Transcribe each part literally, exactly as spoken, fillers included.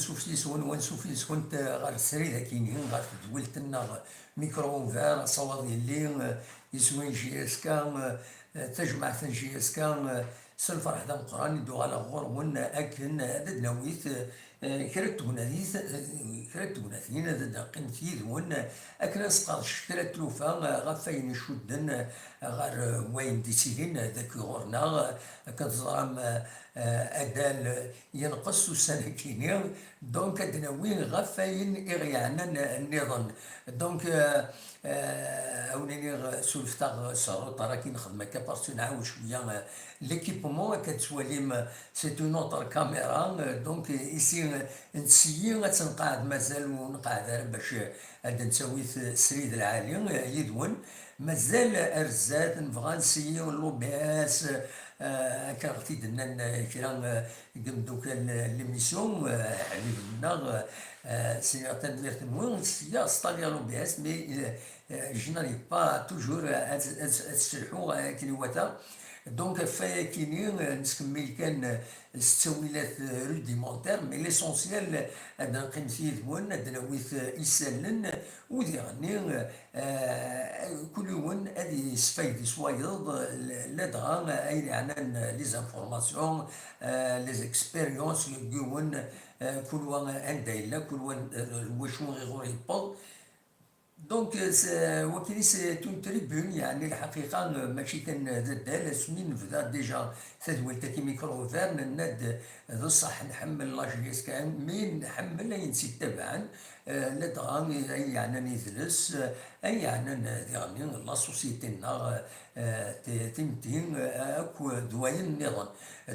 Ansuf yis-wen, ansuf yis-went, eh, ɣer srid akini, ɣer tedwilt-nneɣ Micro Ouvert, asawaḍ yelli, eh, iswi n J S K, eh, eh, tajmaɛt n J S K, eh, s lferḥ d ameqqran i d-uɣaleɣ ɣur-wen, eh, akken, eh, ad d-nawit, eh, eh, kra n tegnatin, eh, kra n tegnatin, ad d-neqqimet yid-wen, eh, akken ad nesqerdec kra n tlufa, eh, ɣef wayen icudden, eh, ɣer, eh, wayen d-ittilin, eh, dagi ɣur-neɣ, eh, akken teẓram, eh, eh, adal, eh, yenqes ussan-agi-nni, donc ad d-nawi ɣef wayen i ɣ-yeɛnan, eh, nniḍen. Donc, eh, eh, awen-iniɣ, eh, sulfet-aɣ s rruṭar akken nexdem akka parce que nɛawed cwiya, eh, l'équipement, akka tettwalim, eh, c'est une autre caméra, eh, donc, eh, ici, eh, nsiyi ad tt-nqeɛɛed, mazal ur nqeɛɛed ara bac, eh, ad d-nettawi, eh, srid lɛali, eh, yid-wen. Mazal ar zdat nebɣa nsiyi l'O B S, eh, akka ɣ-t-id-nnan, eh, kra, eh, deg imeddukal, eh, l'émission, eh, ḥbiben-nneɣ, eh, eh, sliɣ tanemmirt-nwen, sya installer l'O B S, mais, eh, eh, je n'arrive pas toujours, eh, ad, ad, ad sselḥuɣ, eh, akken iwata. Donc, ɣef wayakini, eh, nettkemmil kan, eh, s ttawilat, eh, rudimentaires, mais l'essentiel, eh, ad neqqimet yid-wen, ad d-nawit, eh, isallen, eh, u diɣenni, eh, kul yiwen ad yesfaydi s wayeḍ, eh, ladɣa ayen yeɛnan, eh, les informations, eh, les expériences n yiwen, eh, kul wa anda yella, kul wa, eh, wacu iɣur yewweḍ. Donc, euh, c'est, wakini, c'est une tribune, yeɛni lḥaqiqa, euh, mačči kan d addal, asmi nebda déjà tadwilt-agi Micro Ouvert, nenna-d d ṣṣeḥ nḥemmel la J S K, mais nḥemmel ayen tt-ittabaɛen, euh, ladɣa ayen yeɛnan idles, euh, ayen yeɛnan, euh, diɣenni la société-nneɣ, euh, ti-, timetti, euh, akk d wayen nniḍen.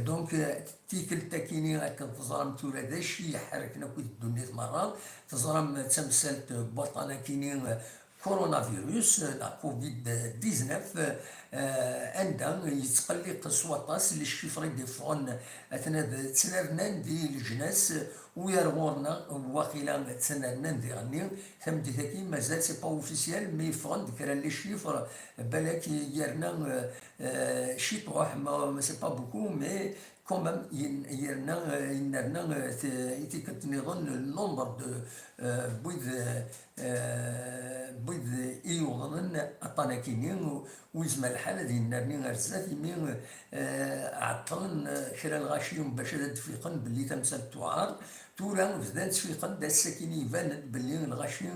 Donc, euh, Tikkelt-akini, akken teẓram tura d acu i iḥerrken akk ddunit merra, teẓram d tamsalt n waṭṭan-akini, coronavirus, neɣ covid dix-neuf, eh, anda yettqelliq s waṭas, les chiffres i d-iffɣen, atna d ttnernan di leǧnas, u ar ɣur-neɣ waqila ttnernan diɣenni, tameddit-agi mazal c'est pas officiel, mais yeffɣen-d kra n les chiffres, balak yerna, eh, eh, ciṭuḥ, ma, ma c'est pas beaucoup, mais quand même, yen-, yerna, eh, yennerna, eh, t-, i tikkelt nniḍen, le nombre de, eh, n wid, eh, n wid i yuḍnen aṭṭan-akini, u, u yezmer lḥal ad yennerni ar zdat, imi, eh, ɛeṭṭlen, eh, kra n lɣaci bac ad d-fiqen belli tamsalt tuɛer. Tura bdan ttfiqen-d, ass-akini iban-d belli lɣaci,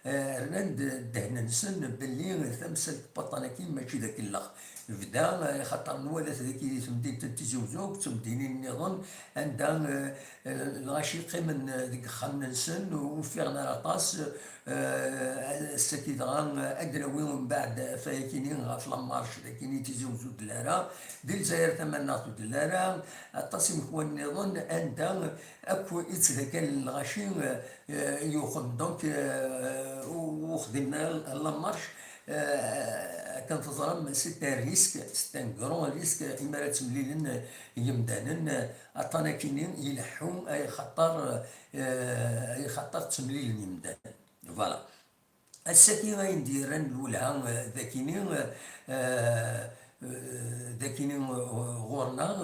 eh, rnan-d ddehn-nsen belli tamsalt n waṭṭan-agi mačči d akellex. Bda, eh, axaṭer nwala-t dagi di temdint n Tizi Uzzu, d temdinin nniḍen, anda, eh, eh, lɣaci qqimen, eh, deg yexxamen-nsen, ur ffiɣen ara aṭas. Eh, ass-agi dɣa, eh, ad d-nawi mbeɛd afay-akini ɣef la marche dagini Tizi Uzzu d Lara. Di Lezzayer Tamannaɣt d Lara, aṭas imekwan nniḍen, anda akk i ttdakalen lɣaci, eh, eh, yuxen. Donc, eh, u-, uxdim la marche, eh, akken teẓram, c'est un risque, c'est un grand risque, imi ara ttemlilen, eh, yemdanen, eh, aṭṭan-akini ileḥḥu, ay xaṭer, eh, ay xaṭer ttemlilen yemdanen. Voilà. Ass-agi ayen d-yerran lwelha, eh, dagini, eh, eh, dagini, eh, ɣur-neɣ,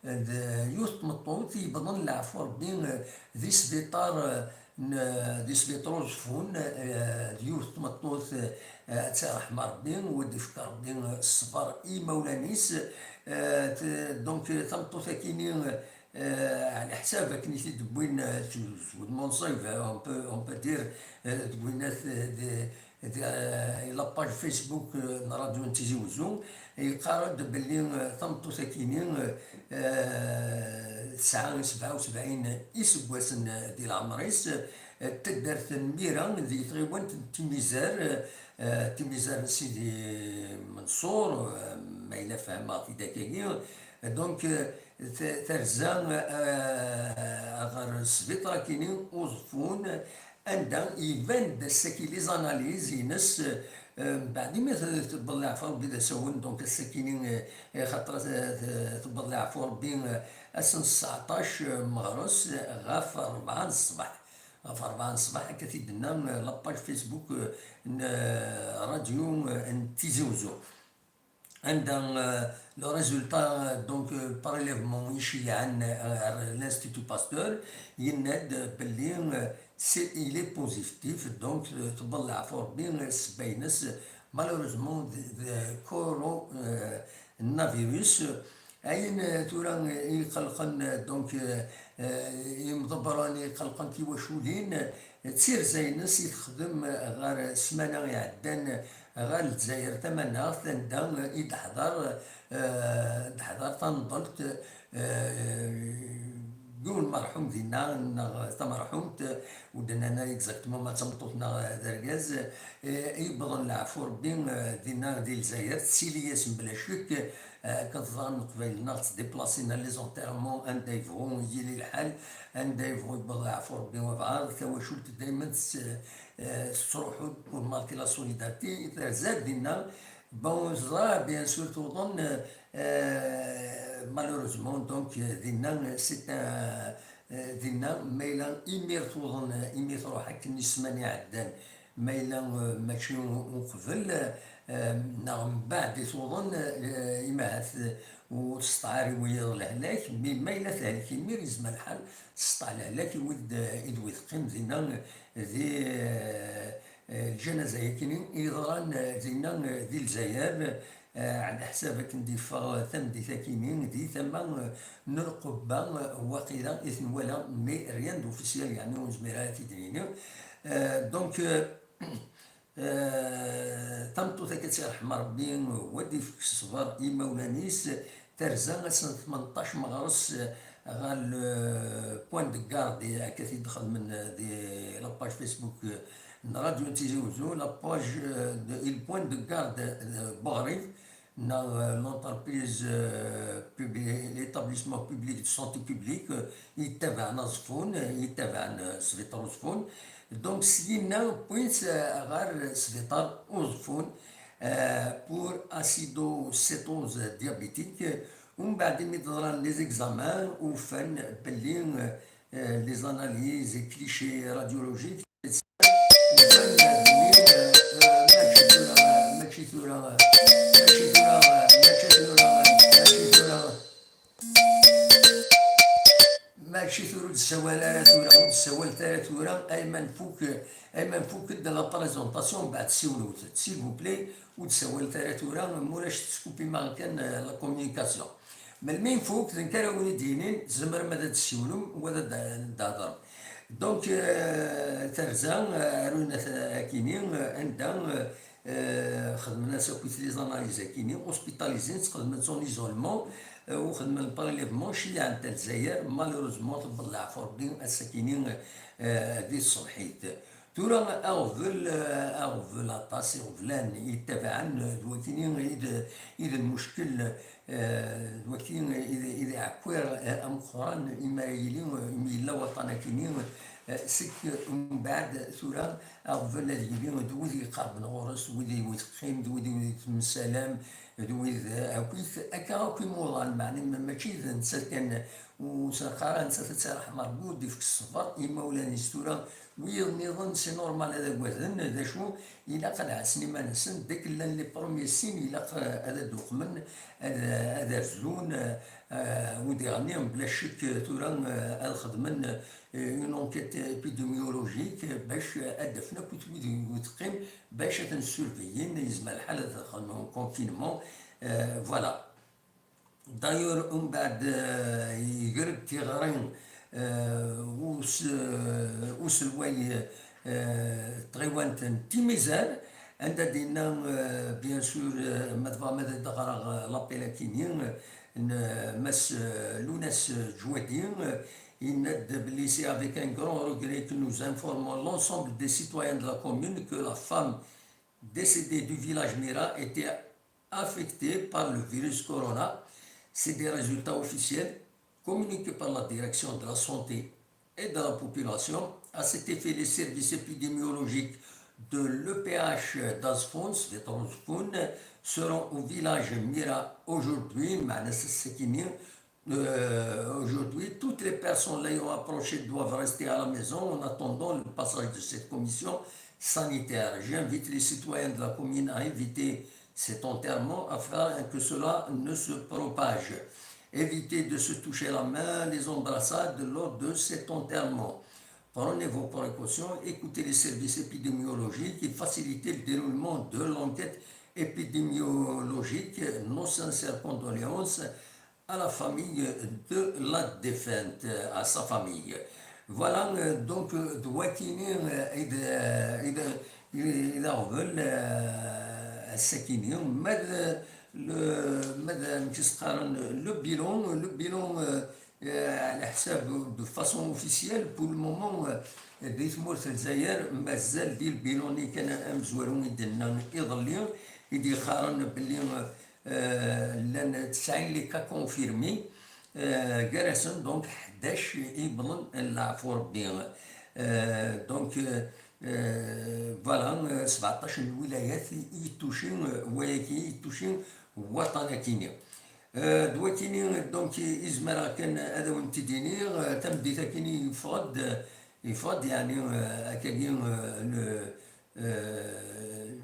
eh, d yiwet n tmeṭṭut yewwḍen leɛfu Rebbi, eh, di sbiṭar, eh, n, di sbiṭar Uẓeffun, eh, d yiwet n tmeṭṭut, eh, ad tt-iṛḥem Rebbi, u ad d-ifk Rebbi, eh, ṣṣber i imawlan-is. Eh, t-, donc, eh, tameṭṭut-akini, eh, Eh, ɛla ḥsab akken i t-id-wwin, eh, s, s wudem unṣib, eh, on peut, on peut dire, eh, d winat, eh, d, d, eh, la page Facebook, eh, n Radio n Tizi Uzzu, yeqqar-d belli, eh, tameṭṭut-akini, eh, tesɛa sebɛa u sebɛin iseggasen, eh, di leɛmer-is, eh, taddart n Mira di tɣiwant n Timizar, eh, eh, Timizar n Sidi Menṣur, eh, ma yella fehmeɣ-t-id akkagi. Donc, eh, t-, terza, eh, ɣer sbiṭar-akini Uẓeffun, anda iban-d ass-agi les analyses-ines, eh, mbeɛd imi t-, tewweḍ leɛfu Rebbi d asawen, donc ass-akini, eh, xaṭer, eh, t-, tewweḍ leɛfu Rebbi, eh, ass n sseɛṭac, eh, meɣres, eh, ɣef rebɛa n ṣṣbeḥ. Ɣef rebɛa n ṣṣbeḥ, akka t-id-tenna, eh, la page Facebook, eh, n, eh, radio, eh, n Tizi Uzzu. anda, euh, le résultat, euh, donc, euh, prélèvement i ceyyɛen, euh, ar l'Institut Pasteur, yenna-d belli, euh, c'est, il est positif, donc, euh, tebḍa leɛfu Rebbi, euh, ssebba-ines, malheureusement, d, d coro, euh, navirus. Ayen, euh, tura, euh, i iqellqen, euh, donc, euh, euh, imḍebbren i iqellqen tiwaculin, euh, d tirza-ines i texdem, euh, ɣer ssmana iɛeddan, ɣer Lezzayer tamaneɣt, anda i d-teḥḍer, eh, d-teḥḍer tanḍelt, eh, yiwen merḥum dinna, neɣ tamerḥumt, ur d-nnan ara exactement ma d tameṭṭut neɣ d argaz, eh, yewweḍen leɛfu Rebbi, eh, dinna di Lezzayer, tettili-yasen bla ccek, eh, akken teẓram Leqbayel-nneɣ ttdiplasin ar les enterrements, anda yebɣu yili lḥal, anda yebɣu yewweḍ leɛfu Rebbi wabɛaḍ, tawacult daymen tess-, eh, tettruḥu-d pour marquer la solidarité, terza-d dinna. Bon, teẓra, bien sûr, tuḍen, euh, malheureusement, donc, euh, dinna, c'est un, euh, dinna, ma yella imir tuḍen, euh, imir truḥ akken i ssmana iɛeddan, ma yella, euh, mačči u-, uqbel, euh, neɣ mbeɛd i tuḍen, euh, imahat, euh, ur testeɛri wiyaḍ lehlak, mi ma yella tehlek imir, yezmer lḥal testeɛ lehlak i wid, euh, i d wid teqqim dinna, euh, di, euh, eh, lǧanaza-yakini i yeḍran, eh, dinna, eh, di Lezzayer, eh, ɛla ḥsab akken d-yeffeɣ tameddit-akini di tama, eh, n lqubba, eh, waqila i t-nwala, mais rien d'officiel, yeɛni ur nezmir ara ad t-id-nini. Eh, donc, eh, eh, tameṭṭut akka ad tt-yerḥem Rebbi, wa d-ifk ṣṣber i imawlan-is, terza ass n tmenṭac meɣres, eh, ɣer le point de garde, akka t-id-xedmen, eh, di la page Facebook, eh, n Radio Tizi Uzzu, la page, eh, de, le point de garde, eh, Buɣrib, neɣ, eh, l'entreprise, eh, publi-, l'établissement public de santé publique, eh, yettabaɛen Aẓeffun, eh, yettabaɛen, eh, Sbiṭar Uẓeffun. Donc, syin-a, wwin-tt, eh, ɣer Sbiṭar Uẓeffun, eh, pour acidocétose diabétique. Umbeɛd imi d-ḍran les examens, ufan belli, eh, les analyses, clichés radiologiques, ufan belli, eh, mačči tura, mačči tura, mačči tura, mačči tura, mačči tura. Mačči tura ur d-ssawal ara tura, ur d-ssawal ara tura, ayma nfuk, ayma nfuk-d la présentation, mbeɛd ssiwlet, s'il vous plaît, ur d-ssawal ara tura, mulac teskupi-aɣ kan, eh, la communication. Melmi nfuk, d nekk ara wen-id-yinin, tzemrem ad d-tessiwlem, u ad d-, d-thedrem. Donc, eh, terza, eh, aruna akini, eh, anda, eh, Eh, xedmen-as akkit les analyses-akini, hospitalisés, xedmen-tt en isolement, eh, u xedmen prélèvement, ceyyɛen-t ar Lezzayer, malheureusement, tewweḍ leɛfu Rebbi ass-akini, eh, di tṣebḥit. Tura aɣbel, eh, aɣbel aṭas iɣeblan yettabaɛen, eh, d wakini i d, i d lmuckel, eh, d wakini i d, i d aɛekkiṛ, eh, ameqqran imi ara yili, eh, imi yella waṭṭan-akini, eh, seg umbeɛd tura aɣbel ad yili d wid yeqerben ɣur-s, d wid i wid teqqim, d wid i wid temsalam, d wid, eh, akkit, akka akk imuḍan, meɛna ma-, mačči d nettat kan, ur s-neqqar ara nettat ad tt-iṛḥem Ṛebbi, ur d-ifk ṣṣber i imawlan-is. Tura wiyiḍ nniḍen, c'est normal ad agaden, d acu, ilaq ad ɛassen iman-nsen, dès que llan les premiers signes, ilaq, eh, ad ad-uqmen, ad, ad rzun, eh, eh, ur d-iɣenni, bla ccek, tura, eh, ad xedmen, eh, une enquête épidémiologique, eh, bac ad d-afen akk wid i teqqim, bac ad ten-surveiller, yezmer lḥal ad xedmen confinement, eh, voilà. D'ailleurs, umbeɛd, eh, yeger-d tiɣri, eh, us-, eh, uselway, eh, tɣiwant n Timizal, anda d-yenna, eh, bien sûr, eh, ma tebɣam ad d-ɣreɣ, eh, l'appel akini, eh, n, eh, Mass, eh, Lounas Djouadi, eh, yenna-d belli c'est avec un grand regret que nous informons l'ensemble des citoyens de la commune que la femme décédée du village Mira était affectée par le virus corona. C'est des résultats officiels communiqués par la direction de la santé et de la population. À cet effet, les services épidémiologiques de l'E P H d'Aẓeffun, Sbiṭar Uẓeffun, seront au village Mira aujourd'hui, meɛna ass-akini, euh, aujourd'hui. Toutes les personnes l'ayant approché doivent rester à la maison en attendant le passage de cette commission sanitaire. J'invite les citoyens de la commune à éviter cet enterrement afin que cela ne se propage. Évitez de se toucher la main, les embrassades lors de cet enterrement. Prenez vos précautions, écoutez les services épidémiologiques et facilitez le déroulement de l'enquête épidémiologique. Nos sincères condoléances à la famille de la défunte, à sa famille. Voilà, euh, donc, euh, d wakini, euh, i d, euh, i d, i d aɣbel, euh, ass-akini, ma d, le, ma d, amek i s-qqaren, le bilan, le bilan, euh, euh, على حساب, de façon officielle, pour le moment, euh, di tmurt n Lezzayer, mazal di lbilan-nni kan amezwaru i d-nenna iḍelli, i d-yeqqaren belli, euh, euh, llan tesɛin les cas confirmés, euh, gar-asen donc ḥdac i yewwḍen leɛfu Rebbi. Euh, donc, euh, euh, voilà, euh, sebɛeṭṭac n lwilayat i, i yettuci, euh, wayagi i yettuci waṭṭan-akini. Euh, d wakini, donc, i, i zemreɣ kan ad awen-t-id-iniɣ, euh, tameddit-akini yeffeɣ-d, yeffeɣ-d, yeɛni, euh, akkagi, euh, le, euh,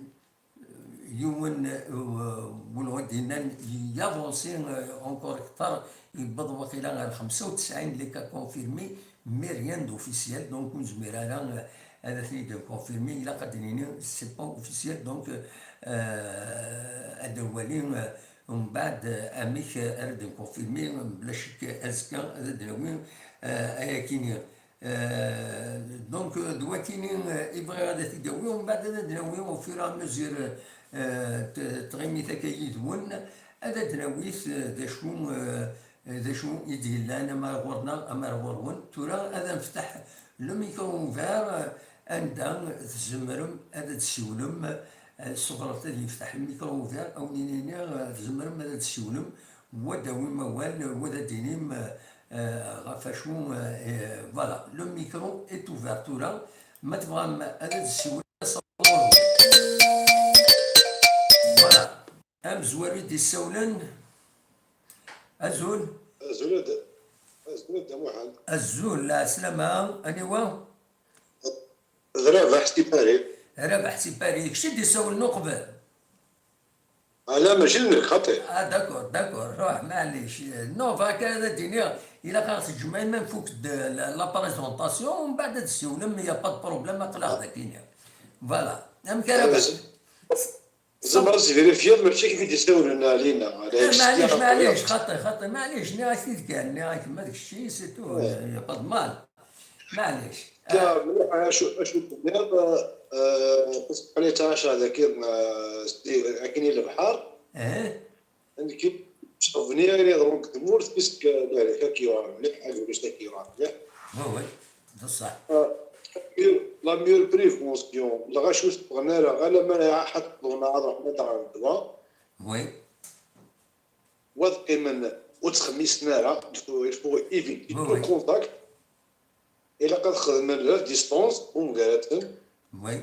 yiwen, euh, win ɣ-d-yennan yavansi, euh, encore kter, yewweḍ waqila ɣer xemsa u tesɛin les cas confirmés, mais rien d'officiel, donc ur nezmir ara, euh, ad ten-id-nconfirmi, ilaq ad d-nini c'est pas officiel, donc, euh, ad nwali, euh, umbeɛd, euh, amek, euh, ara d-nconfirmi, mebla ccek azekka ad d-nawi, euh, ayakini. Euh, donc, euh, d wakini, euh, i bɣiɣ ad t-id-awi, umbeɛd ad d-nawi au fur et à mesure, euh, t-, tɣimit akka yid-wen, ad d-nawi, euh, d acu, euh, d acu i d-yellan, ama ɣur-neɣ, ama ɣur-wen. Tura ad nfetaḥ le micro ouvert, euh, anda tzemrem ad d-tessiwlem, euh, sɣret ad yefteḥ le micro ouvert, a wen-iniɣ, euh, tzemrem ad d-tessiwlem, wa d-tawim awal, wa d-tinim, euh, ɣef wacu, euh, euh, voilà, le micro est ouvert tura, ma tebɣam ad d-tessiwlem, voilà. Amezwaru i d-yessawlen. Azul. Azul a d-, azul a Dda Muḥend. Azul, lɛeslama, aniwa? D Rabaḥ si Paris. Rabaḥ si Paris, kečč i d-yessawlen uqbel? Ala, mačči d nekk xaṭi. Ah, d'accord, d'accord, ruḥ, maɛlic. Non, bɣiɣ kan ad d-iniɣ, ilaq ad ɣ-teǧǧem ma nfuk-d la, la présentation, umbeɛd ad d-tessiwlem, y a pas de problème, aql-aɣ dagi. Voilà. Amek ara... Tzemreḍ ad tesvérifiyeḍ, mačči kif i d-issawlen Alina. Eh, maɛlic, maɛlic, xaṭi, xaṭi, maɛlic, nniɣ-ak-t-id kan, nniɣ-ak ma d kečči, c'est tout, y a pas de mal. Maɛlic. Mliḥ, acu, acu tenniḍ, eh, tusqali ttɛaca dagi, eh, akken i lebḥer. Eh. Nekk, ttɣebni ayen yeḍrun deg tmurt, puisque lehlak-agi yewɛer mliḥ, avirus-agi yewɛer mliḥ. Oui, oui, d ṣṣeḥ. Ah, la meilleure prévention, lɣaci ur teffɣen ara, alamma iɛaḥ ad ṭṭḍun, ad ruḥen ad aɣen ddwa. Oui. Wa ad qqimen, ur ttxemmisen ara, il faut, il faut éviter tout contact. Ilaq ad xedmen la distance, umgar-asen. Oui.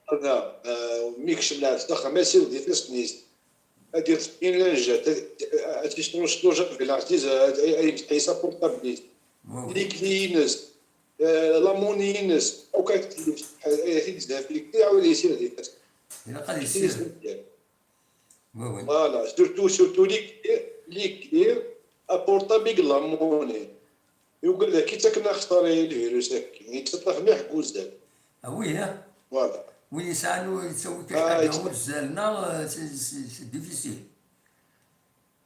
Hada, eh, mi yekcem lɛebd s axxam, ad yessired ifassen-is. Ad yeṭṭef linge, ad, ad yesṭuncṭuc abeglart-is, ad, ad, ad yemseḥ sa portable-is. Oui, oui. Likli-ines, eh, la monnaie-ines, akk ad t-, ad t-id-désinfecter, iɛawed yessired ifassen. Ilaq ad yessired. Oui, oui. Voilà, surtout, surtout likli, likli, aportable i yella la monnaie. Yugad ad k-ittaken axeṭṭar i lvirus-agi, yettaṭṭaf mliḥ deg uzzal. Ah oui, hein? Voilà. Win yesɛan ur yettawi kan ḥaǧa uzzal-nneɣ, euh, c'est, c'est, c'est difficile.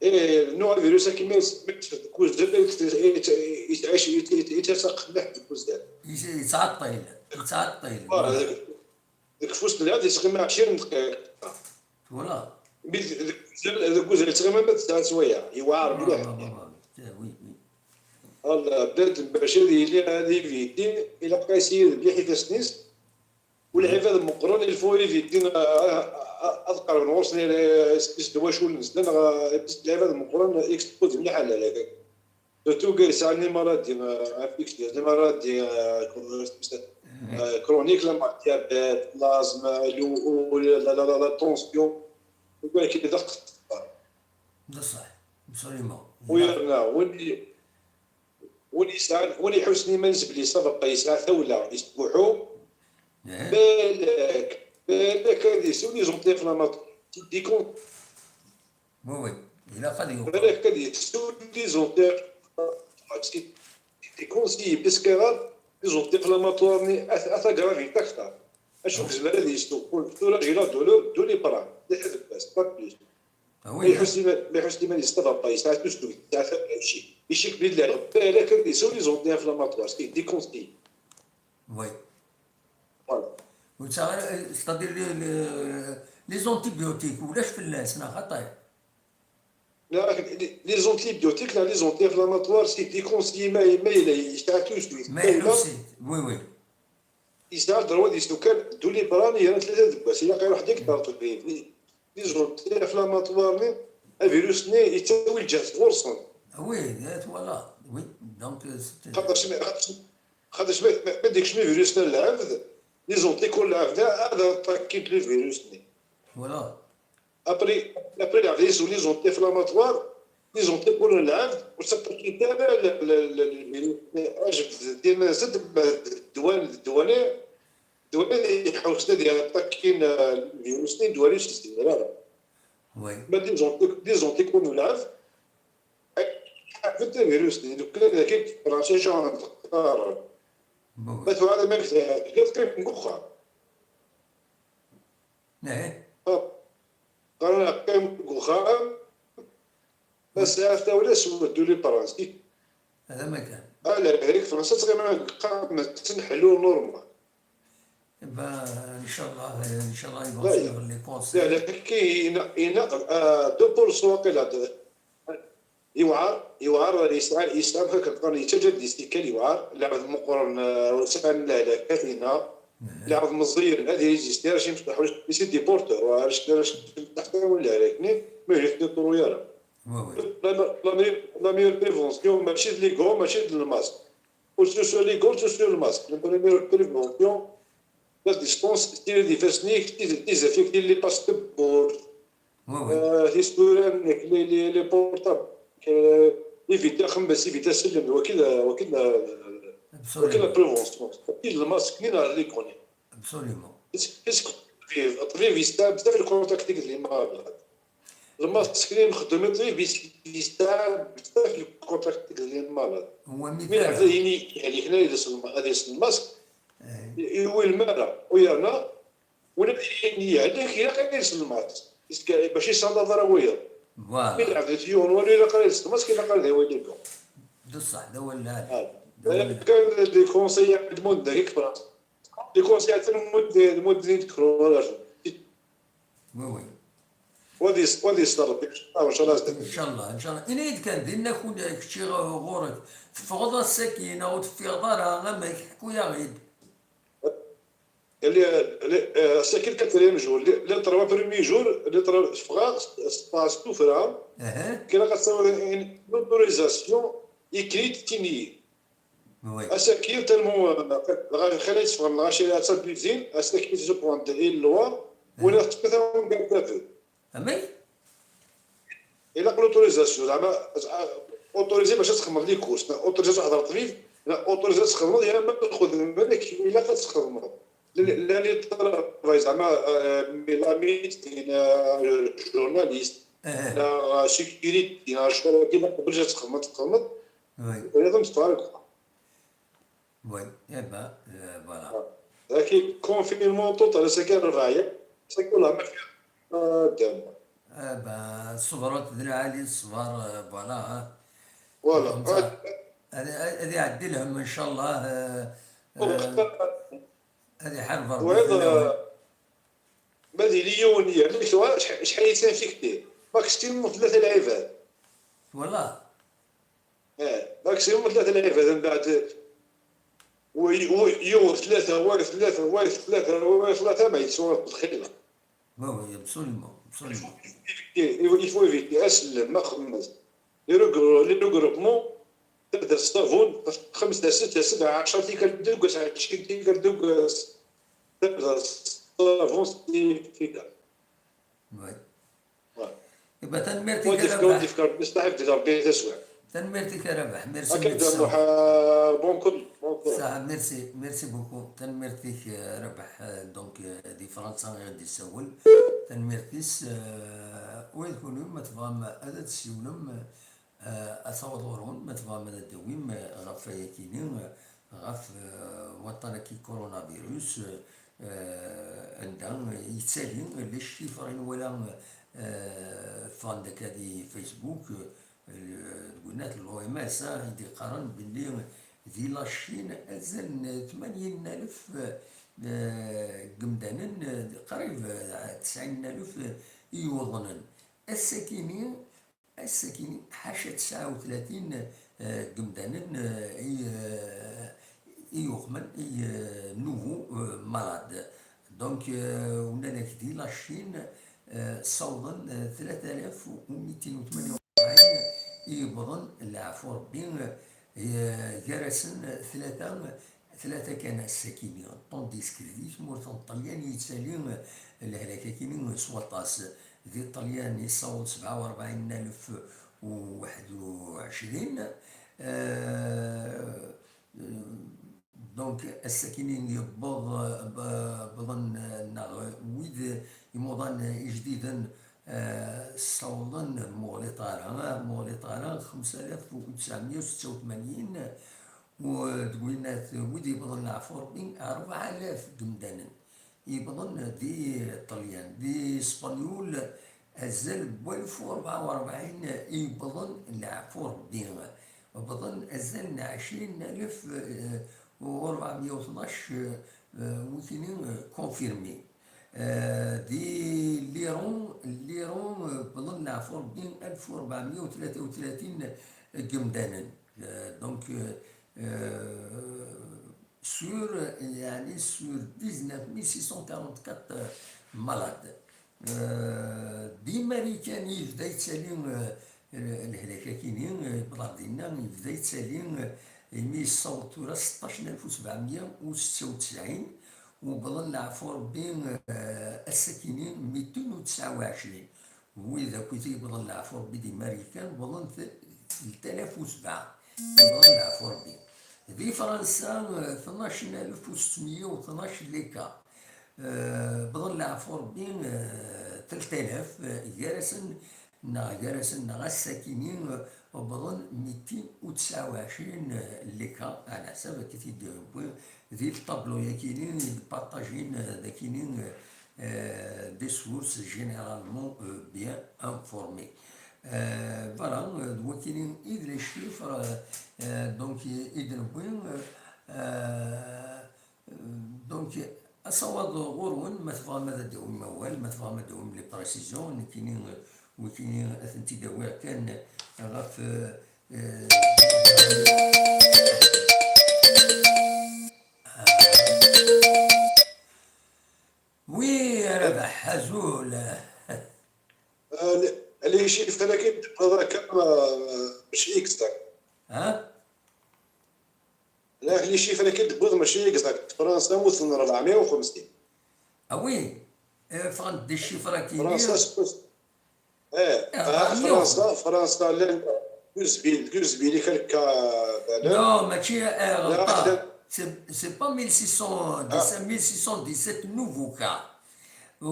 Eh, non, avirus-agi ma yet-, ma yeṭṭef deg uzzal, yettɛic, yettɛic mliḥ deg uzzal. Yet-, yettɛeṭṭil, yettɛeṭṭil. Voilà. Deg ufus n lɛebd yettɣimi ɛecrin dqiqa. Twalaḍ? Mi d-, deg uzal, deg uzal yettɣimi ma tesɛa swayeɛ, yewɛer mliḥ. Voilà, bac ad yili ad éviter, ilaq ad yessired mliḥ ifassen-is. U lɛibad meqqren, il faut éviter, a, a, a, ad qerben ɣur-sen, eh, s, s twaculin-nsen, neɣ, eh, lɛibad meqqren exposés mliḥ ɣer lehlak. Surtout kra yesɛan les maladies, euh, infectieuses, les maladies, euh, comme, euh, chroniques, la, le diabète, l'asthme, le, le, la, la, la, la tension. Wagi d axeṭṭar. D ṣṣeḥ, absolument. U yerna, win i, win yesɛan, win iḥussen iman-is belli ça va pas, yesɛa tawla, yesbuḥu, balak, balak ad yessiwel les anti-inflammatoires. c'est des con- Oui, oui. Il a fallu. Balak ad yettu les anti-inflammatoires, c'est des conseillers parce que les anti-inflammatoires-nni ata gravité akter. Acu gezmer ad yessu? Tura j'ai la douleur, Doliprane, d aḥed bas, pas plus. Ah oui, ma iḥuss iman, ma iḥuss iman-is d abaṭṭa, yesɛa tusdut, yesɛa icik, icik belli balak ad yessu les anti-inflammatoires, c'est des conseillers. Oui. Voilà. C'est-à-dire les, les, les antibiotiques, ulac fell-as, neɣ xaṭi? Les antibiotiques, les anti-inflammatoires, c'est des conseillers, ma, ma yella yesɛa tusdut. Ma yella, oui, oui. Yesɛa ddrew ad yeslukan Doliprane, yerna tlata deg wass, ilaq iruḥ deg ddar ṭebbi. Les anti-inflammatoires-nni, avirus-nni yettawi lǧehd ɣur-sen. Ah oui, eh, voilà. Oui, donc, euh, c'était... Xaṭer ma, xaṭer ma, ma d-ikcem avirus-nni ar lɛebd, les anticorps n lɛebd ad aṭakint le virus-nni. Voilà. Après, après lɛebd yessu les anti-inflammatoires, les anticorps n lɛebd ur ttaṭakint ara le virus-nni. Ajbed dima zed ma d ddwa, d ddwa-nni, ddwa-nni iḥewsen ad yaṭakin le virus-nni, ddwa-nni ur s-yezmir ara. Oui. Ma d les anti-, les anticorps n lɛebd, ḥafet avirus-nni, deg wakken ad k-id-fransic ɣer teqqar. Ma tuɣal am akken teqqim deg uxxam. Qqaren qqim deg uxxam, ma sɛiɣ tawla sweḍ Doliprane. Ala, deg Fransa ttɣimin deg uxxam, ttneḥlu normal. Eh ben, inchallah, inchallah, ils vont suivre les conseils. Ina, ina, deux pour cent waqila. Yewɛer, yewɛer, yesɛa, yesɛa, amek akken qqaren, yettaǧǧa-d les séquelles, yewɛer. Lɛebd meqqren, eh, ur sɛan lehlak, ina. Lɛebd meẓẓiyen, ad résister, acu yemsefhaḥ, c'est des porteurs, acu yemsefhaḥ lehlak-nni, ma ur ten-iḍurru ara. La, la, la meilleure, la meilleure prévention, mačči d les gants, mačči d lmasque. Ur ttlusu les gants, ur ttlusu lmasque. La meilleure prévention, la distance, tili d ifassen-ik, tizafik, tili pas tewwurt. Euh, tisura-nnek, les, les, les portables, euh, éviter axemmes, éviter asellem, waki d, waki d, waki d la prévention. Waki d lmasque-nni neɣ les gants-nni. Absolument. Parce que, parce que ṭṭbib, ṭṭbib yesɛa bzaf le contact avec les malades. Lmasque-nni nxeddem i ṭṭbib yesɛa bzaf le contact avec les malades. Mi lɛebd ad yini, yeɛli kra ad yelbes lma-, ad yelbes lmasque, i-, iwulem ara, u yerna, ula d ayen yeɛlak ilaq ad yelbes lmasque. Parce que bac yessaḍaḍ ara wiyaḍ. Voilà. Mi lɛebd yiwen walu ilaq ara yelbes lmasque, ilaq ara d awal-agi. D ṣṣeḥ, d awal lɛali. Kan les conseils n lmudda, kif France. Les conseils n lmudda, lmudda n tekrar. Oui, oui. Wa d yes-, wa d yes Ṛebbi, inchallah, inchallah. Inchallah, inchallah. Ini-yi-d kan, dinna kun-, kečči ɣur-k, teffɣeḍ ass-agi neɣ ur teffiɣeḍ ara, amek, ḥku-yaɣ-id. Les, les, euh, c'est le quatrième jour. Les, les trois premiers jours, les trois, ffɣeɣ s, s, s tuffra. Kra ɣas une autorisation écrite tini. Ass-agi, tellement, euh, lɣaci, xali yesfɣen lɣaci, la sa buzzine, ass-agi, je prends une loi, wala tettfata en garde à vue. Amek? Ilaq l'autorisation, زعما, autorisé باش تخدم les courses, autorisé تروح تحضر طبيب, لا, autorisé تخدم, يا ما تاخذ منك, إلا تخدم. لا, لا, les travail, زعما, euh, la médecine, euh, journaliste, la sécurité, la شغل كيما قبل جات تخدم, تخدم. Oui. Oui, eh ben, euh, voilà. لكن confinement total, c'est que ربع أيام, c'est que والله ما فيها. آه، دم. Eh ben, ṣṣebrat d lɛali ṣṣber, euh, voilà, hein. Voilà. هذا، هذا يعدي لهم إن شاء الله، euh, هذه حرب ربي. وهذا ما دير لي يوم، يعني، شحال، شحال يتنفكتي؟ ماكسيموم ثلاثة العباد. والله. اه، ماكسيموم ثلاثة العباد من بعد. وي-، وي-، يوم ثلاثة، واي ثلاثة، واي ثلاثة، واي ثلاثة، ما يتسوى الخير. Oui, oui, absolument, absolument. Il faut éviter, أسلم، ما خمس. Les regrou-, les regroupements, تبدا الصابون، خمس تاع ست تاع سبعة، عشرة تيكال دوكاس، عشرين تيكال دوكاس. تبدا الصابون، c'est efficace. Oui. Voilà. إبا تنميرتك يا رباح. ودي فكرت بصح يبدي ربي تسوع. تنميرتك يا رباح، merci. هكا beaucoup. صح، merci, merci beaucoup. تنميرتك يا رباح، donc، دي فرنسا غادي يسول. Tanemmirt-is, eh, ula d kunwi ma tebɣam ad d-tessiwlem, eh, ad taweḍ ɣur-wen, ma tebɣam ad d-tawim, eh, ɣef wayakini, eh, ɣef, eh, waṭṭan-agi coronavirus, eh, anda yettali les chiffres i nwala, eh, ffɣen-d akka di Facebook, eh, deg winnat n l'O M S, ah, i d-iqqaren belli di la Chine azal n tmanyin alef, eh, n yimdanen, eh, qrib, eh, tesɛin alef i yuḍnen. Ass-akini, ass-akini, ḥaca tesɛa u tlatin, eh, n yimdanen, eh, i, eh, i yuqmen, i, eh, nouveau, eh, malade. Donc, euh, ula d di la Chine, euh, ssawḍen, euh, tlata alaf u mitin u tmanya u rebɛin i yewwḍen, leɛfu Rebbi, euh, gar-asen tlata, tlata kan ass-akini, tandis que di tmurt n Ṭṭalyan yettali, euh, lehlak-akini s waṭas. Di Ṭṭalyan yessaweḍ sebɛa u rebɛin alef u waḥed u ɛecrin, euh, Donc, ass-akini yewweḍ, eh, b-, wwḍen, eh, neɣ wid imuḍan ijdiden, eh, ssawḍen, muɣliṭ ara, eh, muɣliṭ ara, xemsa alaf u tesɛemya u setta u tmanyin, u deg winat wid yewwḍen leɛfu Rebbi, rebɛa alaf n yimdanen. Yewwḍen di Ṭṭalyan, di Spenyul, azal n walef u rebɛa u rebɛin i yewwḍen leɛfu Rebbi. Wwḍen azal n ɛecrin alef, eh, u rebɛemya u tnac, eh, wikini, eh, confirmé. Eh, di l'Iran, l'Iran, eh, wwḍen leɛfu Rebbi alef u rebɛemya u tlata u tlatin n yimdanen. Eh, donc, eh, eh, sur, yeɛni sur dix-neuf mille six cent quarante-quatre malades. Euh, di Marikan yebda yettali, euh, lehlak-akini, euh, yewweḍ dinna, yebda yettali, euh, imi yessaweḍ tura seṭṭac alef u sebɛemya u setta u tesɛin, u wwḍen leɛfu Rebbi, euh, ass-akini mitin u tesɛa u ɛecrin. Wid akk i t-yewwḍen leɛfu Rebbi di Marikan, wwḍen t-, telt alaf u sebɛa. Wwḍen leɛfu Rebbi. Di Fransa, eh, tnac alef u settmya u tnac les cas. Eh, wwḍen leɛfu Rebbi, eh, telt alaf, eh, gar-asen, neɣ gar-asen, neɣ ass-akini, eh, wwḍen mitin u tesɛa u ɛecrin, eh, les cas, ɛla ḥsab akka i t-id-yewwi di ṭṭablu-yakini, i d-partajin, eh, dakini, eh, euh, des sources généralement, euh, bien informées. Euh, voilà, euh, d wakini i d les chiffres, euh, euh, donc, i, i d-newwi, euh, euh, donc, asawaḍ ɣur-wen, ma tebɣam ad d-tawim awal, ma tebɣam ad d-tawim les précisions, nekkini, euh, wikini ad tent-id-awiɣ kan ɣef, euh, euh, Oui, a Rabaḥ, azul. Ah, les, les chiffres-agi d-tewwiḍ akka, ah, mačči exact. Ha? La, les chiffres-agi d-tewwiḍ mačči exact. Fransa wten rebɛemya u xemsin. Ah oui, eh, ffɣen-d des chiffres-agi. Fransa skus. Eh, eh, ah, Fransa, Fransa llan deux mille, deux mille i kal ka, bala. Non, mačči, eh, ɣelṭeɣ. C'est, c'est pas mille six cent dix-sept, mille six cent dix-sept nouveaux cas. U,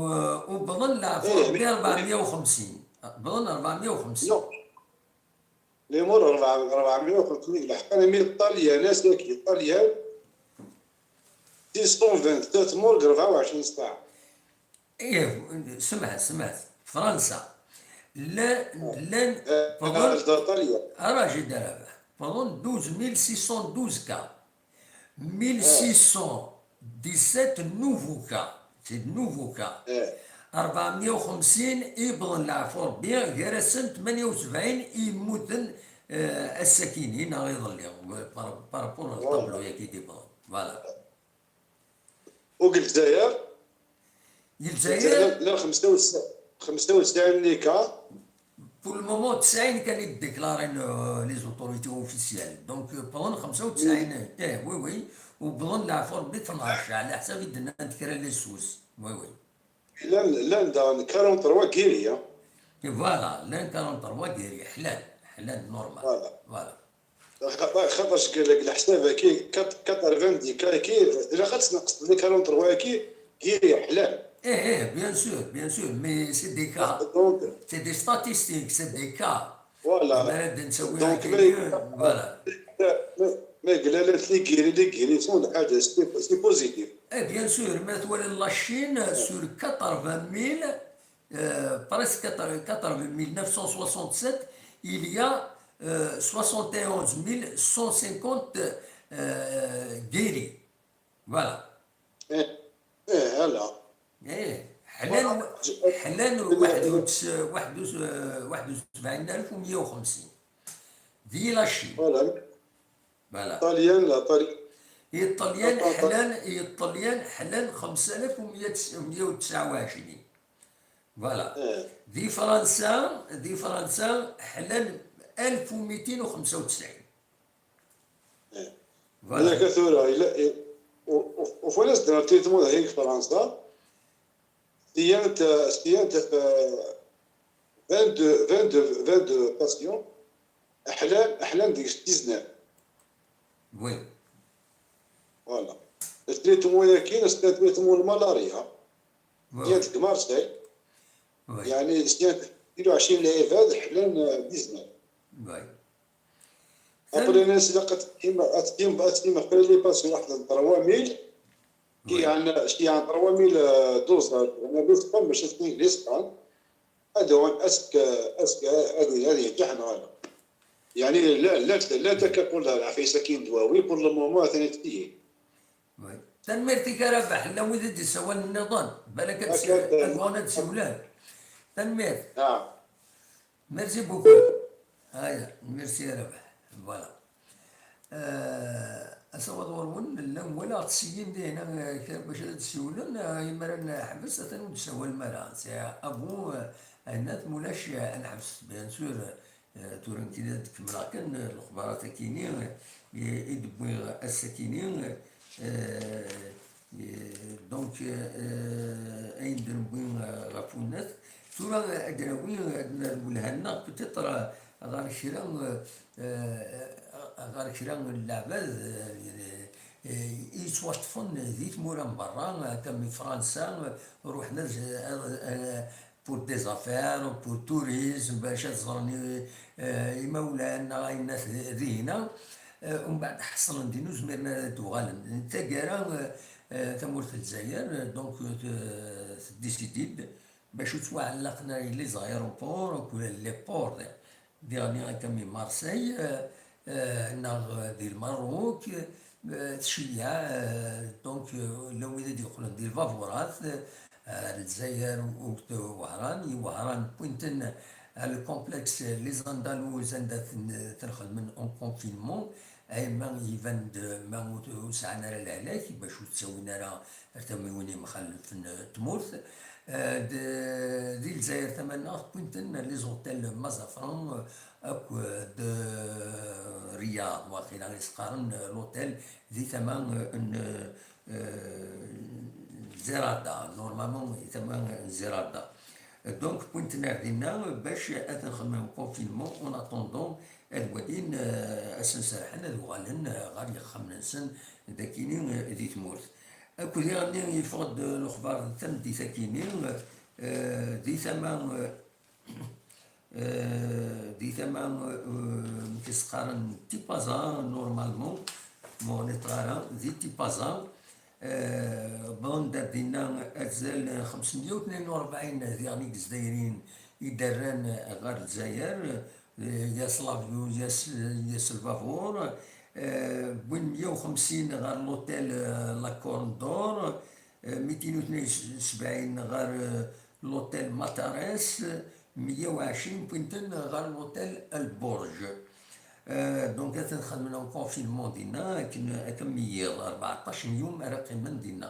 u wwḍen leɛfu Rebbi rebɛemya u xemsin. Wwḍen rebɛemya u xemsin. Non. Les morts rebɛemya u xemsin, leḥqen imi Ṭṭalyan, ass-agi Ṭṭalyan, six cent vingt-sept morts, rebɛa u ɛecrin ssaɛa. Ih, semɛet, semɛet. Fransa. Llan, llan, eh, pardon, eh, Ṭṭalyan. Ara jid Rabaḥ. Pardon, douze mille six cent douze cas. Mille six cent dix-sept nouveaux cas. C'est de nouveaux cas. Eh. Rebɛemya u xemsin i yewwḍen leɛfu Rebbi, gar-asen tmanya u sebɛin i yemmuten, eh, ass-akini neɣ iḍelli, par, par rapport au tableau-yagi i d-yewwḍen. Voilà. U deg Lezzayer? Deg Lezzayer? Llan xemsa u tesɛin, xemsa u tesɛin les cas. Pour le moment, tesɛin kan i d-déclaren, euh, les autorités officielles. Donc, euh, wwḍen xemsa u tesɛin, eh, oui, oui. U wwḍen leɛfu Rebbi tnac, ɛla ḥsab i d-nnant kra les sources. Oui, oui. Llan, llan daɣen quarante-trois guéris, hein. Et voilà, llan quarante-trois guéris, ḥlan, ḥlan normal. Voilà. Voilà. Xaṭ-, xaṭerc deg, deg leḥsab-agi, quatre-, quatre-vingt-dix cas-agi, ilaq ad tneqseḍ les quarante-trois-agi, guéris ḥlan. Eh, eh, bien sûr, bien sûr, mais c'est des cas. Donc, C'est des statistiques, c'est des cas. Voilà. Voilà, donc, Mais, mais, mais Guéret, les guéris, les guéris sont, c'est positif. Eh, bien sûr, mais la Chine, sur quatre-vingt mille, euh, presque quatre-vingts mille neuf cent soixante-sept, il y a euh, soixante et onze mille cent cinquante euh, guéris. Voilà. ايه، ايه، هلا. ايه، حلال. حلال واحد وتسعين ألف ومية وخمسين. دي la Chine. Voilà. Voilà. طاليان، لا، طاليان. الطليان حلال، الطليان حلال خمسة آلاف ومية وتسعة وعشرين. Voilà. ايه. دي فرنسا، دي فرنسا حلال ألف وميتين وخمسة وتسعين. Voilà. هي كثورة، إلا، وفوالا زدنا تيتمو هي فرنسا، سيانت، سيانت في vingt-deux، vingt-deux، vingt-deux patients، أحلام، أحلام ديك dix-neuf. Oui. Voilà. التريتمون يا كاين، التريتمون الملاريا. سيانت في مارسيل. Oui. يعني سيانت اثنين وعشرين العباد أحلام dix-neuf. Oui. Après, الناس اللي قد تقيم، تقيم، تقيم قبل لي باسي واحد trois mille. كي عندنا شي عن trois mille دوز، انا بيسبان باش تكون ليسبان. هذا هو اسك، اسك، هذه، هذه تاعنا هذا. يعني لا، لا، لا تكاكل العفيسه كاين دواوي pour le moment ثاني تكيين. تنميرتك يا ربح، لا وين دي سوال النظام، بالك أكبر نتسولان. تنميرت. نعم. Merci beaucoup. هيا، merci يا ربح. Voilà. Asawaḍ ɣur-wen, llan walaɣ-t syin di hna, kra bac ad d-siwlen, imir ad neḥbes, atan ur d-sawalem ara. C'est à vous, Ɛinat, mulac ad neḥbes, bien sûr. Tura nekk ad d-kemmleɣ kan lexbarat-akini i d-wwiɣ ass-akini. Donc, ayen d-newwi ɣef unat. Tura ad d-nawi, ad nerwel ha-nneɣ, peut-être, ɣer kra, ɣer kra n leɛbad yettwaṭṭfen di tmura n berra, comme Fransa, ruḥen ad, ad, pour des affaires, pour tourisme, bac ad ẓren imawlan neɣ ayennat dihna. Umbeɛd ḥeṣlen din, ur zmiren ara ad d-uɣalen. Taggara, tamurt n Lezzayer, donc, tdécide-d bac ur ttwaɛellaqen ara les aéroports akked les ports, diɣen akka mi Marseille neɣ di Lmerruk, tceyyeɛ, donc, llan wid i d-yeqqlen di lbaburat, ar Lezzayer akked Wehran. I Wehran, wwin-ten ar le complexe Les Andalous, anda ten-, ten-xedmen en confinement, ayma iban-d ma ur, ur sɛan ara lehlak, bac ur ttawin ara ar tamiwin imxalfen tmurt. Di Lezzayer tamaneɣt, wwin-ten les hôtels Mazafran akked Riyad, waqila i s-qqaren l'hôtel di tama n Zerada, normalement di tama n Zerada. Donc, wwin-ten ar dinna bac ad ten-xedmen confinement, en attendant ad walin, ad sen-serḥen ad uɣalen ɣer yexxamen-nsen dakini di tmurt. Akked iɣenni yeffeɣ-d lexbar tameddit-akini, di tama, di tama, amek i s-qqaren, Tipaza, normalement, ma ur ɣliṭeɣ ara, di Tipaza. Bon, ar dinna azal xemsemya u tnin u rebɛin diɣen i yezdayrin i d-rran ɣer Lezzayer, yas l'avion, yas, yas lbabur. Wwin meyya u xemsin ɣer l'hôtel La Corne d'Or, mitin u tnin u sebɛin ɣer l'hôtel Matares, meyya u ɛecrin wwin-ten ɣer l'hôtel El Borj. Donc, ad ten-xedmen en confinement dinna, akken, akken mi yiḍ, rbeɛṭac n yum ara qqimen dinna.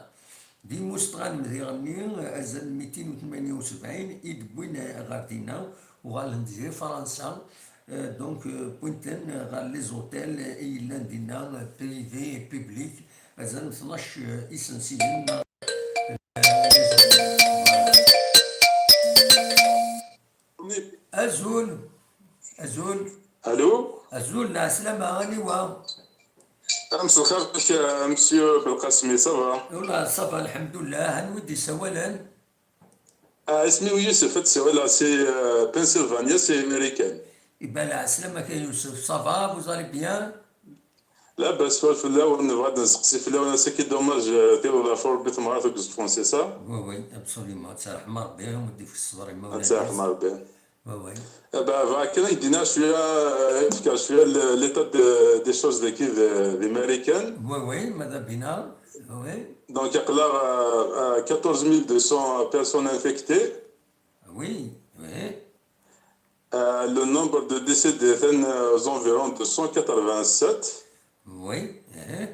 Di Mustɣanem diɣenni, azal n mitin u tmanya u sebɛin i d-wwin ɣer dinna, uɣalen-d di Fransa. Donc, wwin-ten ɣer les hôtels i yellan dinna, privé et public, azal n tnac isensilen. Azul. Azul. Allô. Azul, lɛeslama, aniwa? مساء الخير عليك monsieur Belkacem, ça va? Wallah, ça va, lḥemdullah. Anwa i d-isawalen? Ah, isem-iw Yusef, ad tsiwel si, euh, Pennsylvania, si Marikan. Iban lɛeslama-k a Yusef, ça va, vous allez bien? Labas war fell-awen, nebɣa ad nesteqsi fell-awen, c'est dommage, euh, tiweḍ ɣef Rebbi temɣart deg Ustṛun, c'est ça? Oui, oui, absolument. Ad terḥem Rebbi, ad d-ifk ṣṣber i imawlan-is. Ad terḥem Rebbi. Oui, oui. Eh ben, bɣiɣ kan ad k-d-iniɣ cwiya, euh, ad k-fkeɣ cwiya l-, l'état de, des choses daki d, di Marikan. Oui, oui, ماذا بينا. Oui. Donc, aql-aɣ à, à quatorze mille deux cents personnes infectées. Oui, oui. Euh, le nombre de décédés, euh, aux environs de cent quatre-vingt-sept. Oui, eh.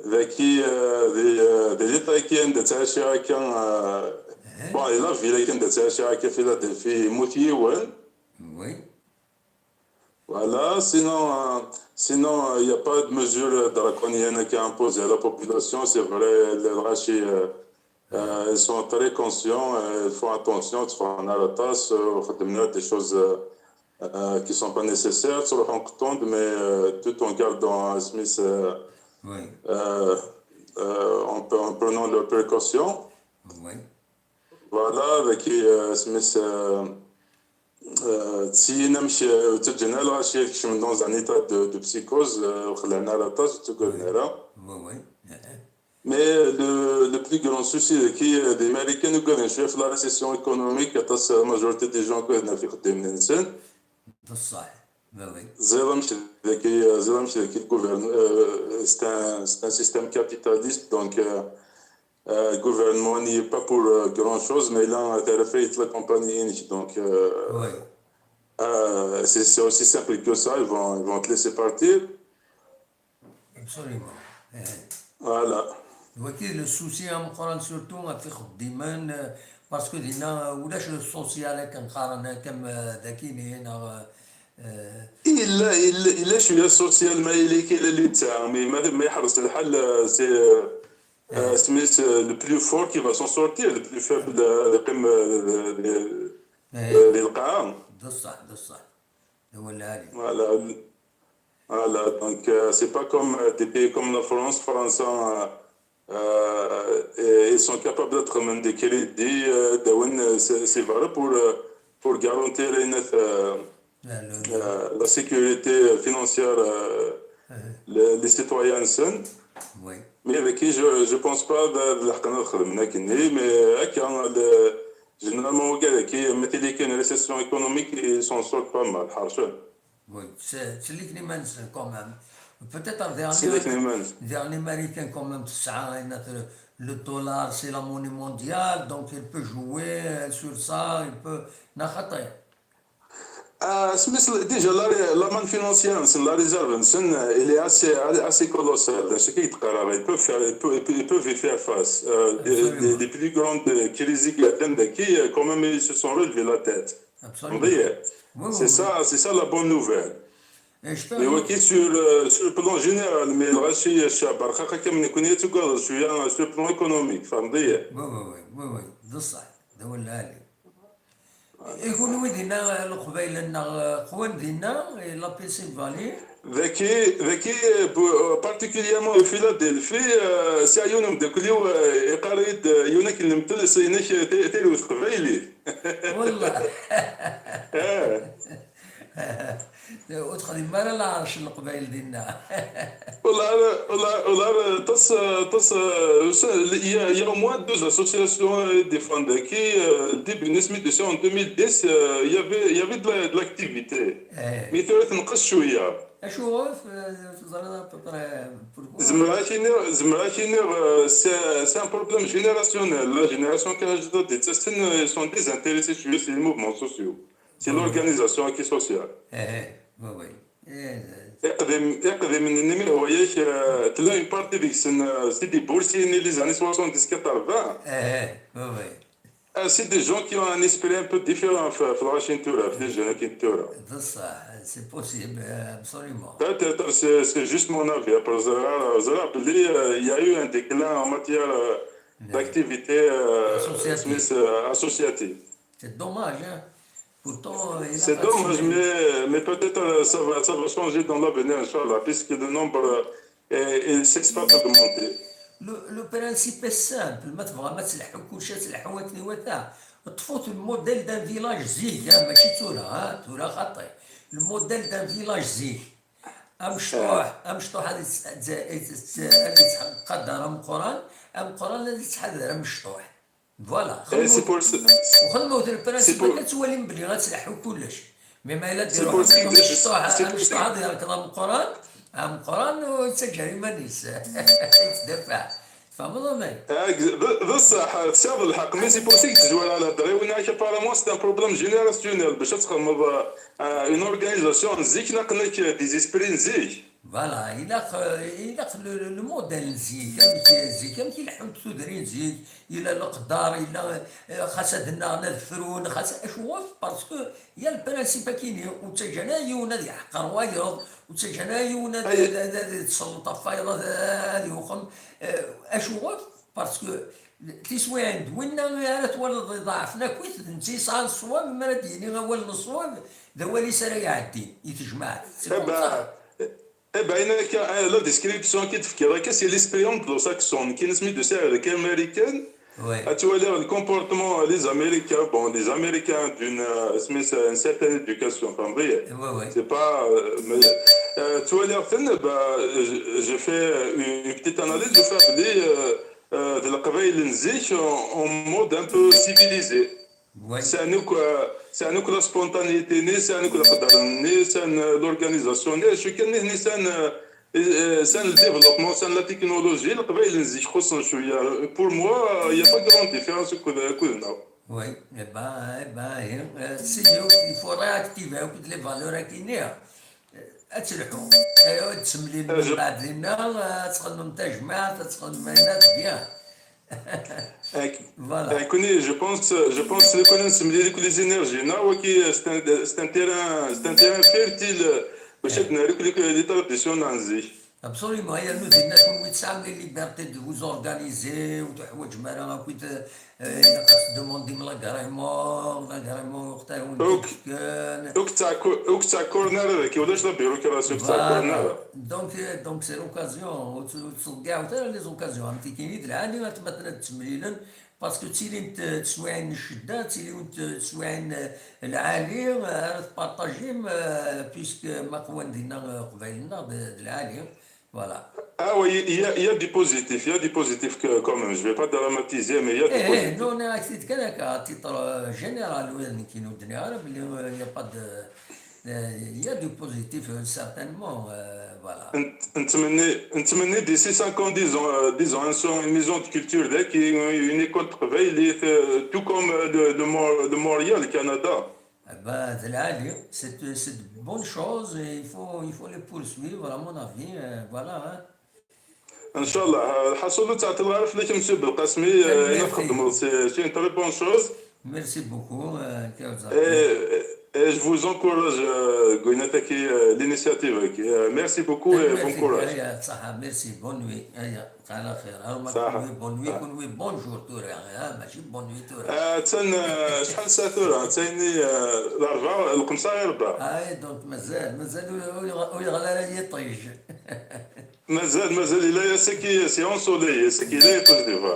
Daki, euh, di, euh, di l'état-agi anda ttɛici akka, euh, eh, bon, di la ville-agi anda ttɛici akka, Philadelphie, yemmut yiwen. Oui. Voilà, sinon, euh, sinon, euh, il n'y a pas de mesure draconienne qui est imposée à la population. C'est vrai, les Rachis, euh, euh, ils sont très conscients, euh, ils font attention, ils font à la tasse, euh, des choses, euh, euh, qui sont pas nécessaires, sur le compte, mais, euh, tout en gardant, euh, Smith, euh, oui, euh, euh, en, en prenant leurs précautions. Oui. Voilà, avec, euh, Smith, euh, euh, si, euh, tu général, je suis dans un état de, de psychose, euh, la tasse, tu connais, là. Oui, oui. Mais le, le plus grand souci qui, euh, des Américains, nous connaissons, c'est la récession économique, la majorité des gens qui ont fait des, بصح. Oui, oui. Zéro, c'est le gouvernement, euh, c'est un, c'est un système capitaliste, donc, euh, euh, le gouvernement n'est pas pour, euh, grand-chose, mais là, il a fait la compagnie, donc, euh, oui, euh, c'est, c'est aussi simple que ça, ils vont, ils vont te laisser partir. Absolument. Eh. Voilà. Waki le souci ameqqran surtout ɣef ixeddimen, euh, parce que dinna, euh, ulac le social akken qqaren, akken, euh, daki neɣ, euh, il a, il, il a le social, mais il est, il est l'État, mais ma, ma يحرص الحال, euh, c'est, euh, euh, c'est, c'est le plus fort qui va s'en sortir, le plus faible, euh, يقيم, euh, euh, euh, للقاع. بصح، بصح. هو اللي عليه. Voilà. Voilà, donc, euh, c'est pas comme, euh, des pays comme la France, فرنسا, euh, euh, et ils sont capables d'être même des crédits, euh, داون, euh, c'est, c'est vrai pour, euh, pour garantir une, euh, euh, la sécurité financière, euh, les, les citoyens. Oui. Mais avec qui je, je pense pas de, de الحق نخدم هناك ني, mais هكا, le, généralement, وكذا كي مثلي كاين récession économique, ils s'en sortent pas mal, حرشا. Oui, c'est, c'est les Clémenceau quand même. Peut-être un dernier, c'est les Clémenceau. Dernier américain quand même, c'est un, le dollar, c'est la monnaie mondiale, donc il peut jouer sur ça, il peut, نخطي. Ah, Smith, déjà, la, la manne financière, c'est la réserve, c'est, elle est assez, assez colossale. C'est qui il peut faire, il peut, il peut, il peut y faire face. Euh, des, des, des plus grandes crises qui attendent, qui, euh, quand même, ils se sont relevés la tête. Absolument. Vous voyez ? Oui, oui, c'est ça, c'est ça la bonne nouvelle. Mais oui, qui sur, euh, sur le plan général, mais الغاشي الشعب رخاخة كم نكون يتقاضى شوية sur le plan économique, فهمتي؟ Oui, oui, oui, oui, oui, بصح، هذا هو العالي. يكون وين دينا القبائل لنا قوان دينا، la Pennsylvanie. ذكي، ذكي، particulièrement في فيلادلفي، آه، سي عيونهم داكليو، آه، يقاريد، آه، يونك المثل سينك تيلو تقبايلي. والله. آه. وتخدم مالا لا عرش القبائل دينا. والله، والله، والله، تص-، تص-، il y a, il y a au moins deux associations, euh, des fonds qui, euh, début نسمي de ça en deux mille dix, euh, il y avait, il y avait de la, de l'activité. Mais ثورة تنقص شوية. أشوف، euh, زمراتي نير، زمراتي نير, euh, c'est, c'est un problème générationnel. La génération كي هاجدو دي تسن, ils sont désintéressés شوية, c'est les mouvements sociaux. C'est l'organisation qui est sociale. إيه، إيه، ما هوياش، آه، تلا une partie ديك السن, آه، c'est des boursiers ني les années soixante-dix quatre-vingts. إيه، ما هوي. آه، c'est des gens qui ont un esprit un peu différent في, في الغاشي نتورا, في les jeunes كي نتورا. بصح، c'est possible, euh, absolument. Peut-être, c'est, c'est juste mon avis. Après, زرا، زرا بلي, euh, il y a eu un déclin en matière, euh, d'activité, euh, associative. C'est dommage, hein. Pourtant, c'est dommage, mais, mais peut-être, euh, ça va, ça va changer dans l'avenir, Inch'Allah, puisque le nombre, euh, est, est, cesse pas d'augmenter. Le, le principe est simple, ما تبغى ما تلحق كل شيء تلحق وتني وتا. Ṭṭfut le modèle d'un village zik, ah, mačči d tura, ha, tura xaṭi. Le modèle d'un village zik. Amecṭuḥ, amecṭuḥ ad yett-, ad yett-, ad yettqadar ameqqran, ameqqran ad yettḥadar amecṭuḥ. Voilà. Et c'est pour ça, وخدمة le principe pour... ad twalim belli ad tleḥḥu kullec. Mais ma yella c'est pour ça que amecṭuḥ, c'est pour ça amecṭuḥ ad yerkeḍ ameqqran, ameqqran ur yettaǧǧa iman-is. Yettdafaɛ. Tfehmeḍ a May? Ah, d, d ṣṣeḥ, tesɛiḍ lḥeqq, mais c'est pour ça que tezwar ala hedra-w, nekk apparemment c'est un problème générationnel, bac ad txedmeḍ, euh, une organisation n zik, naqen-ak des esprits n zik. Voilà, ilaq, euh, ilaq le, le, le modèle n zik, amek zik, amek i leḥḥunt tudrin zik, yella leqder, yella, euh, xas ad nnaɣen ad frun, xas acuɣef, parce que il y a le principe akini, ur ttaǧǧan ara yiwen ad yeḥqer wayeḍ, ur ttaǧǧan ara yiwen ad, ad, ad, ad yetselleṭ ɣef wayeḍ, ad, ad yuxem, euh, acuɣef, parce que tiswiɛin d winna ara twaliḍ iḍeɛfen akkit, d netta yesɛan ṣṣwab, mi ara d-yini awal n ṣṣwab, d awal-is ara iɛeddin i tejmaɛt. C'est comme ça. Eh ben, eh ben, la description qui te fait que c'est l'esprit anglo-saxon, qui est de celle américaine. Oui. Tu vois, le comportement, les Américains, bon, les Américains d'une, euh, une certaine éducation, enfin, vrai. Oui, oui. C'est pas, euh, mais, euh, tu vois, la fin, bah, je, je fais une, une petite analyse, je fais appeler, euh, euh, de la Kabylie en, en mode un peu civilisé. Oui. C'est à nous que, c'est à nous que la spontanéité, c'est à nous que la, c'est à l'organisation, c'est à nous, c'est à le développement, c'est à la technologie, le Kabylie, je crois, c'est un sujet. Pour moi, il n'y a pas grande différence que, que non. Oui, eh ben, eh ben, eh, euh, c'est mieux, il faudrait activer un peu les valeurs qui n'est. Ad telḥu. Aywa, ad tsemlilem mbeɛd dinna, ad txedmem tajmaɛt, ad txedmem ayen, ad bien. Voilà. Nekkni, je pense, je pense que nekkni nsemlil akk les énergies, neɣ wagi, c'est un, c'est un terrain, c'est un terrain fertile, euh, bac ad nerr akk les, les traditions n zik. Absolument, yernu dinna kunwi tesɛam les libertés de vous organiser, ur teḥwaǧem ara akk, euh, ilaq ad tdemandim l'agrément, l'agrément yuɣ-t ara wen-t-id-fken. Ur k-ttɛekku-, ur k-ttɛekkuren ara dagi, ulac la bureaucratie, ur k-ttɛekkuren ara. Voilà. Donc, euh, donc c'est l'occasion, ur tt-, ur tettḍeggiɛemt ara les occasions, am tikini d lɛali atmaten ad ttemlilen, parce que ttilint, euh, teswiɛin n ccedda, ttilint, euh, teswiɛin, euh, lɛali, euh, ara tpartajim, euh, puisque ma qwan dinna, euh, Qbayl-nneɣ d, d lɛali. Voilà. Ah oui, il y a, il y a du positif, il y a du positif que, quand même. Je vais pas dramatiser, mais il y a du positif. Eh, eh, non, non, c'est que à titre, euh, général, oui, il n'y a pas de, euh, il y a du positif, euh, certainement, euh, voilà. Nettmenni, nettmenni d'ici cinq ans, disons, euh, disons, une maison de culture, une école de travail, euh, tout comme, euh, de, de Mor-, de Montréal, Canada. Eh ben, d lɛali, c'est, c'est de bonnes choses et il faut, il faut les poursuivre, à mon avis, euh, voilà, hein. Inchallah, lḥaṣul ur ttɛeṭṭileɣ ara fell-ak, Monsieur Belqasmi, euh, ayen txeddmeḍ, c'est, c'est une très bonne chose. Merci beaucoup, euh, et, et je vous encourage, euh, Gwinataki, euh, l'initiative, euh, merci beaucoup et bon courage. Merci, bonne nuit. Ala xir, ha, ma kunwi bonne nuit, kunwi bonjour tura, ha, mačči bonne nuit tura. Ah, attan, ah, acḥal ssaɛa tura? Attan, ah, Larebɛa, lxemsa i rebɛa. Ah, donc mazal, mazal ur, ur, ur yeɣli ara yiṭij. Mazal, mazal, yella ass-agi, c'est ensoleillé, ass-agi, yella yiṭij di berra.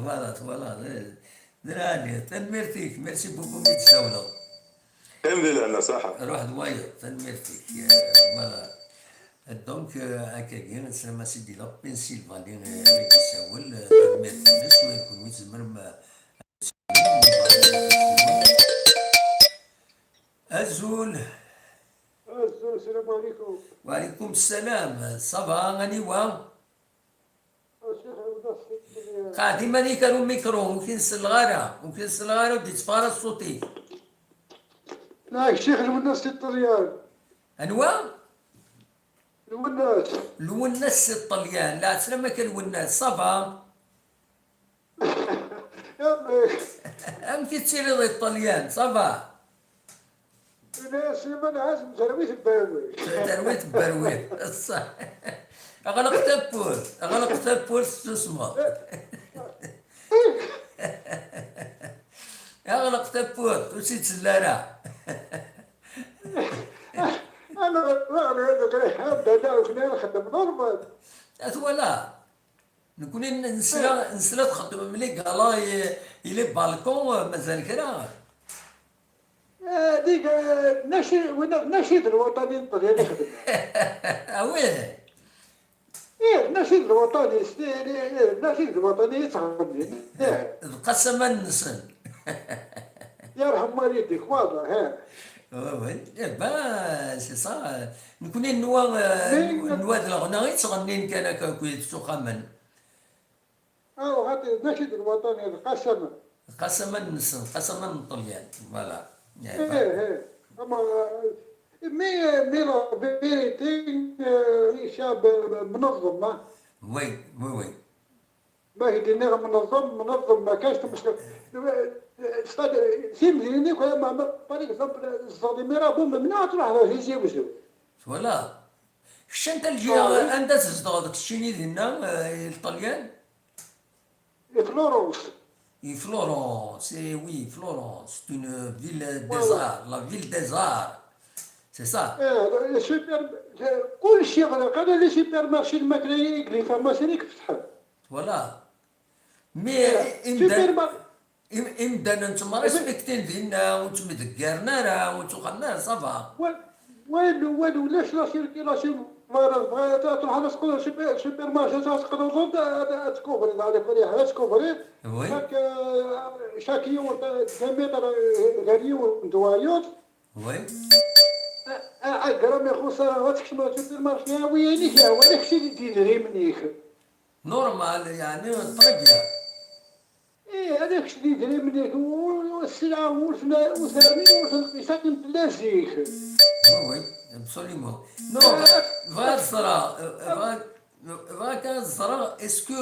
Voilà, voilà, d, d lɛali. Tanemmirt-ik, merci beaucoup mi d-tsawleḍ. Qim di lehna, ṣaḥa. Ruḥ d wayeḍ, tanemmirt-ik. Eh, voilà. Donc, euh, akkagi, sslam a Sidi, la Pennsylvanie, euh, i d-yessawel, euh, tanemmirt-ines, u kunwi tzemrem, euh, azul. Azul, sslam ɛlikum. Wa ɛlikum sslam, ça va, aniwa? Qɛed iman-ik ar umikru, ur k-in-selleɣ ara, ur k-in-selleɣ ara, ur d-itteffeɣ ara ṣṣut-ik. Neɣ Ccix Lwennas si Ṭṭelyan. Anwa? Lwennas. Lwennas si Ṭṭelyan, lɛeslama-k a Lwennas, ça va? Amek i tettiliḍ i Ṭṭelyan, ça va? Ini-as Sliman Ɛazem, terwi tebberwi. Terwi tebberwi, ṣṣeḥ. Ɣleq tawwurt, ɣleq tawwurt, tessusmeḍ. Ɣleq tawwurt, ur tt-id-telli ara. Ana, ana, ana, ana, ana, nxeddem normal. Twala. Nekkni n-, nesla, nesla txeddmem les galas et, et les balcons, euh, mazal kra. آه، ديك، آه، نشيد، وين-، نشيد الوطني نطلع يخدم. Ah ouais. ايه، النشيد الوطني، س-، إيه، إيه، النشيد الوطني يتغني. ايه. D Qasama-nsen. يرحم والديك، واضح، ها. Oui, oui. Eh ben, c'est ça. Nekkni nwa, euh, Mais- nwa d leɣna i ttɣennin kan akka akkit s uxxamen. اه، هاتي النشيد الوطني القسم. Qasama-nsen, Qasama n Ṭṭelyan. Voilà. Eh ايه، ben. ايه. اما مي مي لا فيريتي، آه، شاب منظم، ما Oui, oui, oui. ما هي دينيغ منظم، منظم، ما كانش مشكل. سيم ديني كل ما، ما، بار اكزومبل، الزادي ميرا بو ممنوع تروح له تيزي وزو. Voilà. Kečč anta lǧi Ah oui. Anda tzedɣeḍ keččini dinna, euh, i Ṭṭelyan? فلورنس. Et Florence, eh oui, Florence, c'est une ville des Voilà. arts, la ville des arts. C'est ça. ايه، سوبر، كل شيء غلق. هذا لي سوبر مارشي، الماكله يقلي، فما سيريك فتحت. Voilà. Mais سوبر imdanen, مار- im- imdanen ttmrespektin dinna, ur ttmdeggaren ara, ur ttuxxamen ara, ça va. والو، والو، علاش لا سيركيلاسيون؟ فوالا، بغا تروح على سوبر، سوبر مارشي، تروح تقضي ضد، تكوفري، على كل حال تكوفري. Oui, هاك، آه، شاك يوم، آه، ديمتر، آه، غير يوم دوايوت. oui. آه، آه، قرا مي خوسا، غتكتب سوبر مارشي، ويلي فيها، ولا كشي اللي دير ريمنيك. Normal, يعني, très bien. ايه، هذاك الشيء اللي يدري منك، و-، والسلعه، وثاني، وثاني القصه كنت لازيك. Oui, oui, absolument. Non, bɣiɣ ad ẓreɣ, bɣiɣ, bɣiɣ ad ẓreɣ, est-ce que,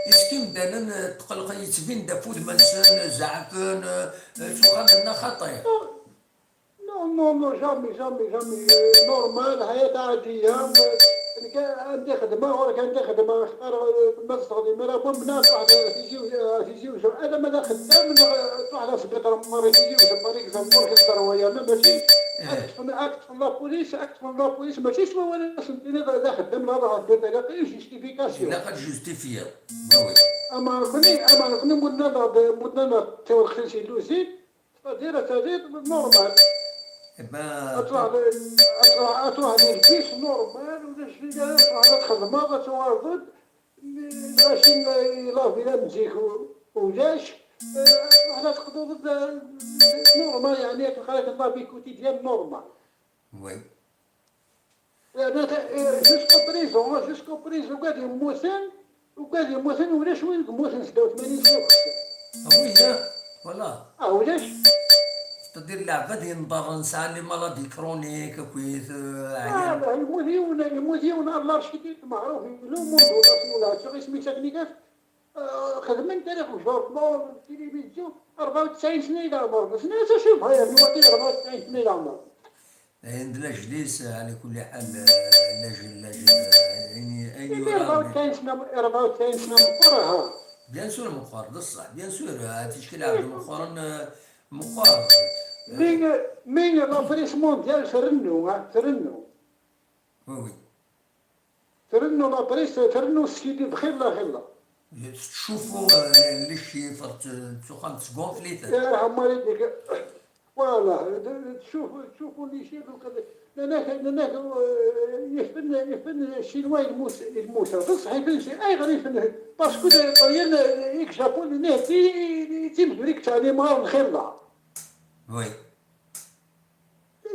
est-ce que imdanen tqelqen, yettbin-d ɣef wudem-nsen, zeɛfen, s uxxam-nneɣ xaṭi? نو، نو، نو، جامي، جامي، جامي. نورمال، حياة عادية. كان عندي خدمة، ولا كان عندي خدمة، اختار ما تستخدم، راه بون بنات واحد تيجي، تيجي وجو. أنا ماذا خدام، تروح على سبيطار، مرة تيجي وجو، بار اكزومبل، في الثروة، أنا ماشي أكتفن، أكتفن لا بوليس، أكتفن لا بوليس، ماشي سوا ولا سنتيني، لا خدام، لا راه في طريقي، جوستيفيكاسيون. إلا قد جوستيفيا. Oui, oui. أما غني، أما غني مدنا، مدنا، تيوخسن سي لوزين. تدير، تدير نورمال. Eh ben, تروح، تروح، تروح للبيس نورمال، ولا شي، تروح للخدمة، تواظب. ماشي لا فيلا مزيك ولاش. تروح لا تقدر نورمال، يعني، تلقى لك لا في كوتيديان نورمال. oui. جوسكو بريزون، جوسكو بريزون، وقاعد يموتن، وقاعد يموتن، ولاش وين يموتن ستة وثمانين سنة. Ah oui, hein, voilà. اه، ولاش؟ C'est-à-dire, العباد ينضرن ساعة les maladies chroniques, كويس, آه، اه، عيان. لا، يموت يونا، يموت يونا، الله رشيدي معروف، لو موندو، راسي ولا شي، غير سميتها كنيكاس. آه، خدمت انا في جورنال، في التلفزيون، أربعة وتسعين سنة إلى عمر. بس أنا شوف، هيا، الوقت أربعة وتسعين سنة إلى عمر. عند الأجليس على كل حال, آه, لاجل, لاجل, آه, يعني, أين إيه، يرى أربعة وتسعين سنة، أربعة وتسعين سنة مقرها. Bien sûr, مقر, بصح, bien sûr, آه, تشكيل عبد مقر, آه, مقر. مين، مين لابريس مونديال ترنو، ها، ترنو. Oui, oui. ترنو لابريس، ترنو السيدي بخير لا خير لا. تشوفوا, آه, les chiffres, ت-, تخم تسقونفليت. يرحم والديك. فوالا، تشوفوا، تشوفوا لي شيفر وكذا. لأنك، لأنك, آه، يفن، يفن الشينوا يموت، يموت. بصح يفن شي، أي غير يفن. باسكو الطليان يكشفوا لنا تي، تي مدريك تاع لي مار الخير لا. Oui.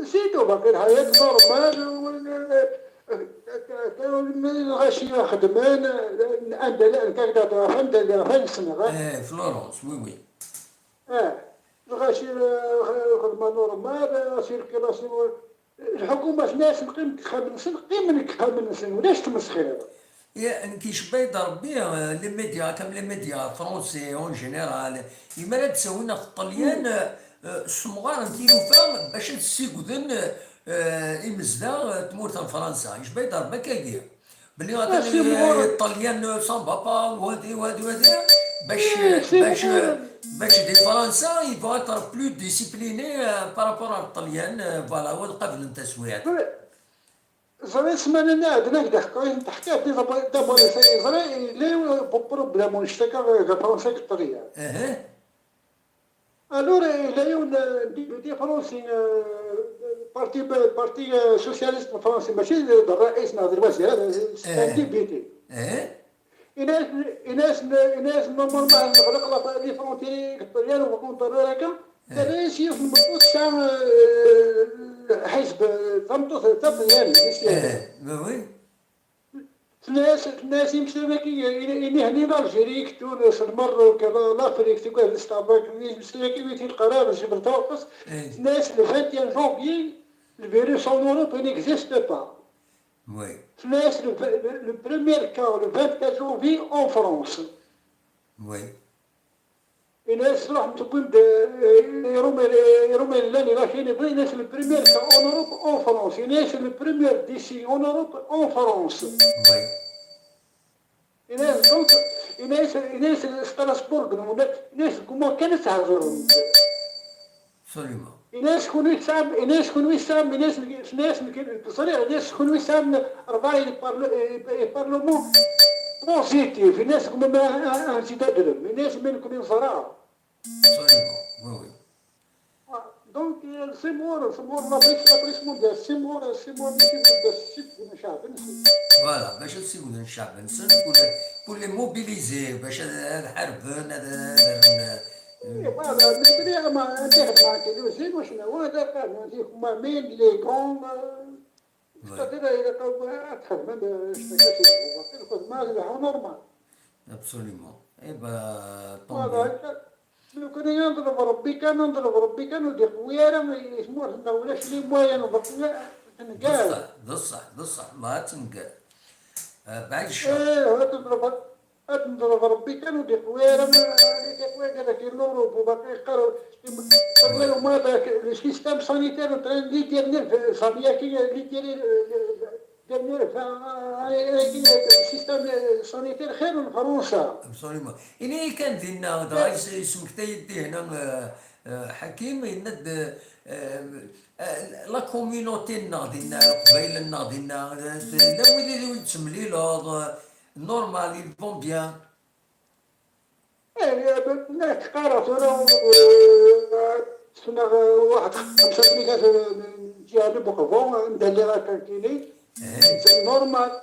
سيتو باقي الحياة نورمال، وال-، الغاشي خدمان، عندها الآن كاكدا، عندها الآن سنة. Eh, Florence, oui, oui. اه، الغاشي، آه، خدمة نورمال، آه، سيركيلاسيون. الحكومة ناس نقيم خمسين، قيم من خمسين، ولاش تمسخير؟ يا، نكي شبيد ربي, آه, les médias, كم les médias français en général, يما راه تساوينا في الطليان, آه, آه, السمغار نتي لوفا باش تسيقدن, آه, إمزدا, آه, تمورت فرنسا. شبيد ربي كاكيا. بلي غادي الطليان سان بابا وهادي وهادي وهادي. باش, باش, باش دي فرنسا, il faut être plus discipliné, آه, par rapport à الطليان, آه, voilà, والقبل نتا سويعت. Ẓriɣ ssmana-nni iɛeddan ak-d-ḥkiɣ, teḥkiḍ-d d'abord, ẓriɣ yella yiwen problème annect-agi ɣer Fransa akked Ṭṭalyan. Aha. Alors, yella yiwen, euh, député français, euh, parti, parti, euh, socialiste français, mačči d, d ṛṛaïs neɣ d lwazir, c'est un député. Aha. Ini-as, ini-as, ini-as normalement neɣleq la, les frontières deg Ṭṭalyan u contrôler akka. Terra-yas yiwet n tmeṭṭut tesɛa, euh, ḥizb, euh, tameṭṭut d taṭalyanit. Tenna-yas, tenna-yas imslan-agi, ini, ini henni l'Algérie, Tunes, Lmerruk, la, l'Afrique, tugad Istanbul, imslan-agi wi t-ilqan ara Jebel Ṭawqes. Tenna-yas le vingt et un janvier, le virus en Europe, il n'existe pas. Tenna-yas le, le, le premier cas, le vingt-quatre janvier, en France. Ini-as, tṛuḥem tewwim-d, eh, iṛumel-, iṛumel llan i la Chine, ini-as le premier cas en Europe, en France. Ini-as le premier décès en Europe, en France. Ini-as donc, ini-as, ini-as Strasbourg, ini-as comment kan ad thedrem. Absolument. Ini-as kunwi tesɛam, ini-as kunwi tesɛam, ini-as, ini-as nekk ẓriɣ, ini-as kunwi tesɛam rebɛa i parle-, i, i parlement positif, ini-as deg umama ad tt-id-adrem, ini-as ma nekkni neẓra. Absolument, oui, oui. Donc, euh, c'est mort, c'est mort, la presse, la presse mondiale, c'est mort, c'est mort, c'est mort, c'est mort. Voilà, باش ad ssiwden ccɛeb-nsen, pour les, pour les mobiliser, باش ad, ad ḥarben, ad, ad rren, euh, إيه، voilà، بالنسبة لي أما أنت خدمة كيلوزين وشنو هو هذا قانون ديك مامين لي كون، c'est-à-dire إذا قالوا تخدم هذا شنو كاش الخدمة اللي هو normal. Absolument. إيه با، tant mieux. لو كان ينظر ربي كان، نظر ربي كان ودي قوي راه يسمو لنا ولا شي مويا نظر تنقال. بصح، بصح، بصح، الله تنقال. آه، بعد الشر. إيه، هذا نظر، هذا نظر ربي كان ودي قوي راه ما، هذيك قوي قال لك يلوروب وباقي يقرا. قبل ما ذاك le système sanitaire، les derniers، صافي كي les derniers، les derniers، le système sanitaire خير من فرنسا. Absolument. Ini kan dinna, dɣa yesmektay-d hna, euh, euh, Hakim, yenna-d, euh, euh, la communauté-nneɣ dinna, Leqbayel-nneɣ dinna, euh, llan wid i d-, wid temlileḍ, euh, normal, ils vont bien. إيه، ما تقارا ثورة، آه، سنا واحد خمسة مية، آه، جهة بوقفون، ندير لي راكان كيني. نورمال،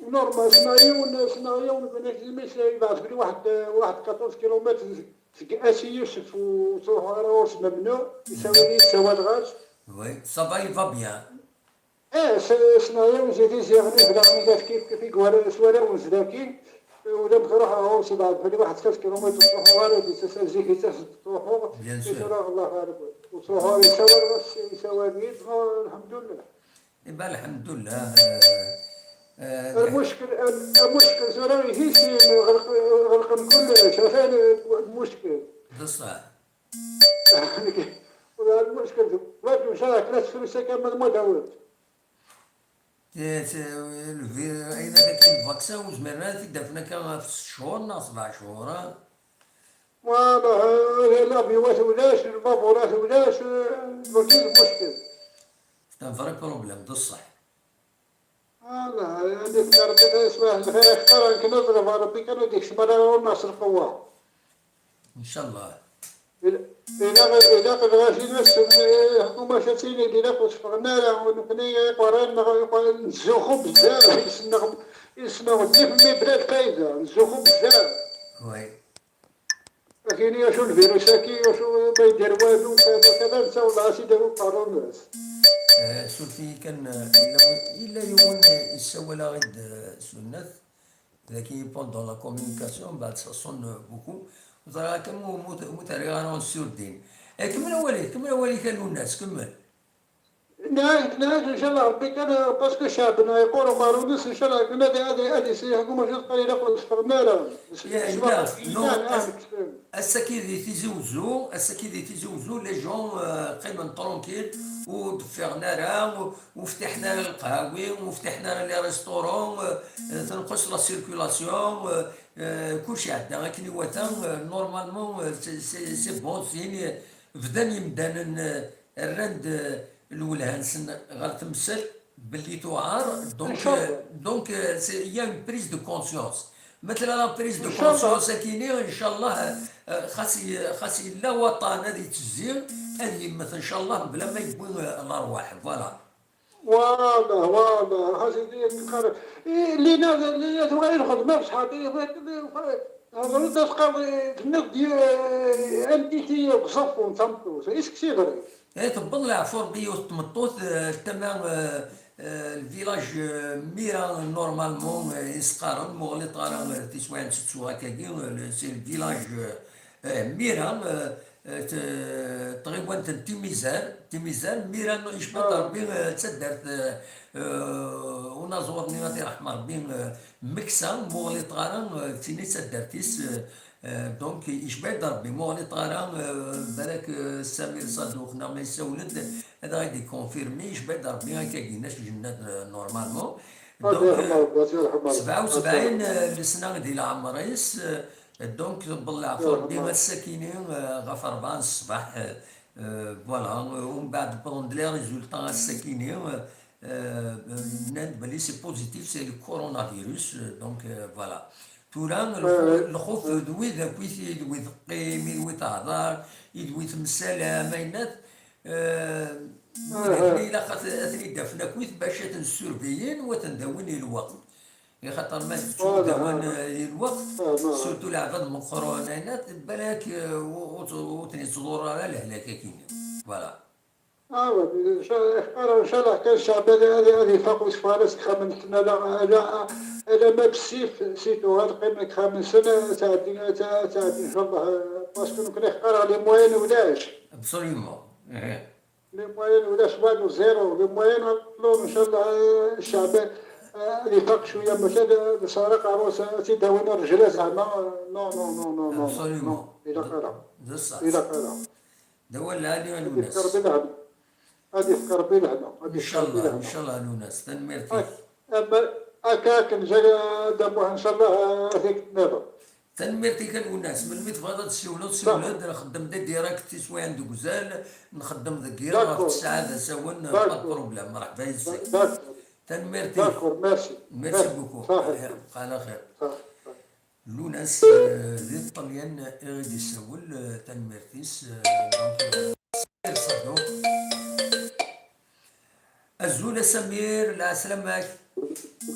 نورمال، سنا يون، سنا يون، بنات الميس يبعث لي واحد، واحد quatorze كيلومتر، سك آسي يوسف وتروح على راس ممنوع، يساوي لي، يساوي الغاز. Oui, ça va, il va bien. إيه، س-، سنايا وزيتي زيغني في العمليات كيف كيف يقوى سوالي وزداكي. ولا بتروح هو سبعة، فلي واحد خمس كيلومتر تروحوا غير دي تسال زيكي تروحوا. Bien sûr. تروح الله غالب. وتروحوا يسوى الغش، يسوى النيت، الحمد لله. إيه، الحمد لله. آه، آه، المشكل، المشكل زرا يهيسي غلق، غلق كل شيء، المشكل. بصح. والله المشكل، واحد مشى ثلاث فلوس كامل ما داوت. ت-، ت-، الفي-، أين كاين الفاكسان وزمرنا تدفنا كان في ست شهور، نا سبع شهور، ها؟ والله، هذا الأفيوات ولاش، البابورات ولاش، ما كاين المشكل. C'est un vrai problème، بصح. الله، هذيك ربي يصلح الخير، اختار كي نضرب ربي كانوا ديك السمانة والناس القوة. إن شاء الله. إلا، إلا قد غاشي ناس، إيه، حكومة شاتيني دي لك وتفغنا لا، ونقني قران نغ-، نزوخو بزاف، يسنغ، يسنغ ديف مي بلا الفايدة، نزوخو بزاف. Oui. لكن يا شو الفيروس هاكي، يا شو ما يدير والو، كذا، كذا، نسى والله سيدي وقارون الناس. آه، سوفي كان، آه، إلا، إلا يوم يسوى لا غيد، آه، سنة. لكن pendant la communication، بعد ça sonne beaucoup. وترى كم مت-، متريغان sur الدين. إيه، كمل أولي، كمل أولي كانوا الناس، كمل. نعيش، نعيش إن شاء الله ربي كان، باسكو شعبنا يقولوا مارونس إن شاء الله كنا هذه، هذه، هذه سي حكومة شو تقول لنا قول سفر مالا. يا إله، نو، أس-، أساكي دي تيزي وزو، أساكي دي تيزي وزو، les gens، آه، قيمن tranquille، ودفعنا راه، و-، وفتحنا القهاوي، وفتحنا les restaurants، آه، تنقص la circulation، آه، آه، كلشي عندنا، لكن هو تا، آه، normalement، آه، c'est، c'est، c'est bon signe. بدان يمدانن، آه، الرند، آه، الولهانسن غير تمثل. Belli tuɛer, donc, euh, donc, euh, c'est, il y a une prise de conscience. Maintenant, la prise de conscience, akini, inchallah, euh, xas i-, xas yella waṭan ad yettezzi, ad yemmet, inchallah, bla ma yewwi, euh, larwaḥ. Voilà. Voilà, voilà. Xas yella, lina, lina tuɣal lxedma, bṣeḥ, hḍer-d, as-qqar, tenniḍ-d, euh, M T T deg uẓeffun, tameṭṭut. Est-ce que c'est vrai? Eh, tewweḍ leɛfu Rebbi yiwet n tmeṭṭut, eh, tama, eh, eh, le village, eh, Mira, normalement, eh, i s-qqaren, muɣli ṭara, eh, tiswiɛin n settu akkagi, eh, le, c'est le village, eh, eh, Mira, eh, eh, t-, tɣiwant n Timizar, Timizar, Mira, no, icba-d Rebbi, eh, d taddart, eh, eh, unaẓur-nni, ad t-iṛḥem Rebbi, eh, Meksa, muɣli ṭara, eh, d tin i d taddart-is, eh, Euh, donc, icba-d Rebbi, muɣli ṭara, euh, balak, euh, Samir Sadux neɣ ma yessawel-d, ad aɣ-d-ikonfirmi, icba-d Rebbi akkagi-nni s jennat, euh, normalement. Donc, euh, sebɛa u sebɛin, euh, lesna di leɛmer-is, euh, donc, tewweḍ leɛfu Rebbi ass-akini, euh, ɣef rebɛa n ṣṣbeḥ, euh, euh, voilà, euh, umbeɛd wwḍen-d les résultats ass-akini, euh, euh, nnan-d belli c'est positif, c'est le coronavirus, euh, donc, euh, voilà. Tura, lxu-, lxuf d wid akkit, i d wid qqim, i d wid hḍer, i d wid msalam, aynat, eh, wid akken ilaq ad, ad ten-id-afen akkit bac ad ten-surveillen u ad ten-dawin i lweqt. Axaṭer ma tettudawan, eh, i lweqt, surtout leɛbad meqqren, aynat, balak, eh, ur, ur, ur ten-yettḍurru ara lehlak akini. Voilà. Ah, ouais, mais ça, ixtar, inchallah, kan ccɛb ad, ad, ad ifaq usefɣar-is deg ixxamen-nsen, ala, ala, ala ma bessif, si tuɣal qqim deg ixxamen-nsen, ad tɛeddi, ad tɛ-, ad tɛeddi, inchallah, euh, parce que nekkni ixtar les moyens ulac. Absolument. Les moyens ulac, walu, zéro. Les moyens, alors, inchallah, euh, ccɛb, euh, ad ifaq cwiya, maca d, d ṣṣara qarus, ad t-id-awin rrejla, zeɛma, euh, non, non, non, non, non, non. Absolument. Ilaq ara. D ṣṣeḥ. Ilaq ara. D awal lɛali a Lwennas. Ad yefk Rebbi lehna. Ad yefk Rebbi lehna. Inchallah, inchallah a Lwennas. Tanemmirt-ik. Ak-, ama, akka akken, Dda Muḥ, inchallah, ad t-id-nniḍen. Tanemmirt-ik a Lwennas. Melmi tebɣiḍ ad tessiwleḍ, siwel-d. Nxeddem des directs tiswiɛin deg uzal, nxeddem deg yiḍ ɣef ttesɛa d asawen, pas de problème. Mṛeḥba yis-k. Tanemmirt-ik. D'accord, merci. Merci beaucoup. Bqaw ɛla xir. Lunas, euh, di Ṭṭalyan i ɣ-d-issawel, euh, tanemmirt-is, euh, donc, euh, Samir Saddou. Azul a Samir, lɛeslama-k.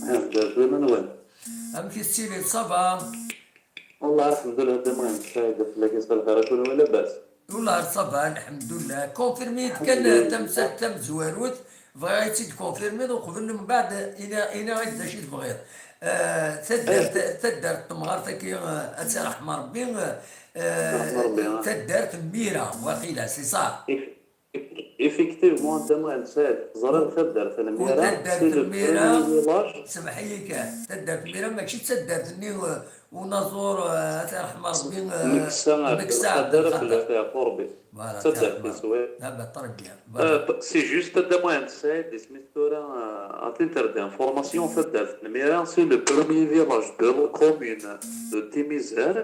Azul, amek i tettiliḍ, ça va? Wallah, alḥemdulillah, Dda Muḥend, fell-ak lxir, a kunwi labas? Wallah, ça va, lḥemdulillah. Confirmi-d kan tamsalt tamezwarut, bɣiɣ ad tt-id-confirmiḍ uqbel mbeɛd ini-, iniɣ-ak d acu i tebɣiḍ. Eh, taddart, taddart n temɣart-agi, eh, ad tt-iṛḥem Ṛebbi, eh, taddart n Mira, waqila, c'est ça? Effectivement, a Dda Muḥend Saɛid, teẓriḍ taddart n Mira, c'est le premier village. Semmeḥ-iyi kan, taddart n Mira mačči d taddart-nni, eh, unaẓur, eh, ad t-iṛḥem Ṛebbi, eh, Meksa Ɛebdelqader, ad t-iɛfu Ṛebbi. Voilà, d taddart-is, oui. Ah, bah, très bien. Voilà. Euh, c'est juste, a Dda Muḥend Saɛid, isem-is tura, euh, à titre d'information, taddart n Mira, c'est le premier village de la commune de Timizar.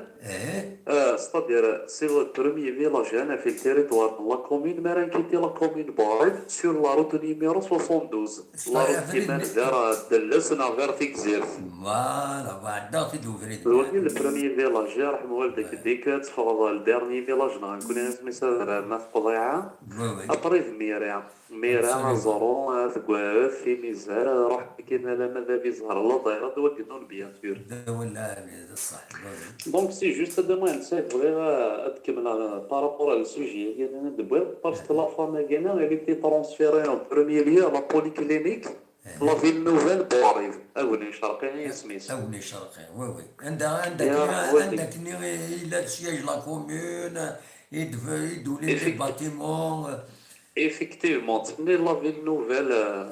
Euh, c'est-à-dire, c'est le premier village, hein, في le territoire de la commune, mi ara nquitter la commune Buɛrib, sur la route numéro soixante-douze. La route qui mène vers, euh, Delles, neɣ vers Tigzirt. Voilà, voilà, d wagi le premier village, ṛeḥma waldak, deg ad teffɣeḍ le dernier village, neɣ nekkni isem-is ad rreɣ At Qḍiɛa. Après d Mira. Mira, Aẓru, At Gwaɛet, Timizar, ruḥ akkin alamma d Abiẓer, Laḍirat, d wagi-nnun, bien sûr. D awal lɛali, d ṣṣeḥ, d awal. Donc, c'est juste, a Dda Muḥend Saɛid, bɣiɣ, euh, ad kemmleɣ, euh, par rapport à le sujet-agi i d-tewwiḍ, parce que la femme-agi, elle a été transférée en premier lieu à la polyclinique, la ville nouvelle, Buɛrib, Agni Cerqi i yisem-is. Agni Cerqi, oui, oui. Anda, anda, anda, anda yella le siège de la commune, i d-, i d-ulin les bâtiments, euh, Effectivement, c'est la ville nouvelle, euh,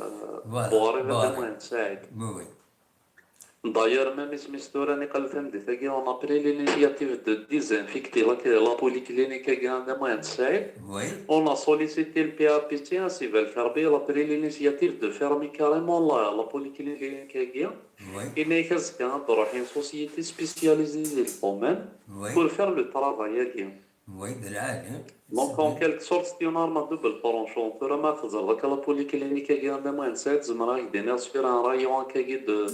Buɛrib, a Dda Muḥend Saɛid. Oui, oui. D'ailleurs, même isem-is tura, niqal tameddit-agi, on a pris l'initiative de désinfecter la, la polyclinique-agi, a Dda Muḥend Saɛid. Oui. On a sollicité le P A P C, ainsi va le faire, il a pris l'initiative de fermer carrément la, la polyclinique-agi. Oui. Yenna-yak azekka ad d-truḥ une société spécialisée dans le domaine pour faire le travail-agi. Oui, d lɛali. Donc, en quelque sorte, c'est une arme à double tranchant. Tura ma teẓreḍ akka la polyclinique-agi, a Dda Muḥend Saɛid, zemreɣ ad k-d-iniɣ sur un rayon akkagi de,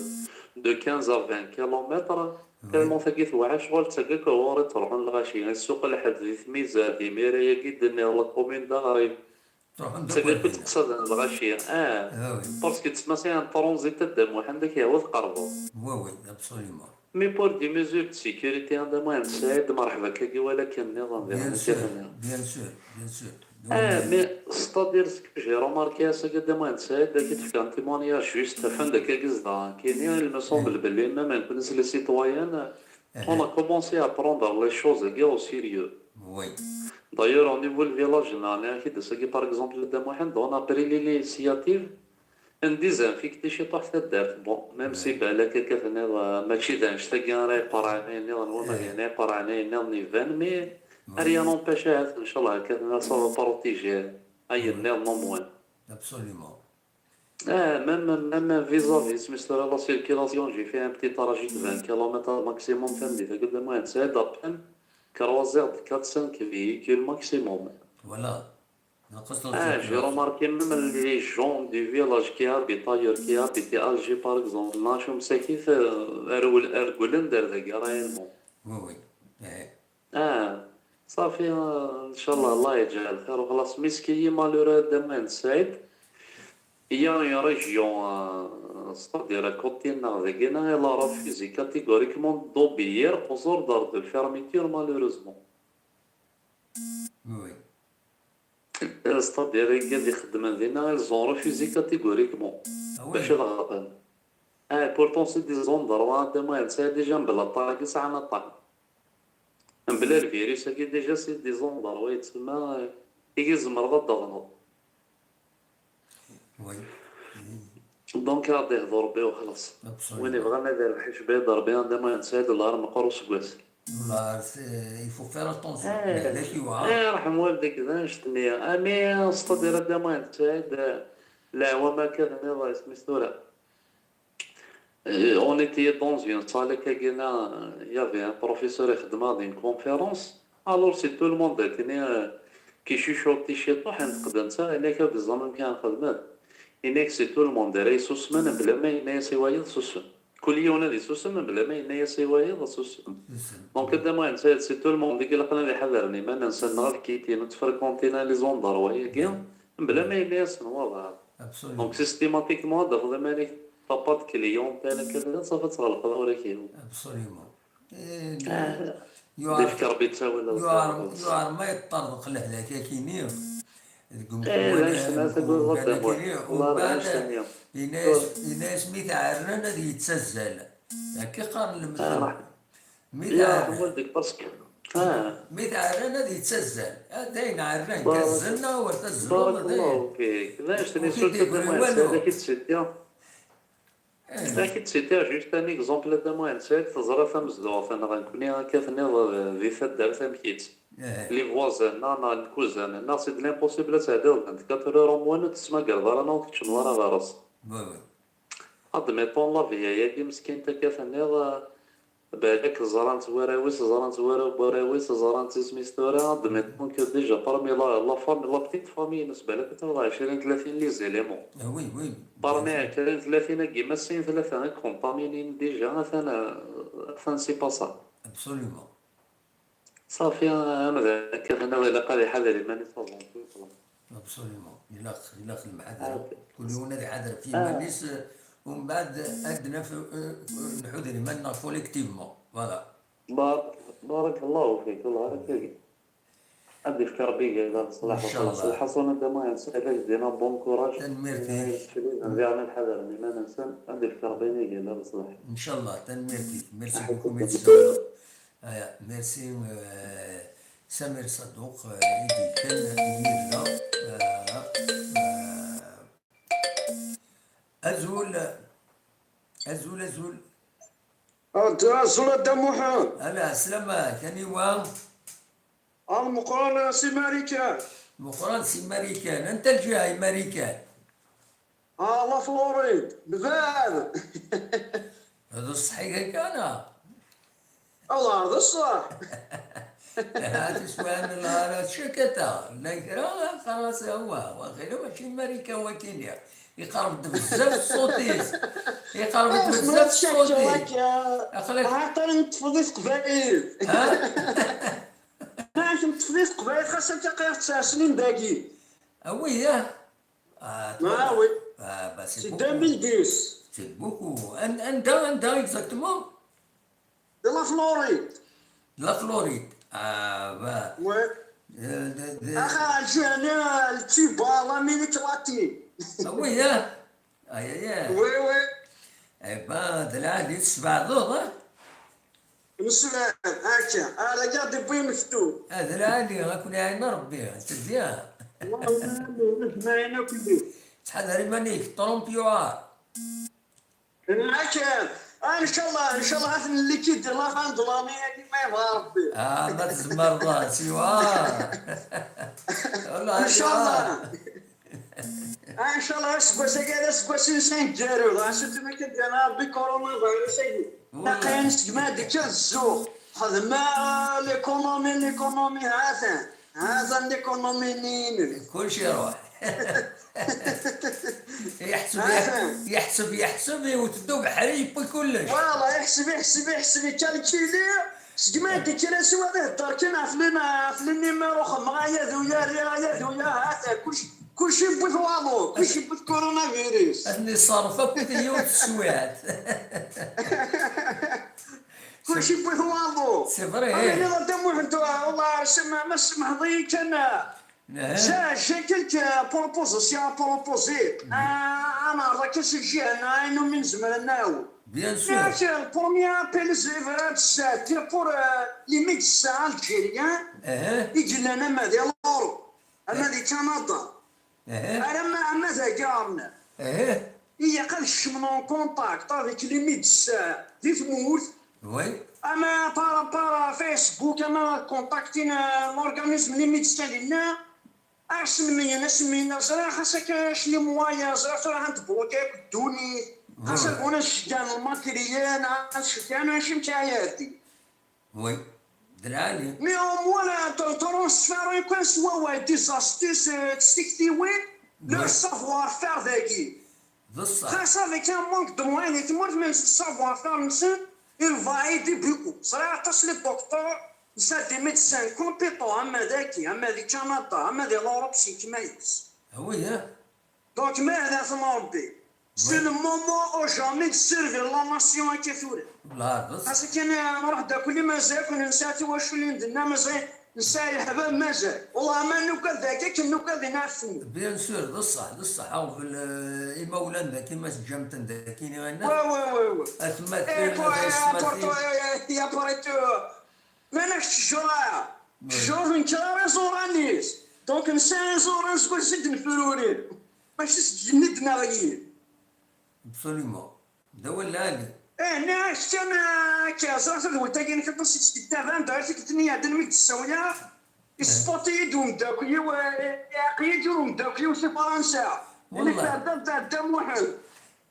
de quinze à vingt kilomètres, tellement tagi tewɛa ccɣel, d tagi akk ɣur-i ttruḥun lɣaci. Ssuq Lḥed di Tmizar, d imir-agi d-nniɣ la commune d Aɣrib. D tagi akk ttqsaden lɣaci. Ah, parce que tettmasi un transit a Dda Muḥend, ad k-yehwa tqerbeḍ. Oui, oui, absolument. Mais pour des mesures de sécurité, a Dda Muḥend Saɛid, merḥba akkagi wala kan nniḍen diɣen akka tenniḍ. Bien sûr, bien sûr. Ah, mais c'est-à-dire ce que j'ai remarqué ass-agi a Dda Muḥend Saɛid, ad k-id-fkeɣ un témoignage juste, afan d akkagi zedɣeɣ nekkini, il me semble belli même nekkni s les citoyens, on a commencé à prendre les choses-agi au sérieux. Oui. D'ailleurs, au niveau le village, nniɣ-ak-id ass-agi, par exemple, a Dda Muḥend, on a pris l'initiative n désinfecter ciṭuḥ taddart. Bon, même si balak akka tenniḍ, euh, mačči d annect-agi ara iqerɛen ayen nniḍen, wama d yan iqerɛen ayen nniḍen iban, mais rien n'empêche ahat, ncallah, akka tenniḍ, ça va protéger ayen nniḍen au moins. Absolument. Ah, même, même vis-à-vis, isem-is tura, la circulation, j'ai fait un petit trajet de vingt kilomètres maximum, tameddit-agi a Dda Muḥend Saɛid, à peine croiser quatre cinq véhicules maximum. Voilà. Ah, j'ai remarqué même les gens du village qui habitent ailleurs, qui habitent à Alger, par exemple, nnac msakit, euh, rewlen-d ar dagi réellement. Oui, oui. Eh. Ah, صافي، آه، إن شاء الله، الله يجعل خير وخلاص. Mais ce qui est malheureux a Dda Muḥend Saɛid, il y a une région, euh, c'est-à-dire à côté-nneɣ dagi, elle a refusé catégoriquement d'obéir aux ordres de fermeture, malheureusement. Oui. C'est-à-dire, igad ixeddmen dinna, ils ont refusé catégoriquement. Ah oui. Bac ad ɣaben. Ah, pourtant c'est des endroits, a Dda Muḥend Saɛid, déjà mebla ṭṭaq-agi sɛan aṭṭan. Mebla lvirus-agi, déjà c'est des endroits yettsemma, eh, i tzemreḍ ad d-taḍneḍ. Oui. Donc, ad d-ihdu Rebbi wexlaṣ. Absolument. Win yebɣan ad yerbeḥ icebba-d Rebbi, a Dda Muḥend Saɛid, lɛar meqqer useggas. Voilà, c'est- il faut faire attention. Eh, Lehlak yewɛer. Eh, ṛḥem walidek, d annect-nni. Ami, c'est-à-dire, a Dda Muḥend Saɛid, eh, leɛwam akka tenniḍ, isem-is tura. Eh, on était dans une salle, akkagi-nna, il y avait un professeur ixeddem-aɣ-d une conférence. Alors, c'est tout le monde, akken, eh, qui chuchotait ciṭuḥ, nteqd netta, yenna-k, ur teẓẓam amek ara nxedmet. Yenna-k, c'est tout le monde ara yessusmen, mebla ma yenna-yas i wayeḍ, susem. Kul yiwen ad isusem, mebla ma yenna-yas i wayeḍ, susem. Susem. Donc, a Dda Muḥend Saɛid, c'est tout le monde i ilaqen ad iḥadren iman-nsen, neɣ ad kitin, ur ttfrequentin les endroits-agi, mebla ma yenna-yasen walbeɛḍ. Absolument. Donc, systématiquement, ad tafeḍ iman-ik, t'as pas de clientèle, akka, d ṣafi ad tɣelqeḍ awal-ik-iw. Absolument. Ad ifk Rebbi ttawil ad Yuɛer ma yeṭṭerḍeq lehlak-agi-nni deg umkan akini, umbeɛd yenna-yas mi tɛerran ad yettazzal. Akka qqaren lemtel. Mi tɛerran ad yettazzal. Dayen ɛerran, gazzen neɣ ur tazzleḍ. Barakallahu fik. D annect-nni surtout d ayen ad k-id-sitiɣ. Ad k-id-sitiɣ juste un exemple, a Dda Muḥend Saɛid, teẓra tamezduɣt-nneɣ nekkni akka tenniḍ di taddart amek-itt. Les voisins-nneɣ neɣ lkuzan-nneɣ, c'est de l'impossible ad tɛeddiḍ vingt-quatre heures au moins ur tesmagreḍ ara neɣ ur tkeččmeḍ ara ɣer-s. Admettons la vie-agi meskint akka tenniḍ, balak ẓran-tt warraw-is, ẓran-tt warraw n warraw-is, ẓran-tt isem-is tura, admettons que déjà parmi la, la famille, la petite famille-ines, balak ad tawiḍ ɛecrin, tlatin les éléments. Ah oui, oui. Parmi ɛecrin, tlatin-agi, ma sin tlata i contaminin déjà, atan, atan c'est pas ça. Absolument. Ṣafi, amdan akka tenniḍ ilaq ad iḥader iman-is avant tout. Absolument. Ilaq, ilaq lemḥadra. Kul yiwen ad iḥader ɣef yiman-is, umbeɛd ad naf, eh, nḥuder iman-nneɣ collectivement. Voilà. Bar-, barakallahu fik, Allah barik fik. Ad d-ifk Rebbi iga la leṣlaḥ. Inchallah. Lḥaṣun, a Dda Muḥend Saɛid, ad k-d-iniɣ bon courage. Tanemmirt-ik. Diɣen ad ḥadren iman-nsen, ad d-ifk Rebbi iga la leṣlaḥ. Inchallah, tanemmirt-ik. Merci beaucoup, merci. Aya, merci, euh, Samir Saddouq, euh, i d-yekkan yid-neɣ, euh, euh, azul, azul, azul. Azul a Dda Muḥend. Ala, slama-k, aniwa? Ah, Meqqran si Marikan. Meqqran si Marikan, anta lǧiha i Marikan? Ah, la Floride, nebɛed. D ṣṣeḥ i akka, neɣ? Allah, d ṣṣeḥ. Tiswiɛin n lhara cakata, llan kra qqaren-as, awa, waqila mačči Marikan wakini. Iqerreb-d bezzaf ṣṣut-is. Iqerreb-d bezzaf ṣṣut-is. Aql-ak. Aql-ak neṭṭfeḍ i teqbaylit. Ha? Aql-ak neṭṭfeḍ i teqbaylit, xas akka qiɣ tesɛa snin dagi. Ah oui, ah. Ah, ah oui. Ah, bah, c'est beaucoup. C'est deux mille dix. C'est beaucoup. An-, anda, anda exactement? De la Floride. De la Floride. Ah, bah. Ouais. Euh, de, de... Ah, Algérie, le Cuba, l'Amérique latine. Ah oui, hein? Aïe, aïe, aïe. Oui, oui. Eh ben, de là, les sbador, hein? Nesbad, akka. Ah, la garde de Bouy Meftou. Ah, de là, les, on a connu un arbi, c'est bien. Ttḥadar iman-ik, trompe-yuɣ. Akken. Ah, ncallah, ncallah ad t-nlikidi la fin de l'année-agi ma yebɣa Rebbi. Ah, ma tzemreḍ, siwa. Ncallah. Ah, ncallah aseggas-agi d aseggas-ines aneggaru. Dɣa surtout ma kan d-yerna Rebbi coronavirus-agi. Aql-aɣ nesegma-d kan zzux. Xedma l'économie, l'économie, ha-t-an. Ha-t-an l'économie-nni-inem. Kulci iruḥ. Yeḥseb, yeḥseb, yeḥseb, iwet-d ubeḥri, yewwi kullec. Voilà, yeḥseb, yeḥseb, yeḥseb, yekkalkili. Segmi i d-ikkra siwa ad ihedder kan ɣef lin-, ɣef linimer uxemmeɣ, aya d uya, riɣ aya d uya, ha-t-an, kulci, kulci yewwi-t waḍu, kulci yewwi-t coronavirus. Ad ten-iṣerref akk di yiwet teswiɛt. Kulci yewwi-t waḍu. C'est vrai. Ama nniḍ a Dda Muḥend, wallah, ma tsemḥeḍ-iyi kan, j'ai, j'ai quelques propositions à proposer. Ah, ad neɛreḍ akka si lǧiha-nneɣ ayen umi nezmer ad nɛawen. Bien sûr. Le premier appel, c'est vrai, c'est pour, euh, les médecins algériens i yellan ama di l'Europe, ama di Canada, ama, ama dagi ɣer-neɣ. Ilaq ad kecmen en contact avec les médecins di tmurt. Oui. Ama par, par Facebook, ama contacter, euh, l'organisme, les médecins dinna. Ad asen-meyyen, ad asen-meyyen, ẓriɣ xas akka acli moyen, ẓriɣ tura ad tebloki akk ddunit. Xas ad bɣun ad ceggɛen lmatiriyal, ad ceggɛen acu amek ara iɛeddi. Oui. D lɛali. Mais au moins, euh, transférer kan s wawal des astuces, euh, d tiktiwin, le savoir-faire dagi. D ṣṣeḥ. Xas avec un manque de moyens di tmurt, mais savoir-faire-nsen, il va aider beaucoup. Ẓriɣ aṭas les docteurs, nsan des médecins compétents, ama dagi, ama di Canada, ama di l'Europe, si kma-is. Ah oui, hein. Donc, ma hda-ten Rebbi. C'est le moment ou jamais de servir la nation akka tura. Xas akken nruḥ-d akk, mazal akk nesɛa tiwaculin dinna, mazal nesɛa leḥbab, mazal. Wallah, ma nugad dagi, akken nugad inɛef-ten. Bien sûr, d ṣṣeḥ, d ṣṣeḥ. Aɣbel, euh, imawlan dagi, ma teǧǧam-ten dagi, i ɣinna. Ouais, ouais, ouais, ouais. Atmaten, eh, pour, eh, pour, eh, eh, eh, après tout, ma nekk ttejjur ara. Ttejjur, nekk ara iẓuran-is. Donc, nesɛa iẓuran seg wass i d-nefrurin. Mačči seg igenni d-neɣli. Absolument. D awal lɛali. Eh, nniɣ-ak kan, akka, ẓriɣ tadwilt-agi-inek aṭas i tt-yettaban, d acu i k-d-nniɣ mi d-ssawleɣ, ispoṭ-iyi-d umeddakel-iw, eh, iɛeq-iyi-d umeddakel-iw si Fransa. Wallah. Ini-k tɛeddaḍ, tɛedda Muḥend.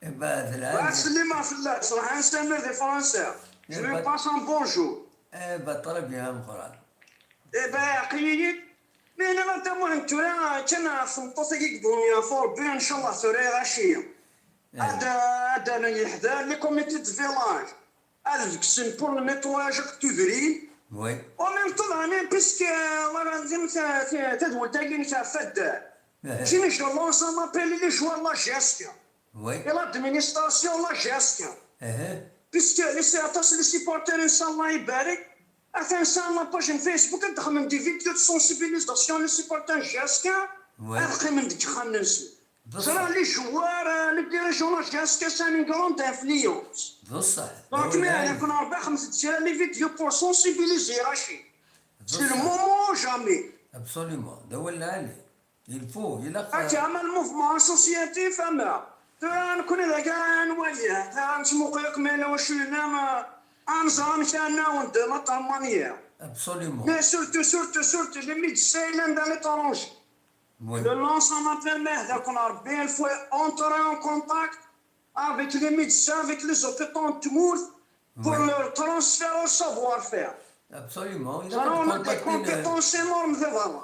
Eh, bah, d lɛali. Sslimeɣ fell-as, ruḥ ad nsemmer di Fransa. Je lui passe un bonjour. Eh, bah, très bien, ameqqran. Eh, bah, iɛeq-iyi-d. Mi nniɣ a Dda Muḥend, tura kan ɣef tmeṭṭut-agi i yebɣun yeɛfu Rebbi, ncallah tura iɣaci. Ad, ad d-rren yeḥder les comités de village. Ad d-kksen pour le nettoyage akked tudrin. Oui. En même temps, daɣen, puisque, euh, voilà, ta-, ta-, tadwilt-agi-inek ɣef waddal. Ttini, je lance un appel i les joueurs de la J S K. Oui. Et l'administration de la J S K. Puisque les, aṭas les supporters, ncallah ibarek, atan sɛan la page n Facebook, ad d-xedmen des vidéos de sensibilisation les supporters n J S K, ad qqimen deg yexxamen-nsen. Ẓriɣ les joueurs, euh, les dirigeants n J S K sɛan une grande influence. D ṣṣeḥ. Donc, mi ara kun Rebbi, xedmet-d kra les vidéos pour sensibiliser, Rachid. C'est le moment ou jamais. Absolument. D awal lɛali. Il faut, ilaq. Akka, ama le mouvement associatif, ama. Tura nekni dagi ara nwali, ara nettmuqul akk ma yella wacu yellan, ma, ad nẓer amek ara nɛawen de l'autre manière. Absolument. Mais surtout, surtout, surtout, les médecins yellan à l'étranger. Oui. Je lance un appel, ma yehda-ken Rebbi, il faut entrer en contact avec les médecins, avec les hôpitaux n tmurt, pour leur transférer le savoir-faire. Absolument. Ilaq ad contactin, euh, compétence énorme de vraiment.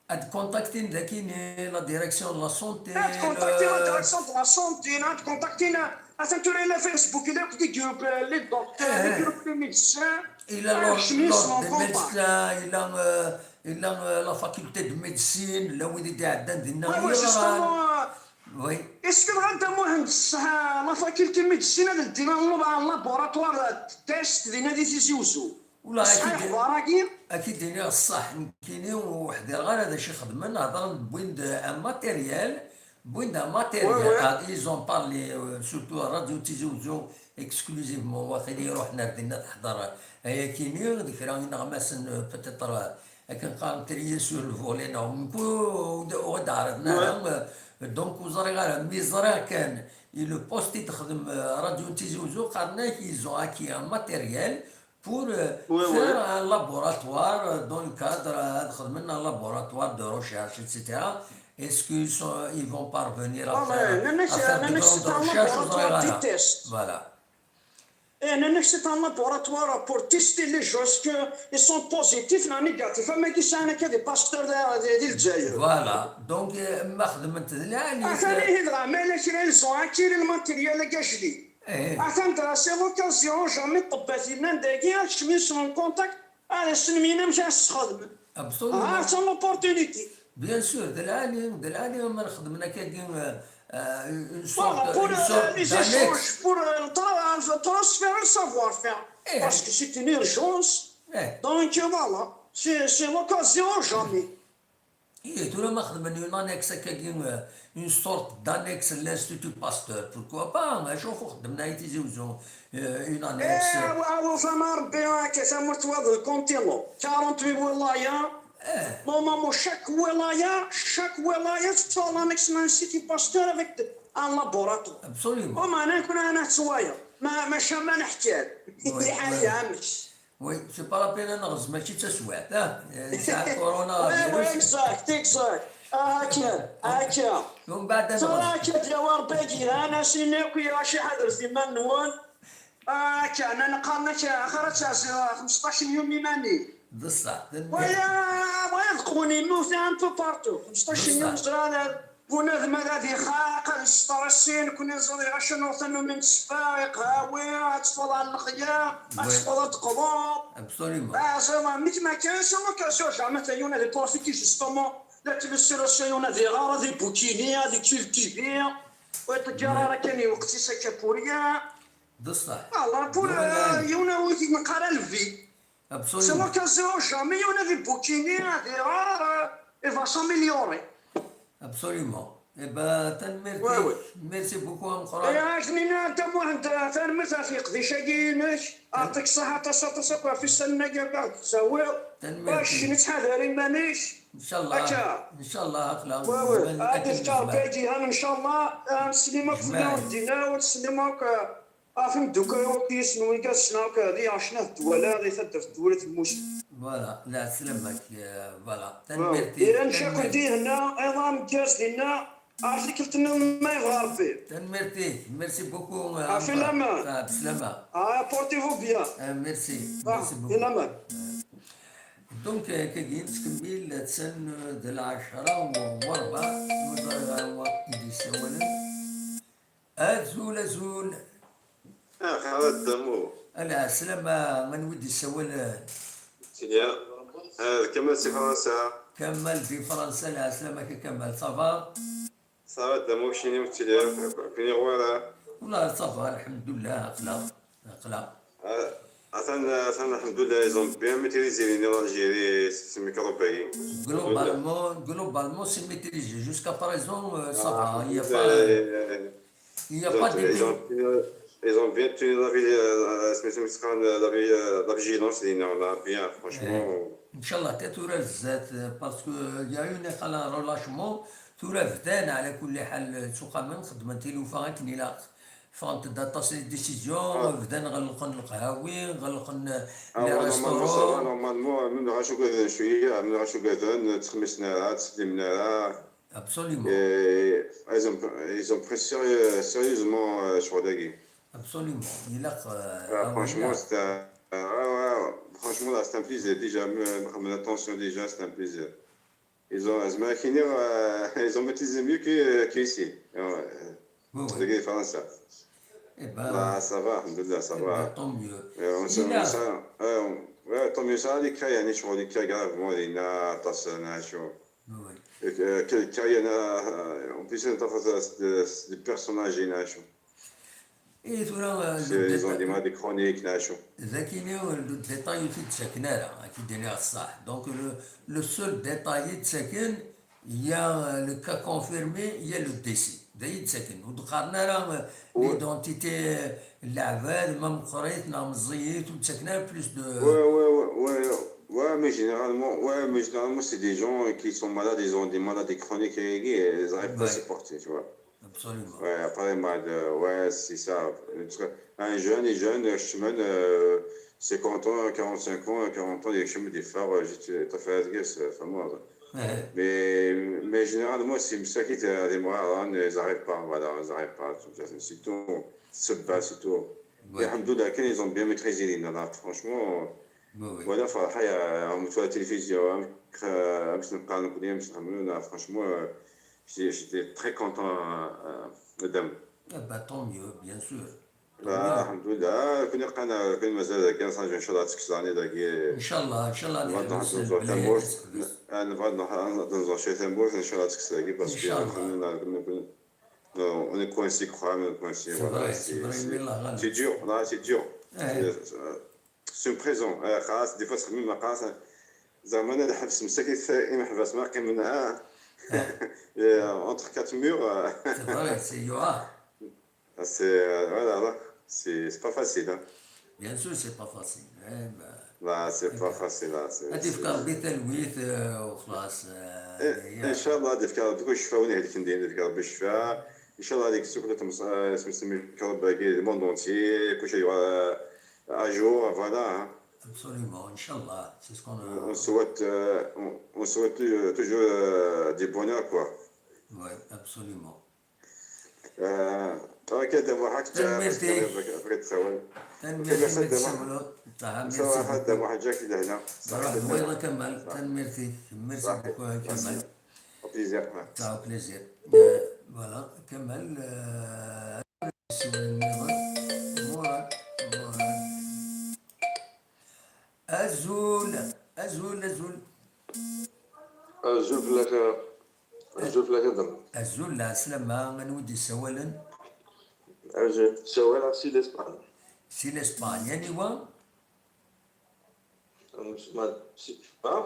Ad contactin daki la direction de la santé. Ad contactin la direction de la santé, ad contactin, atan tura la Facebook, la groupe, euh, les docteurs, les groupes, les médecins. Il a l'ordre des médecins, il a, euh, il a, euh, la faculté de médecine, la wid i d-iɛeddan dinna. Oui, oui, justement. Oui. Est-ce que ɣad amuhend ṣṣeḥ la faculté médecine ad ddin un laboratoire de test dinna di Tizi Uzzu? Wala, ṣṣeḥ ixbar-agi? Ad k-id-iniɣ ṣṣeḥ, nekkini ur ḥdireɣ ara d acu i xedmen, hedren, wwin-d un matériel, wwin-d un matériel, ils ont parlé, euh, surtout Radio Tizi Uzzu, exclusivement, waqila iruḥen ar dinna teḥḍer ayakini, d kra ineɣmasen, euh, peut-être, euh, akken qqaren, trier sur le volet, neɣ nekk ur d-ɛriḍen ara, euh, donc ur ẓriɣ ara, mi ẓriɣ kan, i le poste i d-texdem, euh, Radio Tizi Uzzu, qqaren-ak, ils ont acquis un matériel, pour, euh, faire un laboratoire, euh, dans le cadre, euh, ad xedmen un laboratoire de recherche, et cetera. Est-ce qu'ils sont, ils vont parvenir à faire, à faire de grandes recherches, ur ẓriɣ ara. Voilà. Eh, nnan-ak c'est un laboratoire pour tester les gens, est-ce que ils sont positifs neɣ négatifs, am wagi sɛan akka des pasteurs di, di, di Lezzayer. Voilà, donc, euh, ma xedment d lɛali. Atan ihi dɣa, ma yella kra, ils ont acquis le matériel-agi ajli. Atan dɣa, c'est l'occasion, jamais ṭṭebbat yennan dagi, ad kecmen en contact, ad asen-inin amek ad s-sxedmen. Absolument. Ah, c'est l'opportunité. Bien sûr, d lɛali, d lɛali ma xedmen akkagi, euh, euh, une sorte, pour, une euh, sorte les d'annexe. Échanges, pour, euh, tra-, transférer le savoir-faire. Parce que c'est une urgence. Donc, euh, voilà, c'est, c'est l'occasion jamais. Ih, tura ma xedmen une annexe akkagi, euh, une sorte d'annexe de l'Institut Pasteur, pourquoi pas? Acu ur xeddmen ara i Tizi Uzzu, euh, une annexe? Eh, awa, awa, fama Rebbi, akka tamurt wa d le continent, quarante-huit wilaya. Normalement, chaque wilaya, chaque wilaya teṭṭef l'annexe n l'Institut Pasteur avec un laboratoire. Absolument. Au moins, nekni nettwaya. Ma, maca ma neḥkan. Oui, oui. Amek? Oui, c'est pas la peine ad nɣez, mačči d taswiɛt, ah, nesɛa le coronavirus. Oui, oui, exact, exact. Ah, akka, akka. Tura akka, d lawan Rebbi ad d-yerr, ad as-nini akk i lɣaci ḥadret iman-nwen. Ah, akka, nnan qqaren akka, axir ad teɛziḍ xmesṭac n yum iman-ik. D ṣṣeḥ, tanemmirt. Waya, waya d qwun immuten un peu partout. Xmesṭac n yum, ẓran, Bunadem ad ad ixaq, ad yesṭersi, nekkni nẓer iɣac ad nuɣ tannumi n tteffa, iqhawi, ad teffeḍ ar lexyar, ad teffeḍ ad d-teqḍuḍ. Absolument. Aẓiḍ, mi tma kan, c'est l'occasion, jamais t'as une de profiter justement, la tmessi la seyuna di ɣara, di bukini, di cultiver, ur yeṭṭeǧǧar ara kan i lweqt-is akka pour rien. D ṣṣeḥ. Voilà, pour, euh, yiwen a wi t-id-neqqar a lvi. Absolument. C'est l'occasion, jamais yiwen ad ibukini, ad iɣer, euh, il va s'améliorer. Absolument. Eh ben, tanemmirt-ik. Oui, oui. Merci beaucoup, ameqqran. Eh, ak-nini, a Dda Muḥend, tanemmirt ɣef leqdic-agi-inek. Yeɛṭik ṣṣeḥḥa aṭas, aṭas akk ɣef ussan-agi akk aɣ-d-tettawiḍ. Tanemmirt-ik. Kečč nettḥadar iman-ik. Inchallah. Akka. Inchallah, aql-aɣ. Oui, oui. Ad ifk Rebbi ad d-ihan, inchallah. Ad neslim akk fell-awen dinna, ad neslim akk, euh, Ɣef imeddukal akk yis-sen wigas ssneɣ akk di Ɛecnat Dwala, di taddart Dwala Temmucent. Voilà, lɛeslama-k, euh, voilà. Tanemmirt-ik. Ira ncakent ihenna, iḍ ameggaz dinna, ar tikkelt nniḍen ma yebɣa Rebbi. Tanemmirt-ik, merci beaucoup, euh, Ɣef laman. Ah, beslama. Ah, portez-vous bien. Ah, merci, merci beaucoup. Ɣef laman. Donc, euh, kagi nettkemmil, attan, euh, d lɛecra u rebɛa, ur ẓriɣ ara wa i d-yessawalen. Azul, azul. Ax, a Dda Mu. Ala, slama, man wi d-yessawalen? Tinya. Ah, d Kamal si Fransa. Kamal di Fransa, la slama-k a Kamal, ça va? Ça va, Dda Mu, keččini ur ttili ara, kini ɣwara. Wala, ça va, alḥemdullah, aql-aɣ, aql-aɣ. Ah, atan, atan, alḥemdullah, ils ont bien maîtrisé l'Algérie, ce microbe-agi. Globalement, globalement, c'est maîtrisé. Jusqu'à présent, euh, ça va, il y a pas, euh, Il y a pas de... Ils ont, ils ont bien tenu la vi-, euh, la, la, la, la vigilance, on a bien, franchement. Inchallah, tura zdat, parce que, euh, il y a eu un relâchement, tura bdan, ala kulli ḥal, s uxxam, xedmen tilufa akken ilaq. Ffɣent-d aṭas n décisions, bdan ɣelqen leqhawi, ɣelqen, euh, les restaurants. Normalement, ça va, normalement, même ɣac ugaden cwiya, même ɣac ugaden, ttxemmissen ara, ttsellimen ara. Absolument. Et ils ont, ils ont pris sérieux, sérieusement, euh, ccɣel-agi. Absolument. Ilaq, euh, ah, franchement, c'est un, ah, ouais, Franchement, là, c'est un plaisir. Déjà, même, même la tension, déjà, c'est un plaisir. Ils ont, زعما كاينين, euh, ils ont maîtrisé mieux que, qu'ici. Ouais. Oui, oui. Dès فرنسا. Eh ben, Là, ça va, الحمد لله, ça eh ben, va. Tant mieux. Euh, on se, Zina. Ça, euh, on- ouais, tant mieux ça, les cas, يعني شغل, les cas gravement, les na, tas, na, شو. Oui, oui. Euh, quel cas, il y en a, euh, en plus, c'est des personnages, na, شو. Et tura, euh, C'est- Ils ont des maladies chroniques, na, شو. Dakini, le détail ur t-id-ttaken ara, ad k-id-iniɣ ṣṣeḥ. Donc, le, le seul détail i d-ttaken, il y a, euh, le cas confirmé, il y a le décès. D ayen i d-ttaken. Ur d-qqaren ara, euh, l'identité, euh, n leɛbad, ma meqqrit neɣ meẓẓiyit, ur d-ttaken ara plus de... Ouais, ouais, ouais, ouais, ouais, mais généralement, ouais, mais généralement, c'est des gens qui sont malades, ils ont des maladies chroniques et ils n'arrivent pas à Ouais. Supporter, tu vois. Absolument. Ouais, après, malade, euh, ouais, c'est ça. Un jeune, les jeunes, euh, je suis même, euh, cinquante ans, quarante-cinq ans, quarante ans, il y a des femmes, euh, juste, euh, t'as fait la guerre, c'est famoise. Mais, mais généralement, c'est ça qui est des mois, hein, ils n'arrivent pas, voilà, ils n'arrivent pas, tout ça, c'est tout. C'est bas, c'est tout. Ouais. الحمد لله, ils ont bien maîtrisé, là, franchement. Oui, oui. Voilà, فرحة, euh, on voit la télévision, hein, euh, باش نبقى نقول, باش نخمم, là, franchement, euh, j'ai- j'étais très content, euh, euh, madame. Eh ben, tant mieux, bien sûr. لا، الحمد لله. كنا قانا، كنا مازال كان صافي، ان شاء الله تكسرني داكي. ان شاء الله، ان شاء الله. نبغى نروح نحبس نزور البلاد، تمورت. تحبس. انا نبغى نروح نزور شي تمورت ان شاء الله تكسرني، parce إن que شاء الله. خلينا كنا كنا on est coincé, quoi, on est coincé. C'est Voilà, vrai, c'est c'est vrai, c'est- mais là, c'est dur, là, c'est dur. Eh. C'est un présent. آه، خلاص, des fois تخمم خلاص, زعما انا نحبس مساكن, اما نحبس ما قيمنا, آه. Entre quatre murs, آه. C'est vrai, c'est يعاق. C'est, euh, voilà, là, c'est c'est pas facile, hein. Bien sûr, c'est pas facile. Eh ben, Là, c'est pas facile, là. C'est- هذه c'est- فكر بيت الويت, آه، وخلاص, آه، إيه، هي- ان شاء الله هذه فكره, دوك شفاء ونهديك ندير, هذيك ربي الشفاء. ان شاء الله هذيك السكر تمس- آه، اسم سميك ربي, le monde entier, كلشي يبغى à jour, voilà, hein. Absolument, ان شاء الله, c'est ce qu'on a. On souhaite, euh, on, on souhaite, euh, toujours, euh, du bonheur, quoi. Oui, absolument. Euh, ok, d'abord, حق تنميرتي. بغيت تسول. تنميرتي. Merci, ما دابا. تسولوا. صح, merci صراحه beaucoup. دابا حاجه كي لهنا. صراحه بويضه كمال, تنميرتي. Merci صح. beaucoup كمال. Au plaisir, ouais. تاع plaisir. آه، voilà, كمال, آه، مراد, مراد. ازول, ازول, ازول. Azul fell-ak a, azul fell-ak a Dam. Azul, lɛeslama, anwa i d-yessawalen? Azul, ssawaleɣ si l'Espagne. Si l'Espagne, aniwa? Ma, si, ha?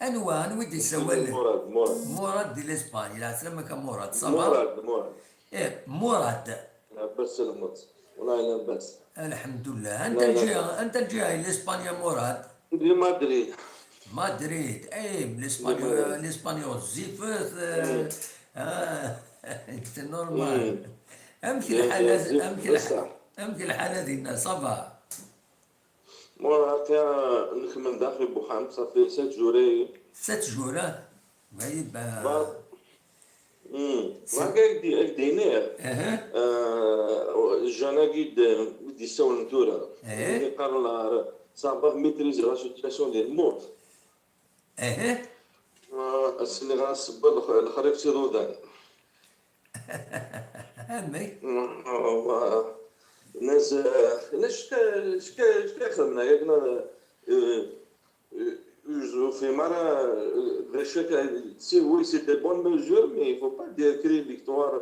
Anwa, anwa i d-yessawalen? Murad, Murad. Murad di l'Espagne, lɛeslama-k a Murad, ça va? Murad, Murad. Eh, Murad. Labas a lmut. Wala labas. الحمد لله. لا، انت لا. الجهه, انت الجهه, l'Espagne, Murad. Di Madrid. Madrid, اي, Madrid. l'Espagnol, l'Espagnol, زيفت, آه, آه, c'est normal. امك زيفت، الحاله, زيفت امك بصح. الحاله, امك الحاله دينا, ça va? Moi, هكا نخمم داخل بوخام, ça fait sept jours. Sept jours, hein? Oui, ben. Bah, hmm. Moi, هكا يدي, يديني. اها. آه، جانا قيد, قيد يساول نتورا. إيه. اللي قال لا, ça va maîtriser la situation ديال الموت. اها. آه، السنغال السبب الخ-، الخريف سي رودان. امي. آه، ناس, آه، ناس شكا, شكا, شكا خدمنا, ياك نا, آه، آه، في مرة, آه، باش كا-, c'est, oui, c'est des bonnes mesures, mais il faut pas dire que les victoires,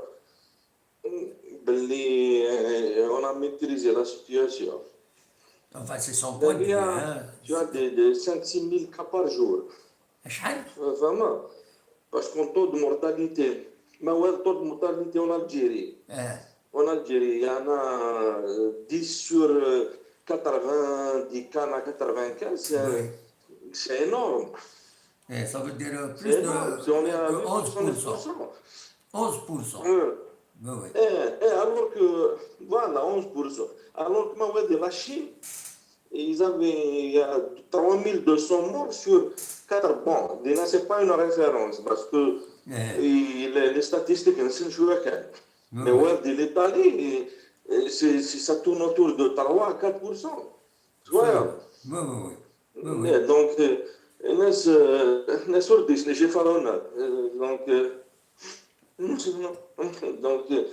باللي, آه, on a maîtrisé la situation. Enfin, c'est son point de vue, دابا, hein. Tu as des, des cinq six mille cas par jour. شحال؟ فاهمة؟ Parce qu'on taux de mortalité, ما هو le taux de mortalité en Algérie. اه. En Algérie, il y en a, euh, dix sur, euh, quatre-vingts, dix cas, quatre-vingt-quinze, c'est, Oui. c'est énorme. Eh, ça veut dire, euh, plus C'est de, énorme. Si on est à de onze pour cent. soixante-dix pour cent. Onze pour cent. Euh, Oui, oui. eh, eh, alors que, voilà, onze pour cent. Alors que, moi, de la Chine, ils avaient, il y a trois mille deux cents morts sur quatre. Bon, déjà, c'est pas une référence parce que Eh. il- les, les statistiques, c'est une chouette. Oui, Mais oui. Ouais, de l'Italie, eh, c'est, c'est- ça tourne autour de trois à quatre pour cent. Twalaḍ? Oui, oui, oui. Donc, euh, nas, euh, nas ur d-yesni Jifaruna. Euh, donc, euh, donc, euh,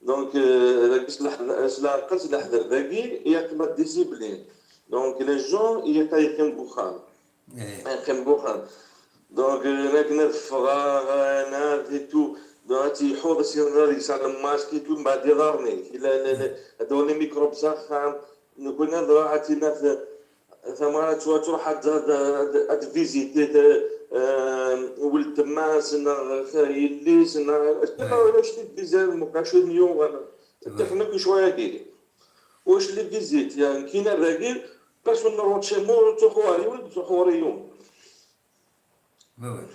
donc, euh, dagi s leḥder, s leɛqel, s leḥder dagi, il y a la discipline. Donc, les gens, il y a yeqqim deg uxxam. Eh, Yeqqim deg uxxam. Donc, euh, akken ad ffɣeɣ, euh, nadi tout. Donc, ad tt-iḥuḍ, ad s-yerr, ad yesɛa lmask et tout, mbeɛd iḍarren-ik. Ila, la, la, ad d-awen les microbes s axxam. Nekkni ad nruḥ ad tt-naf, tamara ad twa-, ad truḥ ad, ad, ad, ad visiter, euh, weltma-s, neɣ yelli-s, neɣ, acḥal, acḥal d bizar, muqac, union, voilà. Ttafna akk ccwaya-agi. Wac les visites, yani, kina dagi, personne ne rentre chez moi, ur ttruḥu ɣer yiwen, ur ttruḥu ɣer yiwen. Oui, oui.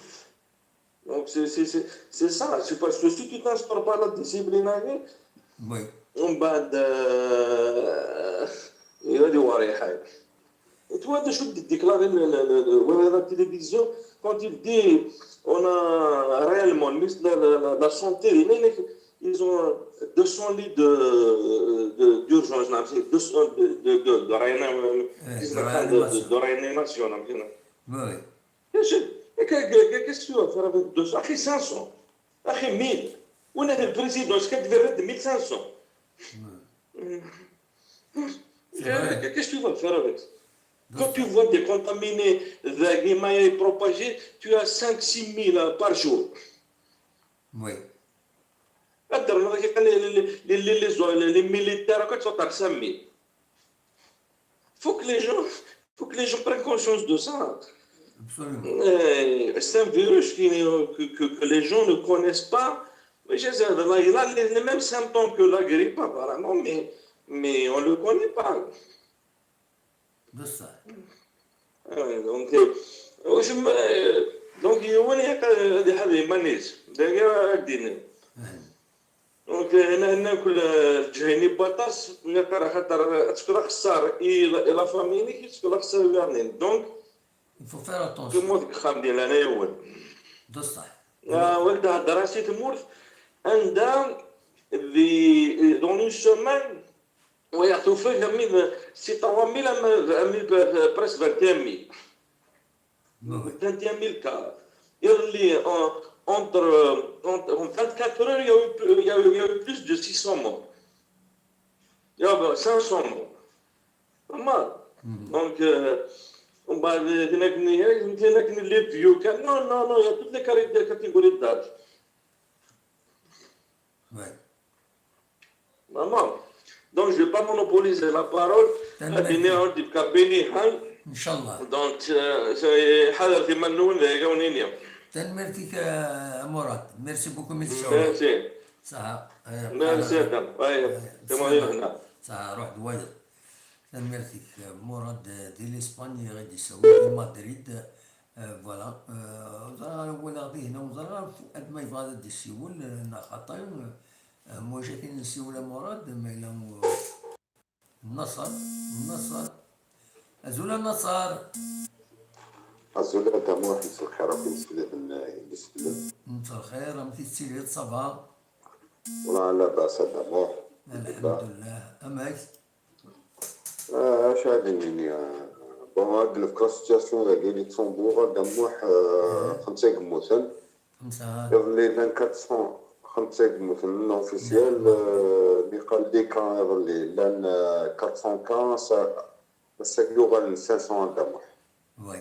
Donc, c'est, c'est, c'est, c'est ça. C'est parce que si tu t'instaures pas la discipline, hein, Oui. on va de, il va devoir. Et toi, de shoot de déclarer le, le, le, le, ouais, la télévision, quand il dit, on a réellement mis la, la, la, la santé, les mecs, ils ont deux cents lits de, de, d'urgence, là, c'est deux cents de, de, de, de, réanim-, Eh, ils de sont en train de, de, réanimation. De réanimation, là, maintenant. Oui, oui. Qu'est-ce que, que- qu'est-ce que tu vas faire avec deux cents? Achet cinq cents. Achet mille. On a le président, ce qu'il devrait de mille cinq cents. C'est vrai. Qu'est-ce que tu vas faire avec ça? Quand tu vois des contaminés, des guillemets propagés, tu as cinq, six mille par jour. Oui. Attends, les, les, les, les, les, les militaires, quand ils sont à cinq mille. Faut que les gens, faut que les gens prennent conscience de ça. Absolument. Euh, c'est un virus qui, que, que, que les gens ne connaissent pas. Mais je sais, il a les, les mêmes symptômes que la grippe, apparemment, mais, mais on ne le connaît pas. بصح. آه، دونك، واش م-، آه، دونك، هو اللي يق-، اللي حاب يمانيز. داير هاك ديني. آه. دونك، هنا، هنا كل، آه، تجهيني بطاس، نقرا خاطر تكون خسار إي لا، إي لا فاميلي، كي تكون خسار ويرنين. دونك، Il faut faire attention. كي موت خام ديال أنا يول. بصح. آه، ولد هاد راسي تمورت. عندها في، dans une semaine، ويعطيو فيه mille، c'est trois mille، mille، presque vingt et un mille. Oui, oui. Vingt et un mille cas. Early, euh, entre, euh, entre, en vingt-quatre heures, il y a eu plus, il y a eu, il y a eu plus de six cents morts. Il y a cinq cents morts. Pas mal. Donc, euh, on va dire, هناك، هناك les vieux cas. Non, non, non, il y a toutes les carré-, catégories d'âge. Oui. Vraiment. Donc, je vais pas monopoliser la parole. T'as une هادي نهار دي كابيني هاي. إن شاء الله. Donc, euh, c'est حاضر في منون ذا يقونيني. Tanemmirt-ik, euh, Mourad. Merci beaucoup, monsieur. Merci. صح. Merci, Adam. Ouais, c'est moi, هنا. صح، روح دواير. Tanemmirt-ik, Mourad, di l'Espagne, غادي يسوي في مدريد. Euh, voilà. Euh, ẓra wala ɣ-, di hna ur ẓriɣ ara Fuad ma yebɣa ad d-yessiwel, euh, neɣ xaṭi. Euh, moi, j'ai une siwel à Mourad, mais là, euh, Nasser, Nasser. Azul a Nasser. Azul a Damuḥ, مساء الخير, أكون سليم. مساء الخير, amek i tettiliḍ, ça va? والله لاباس a Damuḥ. الحمد لله. Amek? آه، اش غادي نقول؟ آه، bon, هاد la situation ديال Luxembourg a Damuḥ, آه، خمسة يموتن. خمسة. يظلي لان quatre cents، خمسة يموتن officiel, آه، اللي قال les cas يظلي لان، آه، quatre cents cas, ça, ça يوغال cinq cents a Damuḥ. Oui,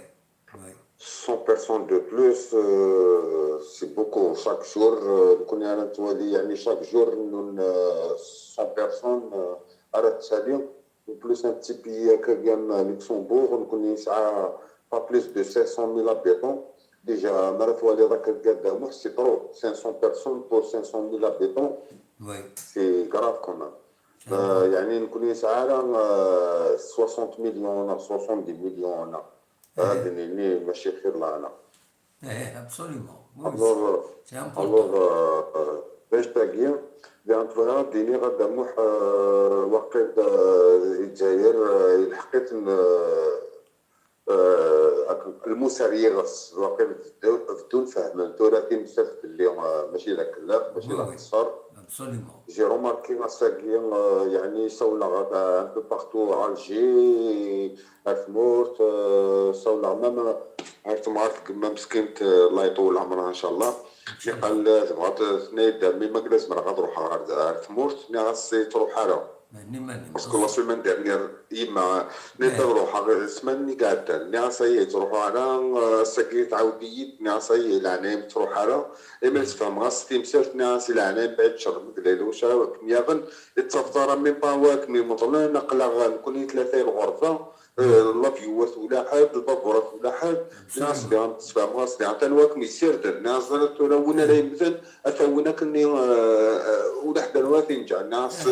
oui. Cent personnes de plus, euh, c'est beaucoup. Chaque jour, euh, نكون أنا نتوالي، يعني, chaque jour, نون, euh, cent personnes, euh, على التالي. En plus, un petit pays هكا كيما Luxembourg, نكون يسعى pas plus de cinq cent mille habitants. Déjà, مرات والي ذاك قاعد مح c'est trop. Cinq cents personnes pour cinq cent mille habitants, Oui. C'est grave quand même. آه، يعني نكون يسعى على، آه، soixante millions, soixante-dix millions. هذا نيني ماشي خير لا أنا. Eh, absolument. Oui, Alors, c'est important. Alors, آه، آه، باش تاقي بيان تفرا ديني غدا موح، آه، وقيت، آه، الجزائر، آه، لحقت ن-، آه، Euh, ak- lmusar yiɣes waqil beddu- beddun fehmen tura timsalt belli, euh, mačči d akellax, mačči d aqeṣṣer. J'ai remarqué ass-agi, euh, yeɛni sawleɣ, euh, un peu partout, Alger, ar tmurt, euh, sawleɣ même ar temɣart n gma meskint, euh, Allah iṭewwel ɛemṛeɣ ncallah. Niqal, euh, tebɣa, tenna-yi-d a mmi, ma yella zemreɣ ad ruḥeɣ ar, ar tmurt, nniɣ-as ur ttruḥ ara. Parce que la semaine dernière, yemma, nniɣ-as ad ruḥeɣ ssmana-nni iɛeddan, nniɣ-as aya ur ttruḥeɣ ara, euh, ass-agi tɛawed-iyi-d, nniɣ-as aya leɛnaya-m ur ttruḥ ara. Imi sfehmeɣ-as timsalt, nniɣ-as leɛnaya-m bɛid ccer, ma yella ulac ara, ur kem-yaɣen, ur tettafeḍ ara même pas wa kem-imeḍlen, aql-aɣ nekkni tlata i lɣerba, euh, l'avion-a ulaḥed, lbabur-a ulaḥed, nniɣ-as diɣen, sfehmeɣ-as diɣen, atan wa kem-yessirden, nniɣ-as ẓriɣ tura win ara yemmten, ata win akken-nni, euh, euh, ulaḥed ara t-inǧeɛ, nniɣ-as,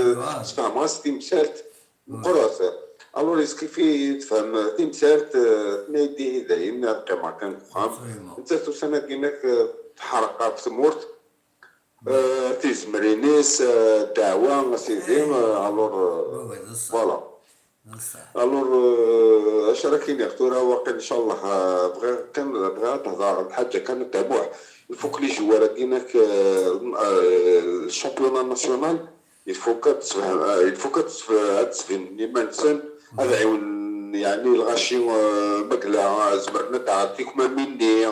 sfehmeɣ-as timsalt, meqqret. Alors, yeskifi tefhem timsalt, euh, tenna-yi-d ihi dayen, ad qqimeɣ kan deg uxxam. Nettat ussan-agi-inek, euh, teḥreq ɣef tmurt, euh, tizemrin-is, euh, ddeɛwa, a sidi, euh, alors, euh, voilà. Alors, euh, acu ara k-iniɣ tura, waqil, ncallah, euh, bɣiɣ kan, bɣiɣ ad d-hḍeṛ lḥaǧa kan, a Dda Muḥ. Il faut que les joueurs-agi-inek, euh, euh, le championnat national, il faut que ad d-sbin-, euh, il faut que ad d-sbin-, ad d-sbinen iman-nsen, ad ɛiwnen, yeɛni, lɣaci, euh, ma yella, euh, zemren ad d-ɛeddin tikmamin-nni,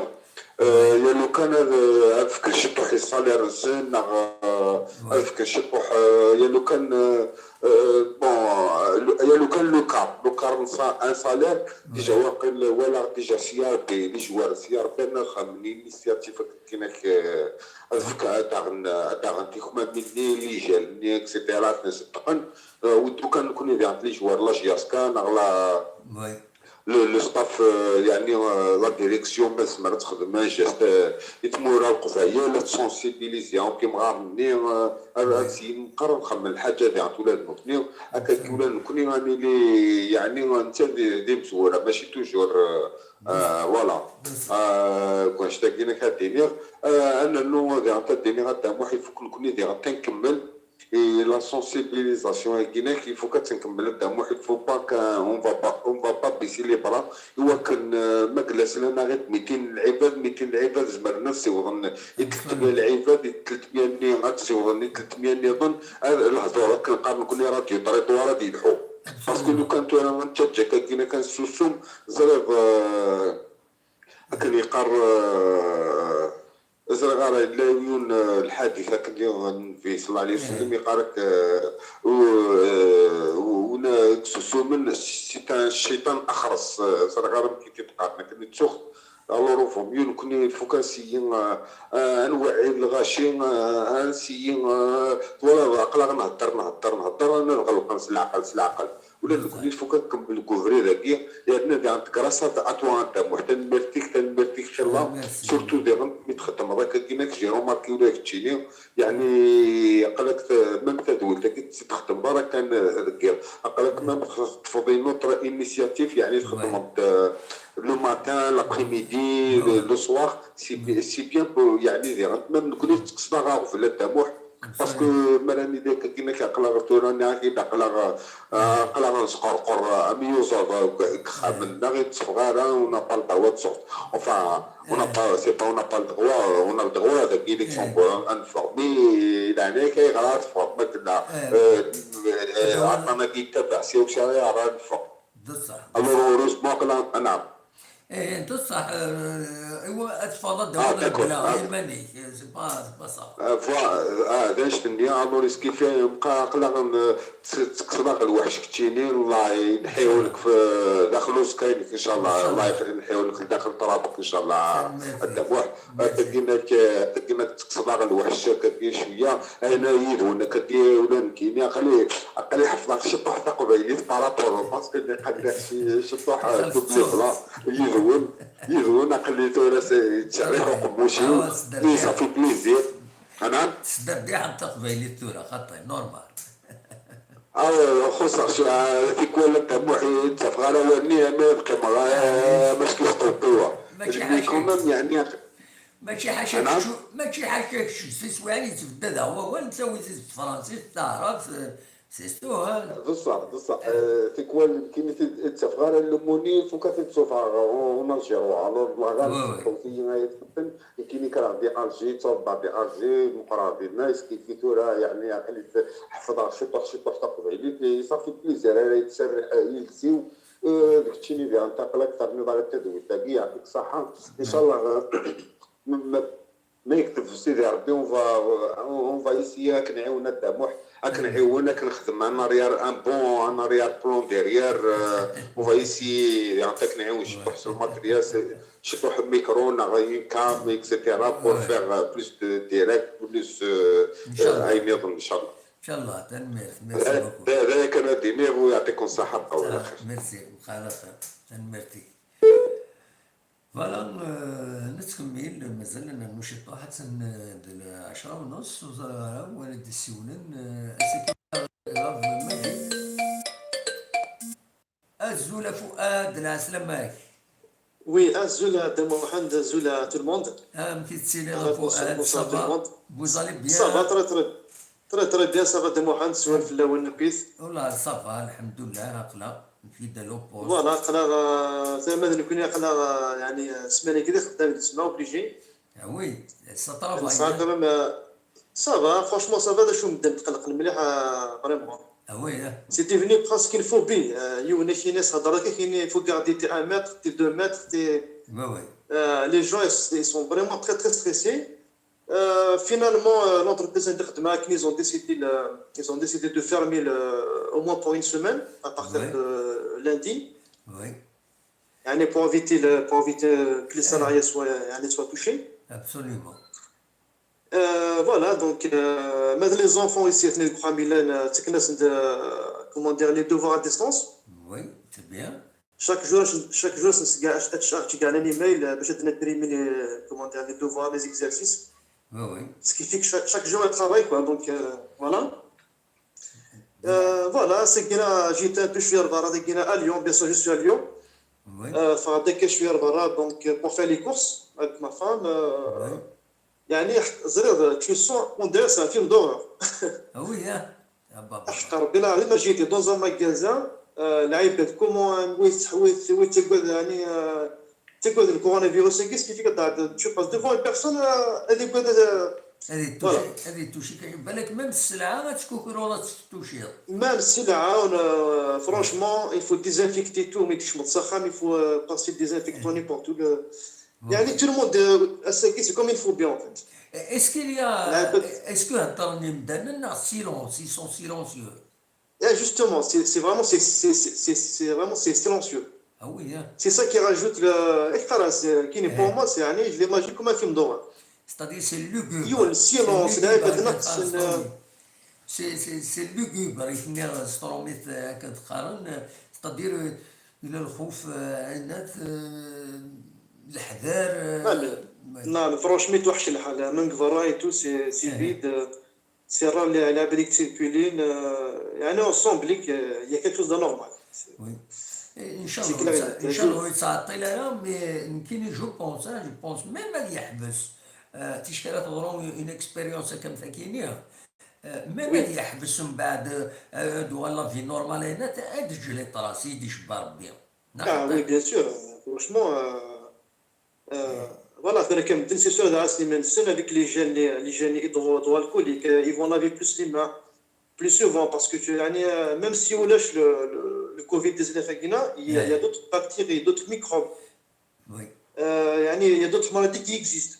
euh, ya lukan ad, euh, ad fken ciṭuḥ i ṣṣalir-nsen, neɣ, euh, ad fken ciṭuḥ, euh, ya lukan, euh, euh, bon, euh, ya lukan lukan, lukan n ṣa-, un salaire, déjà waqil walaɣ déjà si Rebbi, les joueurs si Rebbi ad xedmen initiative akken ak, euh, ad fk-, ad aɣen, ad aɣen tikmamin-nni, lijal-nni, et cetera, ad ten-ṣeddqen. Euh, weddu kan nekkni diɣen les joueurs, la J S K, neɣ la, le, le staff, euh, yeɛni, euh, la direction, ma tezmer ad texdem un geste, euh, i tmura n Leqbayel, ad sensibiliser akk imɣaren-nni, euh, ad, ad syin meqqar ad nxemmem lḥaǧa diɣen ula d nutni, akka ula d nekkni ad nili, yeɛni, netta d, d imezwura, mačči toujours, euh, euh, voilà. Euh, deg wanect-agi-inek ad d-iniɣ, euh, ad nernu diɣen ad d-iniɣ a Dda Muḥ, il faut que nekkni diɣen ad nkemmel, et la sensibilisation-agi-inek, il faut que ad tt-nkemmel a Dda Muḥ, il faut pas qu'on va pas, on va pas baisser les bras, i wakken, euh, ma yella slan-aɣ-id mitin n lɛibad, mitin n lɛibad zemren ad ssiwḍen i tletmya n lɛibad, i tletmya-nni ad ssiwḍen i tletmya nniḍen, ad lehdur akken qqaren nekkni radio territoire ad yelḥu. Parce que lukan tura ad nettaǧǧa akka-agi-inek ad nessusum, ẓriɣ, euh, akken yeqqar, euh, ẓriɣ ara yella yiwen, euh, lḥadit akken i Nnbi ṣella Llahu ɛalayhi wa sallam yeqqar-ak, euh, u-, euh, u-, win yessusumen, c'est un cciṭan axres, euh, ẓriɣ ara amek i t-id-qqaren akken i ttuɣ. Alors, vaut mieux nekkni il faut kan nsiyi, euh, euh, ad nweɛɛi lɣaci, euh, ad nsiyi, euh, twalaḍ, aql-aɣ nhedder, nhedder, nhedder, ad ɣelqen s leɛqel, s leɛqel. Ula d nekkni il faut kan nkemmel deg ubrid-agi, yerna diɣen grâce à toi a Dda Muḥ, tanemmirt-ik, tanemmirt-ik xilla, surtout diɣen mi txeddmeḍ akka-agi-inek, j'ai remarqué ula d keččini, yeɛni, aql-ak t-, même tadwilt-agi ur tt-txeddmeḍ ara kan, euh, deg yiḍ, aql-ak même teṭṭfeḍ une autre initiative, yeɛni txeddmeḍ-d, euh, le matin, l'après-midi, le, le soir, c'est bi-, c'est bien pour, yeɛni, diɣen, même nekkni tekkseḍ-aɣ aɣbel a Dda Muḥ, parce que mi ara nili akka-agi-inek aql-aɣ tura, nniɣ-ak-id aql-aɣ, euh, aql-aɣ nesqerqer, euh, am iyuzaḍ, euh, deg, deg yexxamen-nneɣ, i d-teffeɣ ara, on n'a pas le droit de sortir. Enfin, on n'a pas, c'est pas on n'a pas le droit, on a le droit, dagi i Luxembourg, ad neffeɣ. Mais, leɛnaya-k, ayɣer ara teffɣeḍ ma tella, euh, euh, aṭṭan-agi yettabaɛ si ucariɛ ara neffeɣ. Alors, heureusement, aql-aɣ, ah, naam. Eh, d ṣṣeḥ, euh, iwa ad teffɣeḍ ad d-tawiḍ lbla i yiman-ik, c'est pas, c'est pas ça. Ah, voilà, ah, d annect-nni, alors, yeskifi, yebqa aql-aɣ n-, tt-, tekkseḍ-aɣ lweḥc keččini, Allah yenḥiwnek f-, daxel uẓekka-inek, ncallah, Allah yenḥiwnek daxel ṭṭrabek, ncallah, a Dda Muḥ. Tagi-inek, tagi-inek tekkseḍ-aɣ lweḥc akkagi cwiya, ayen yid-wen akkagi ula nekkini, aql-i, aql-i ḥeffḍeɣ ciṭuḥ taqbaylit par rapport, parce que nniɣ-ak ci-, ciṭuḥ, euh, double blanc, yid-wen, yid-wen, aql-i tura s-, yettserriḥ uqemmuc-iw, mais ça fait plaisir. Anɛam? Tesderdiḥeḍ taqbaylit tura, xaṭi, normal. Ah, xuṣṣeɣ s-, ah, tikwal a Dda Muḥ, ur ttafeɣ ara wallen-iw, ama ad qqimeɣ, ah, mačči s ṭewṭiwa. Mais quand même, yeɛni, mačči ḥaca kečč, mačči ḥaca kečč, s iswiɛen yettbeddad-aɣ wawal, nettawi-t s tefransist, taɛrabt, eh, C'est sûr, hein. بصح بصح آه، تيكوال كيما تد- تسافر على الموني فوق تتصوف غون الجيرو الوغ لا غار وي، وي. الحوثيين غيتقتل كيما كرا دي الجي تصوب بعض دي الجي مقرا دي الناس كي كي تورا يعني عقلي حفظها شي طوح شي طوح تقبيلي صافي بليزير راه يتسرع يلسيو داك الشيء اللي بيان تقل اكثر من ضرب التدوين باقي يعطيك الصحه ان شاء الله ما ما يكتب في سيدي ربي اون فا اون فا ايسيي راك نعاون الدموح راك نعاون راك نخدم ان اريار ان بون ان اريار بلون ديريير اون فا ايسيي يعطيك نعاون شي طوح الماتريال شي طوح الميكرو نغير كام اكسيتيرا بور فيغ بلوس دو ديريكت بلوس ان شاء الله. عين يظن ان شاء الله ان شاء الله. تنميرت. Merci beaucoup. هذا كان ديمير ويعطيكم الصحه بقاو على خير. Merci. مخالفه. تنميرتي. Voilà. نتكمل مازال لنا المشيطه حتى عشرة ونص وزهره هو اللي يسولن. Azul a Fuad, lɛeslama-k. Oui, azul a Dda Muḥend, azul a tout le monde. Amek i tettiliḍ a Fuad? Ça va? Vous allez bien? Ça va, très très très très bien, ça va Dda Muḥend, swal fell-awen nekkit. Wallah ça va, lḥemdullah, aql-aɣ fidèle au poste. Voilà, aql-aɣ tama d nekkni aql-aɣ yeɛni ssmana-agi d ixeddam d ssma obligé. Ah oui, ça travaille. Nesɛa quand même, ça va, franchement ça va, d acu medden tqellqen mliḥ vraiment. Ah oui, hein. C'était devenu presque une phobie. Yiwen ak-yini s-hedreɣ ak-yini, il faut garder tes un mètre, tes deux mètres, tes... Ouais, ouais. Les gens ils sont vraiment très très stressés. Finalement l'entreprise anda xeddmeɣ akken ils ont décidé ils ont décidé de fermer au moins pour une semaine à partir de lundi. Oui. يعني pour éviter le, pour éviter que les salariés soient يعني soient touchés. Absolument. Voilà, donc ma d les enfants ici atni deg uxxam yellan ttaken-asen-d, comment dire, les devoirs à distance. Oui, c'est bien. Chaque jour chaque jour ad ttgeɣ un email باش ad imprimer les, comment dire, les devoirs, les exercices. Oui, oui. Ce qui fait que chaque, chaque jour ils travaillent quoi, donc voilà. Voilà, c'est que là j'étais un peu, je suis à Lyon, bien sûr je suis à Lyon. Oui. Enfin, dès que je suis à Lyon, donc pour faire les courses avec ma femme. Oui. يعني تزريض, tu sens on dirait c'est un film d'horreur. Ah oui, hein. Ah bah, bah. حق ربي العظيم ما جيتي dans un magasin, العباد comment ويتقبل يعني تقبل le coronavirus, qu'est-ce qui fait que tu passes devant une personne اللي يقول هذه توشي هذه توشي بالك même السلعه غتكوكرو ولا توشي. Même السلعه, franchement il faut désinfecter tout, ما يديش متصخم, il faut passer le désinfectant n'importe où. يعني tout le monde, c'est comme une phobie en fait. Est-ce qu'il y a, est-ce que هضرني مدنن silence, ils sont silencieux. Justement, c'est vraiment, c'est vraiment, c'est silencieux. Ah oui, hein. C'est ça qui rajoute le, pour moi, c'est, يعني, je l'imagine comme un film d'horreur. C'est-à-dire c'est lugubre. Yiwen silence, c'est lugubre, c'est lugubre, c'est-à-dire, c'est-à-dire, il y a le خوف, عينات, الحذر. Non, franchement توحش الحال, من قبل et tout, c'est vide. C'est rare les, les abris circulent, يعني on sent بلي il y a quelque chose d'anormal. Oui. ان شاء الله, ان شاء الله يتعطل, mais نكيني, je pense, je pense même اللي يحبس, تشكيلات غرون une expérience كم ثكينيا, même اللي يحبس من بعد, دوغال la vie normale هنا, تجي les traces, يدي شبا ربي. Ah oui, bien sûr, franchement. Voilà, ثاني كان مدن c'est sûr هذا عاس لي من السن هذيك les jeunes, les jeunes يدغوا droit alcoolique, ils vont laver plus les mains plus souvent parce que يعني même si ولاش le, le, le covid dix-neuf هنا, il y a d'autres bactéries, d'autres microbes. Oui. يعني il y a d'autres maladies qui existent.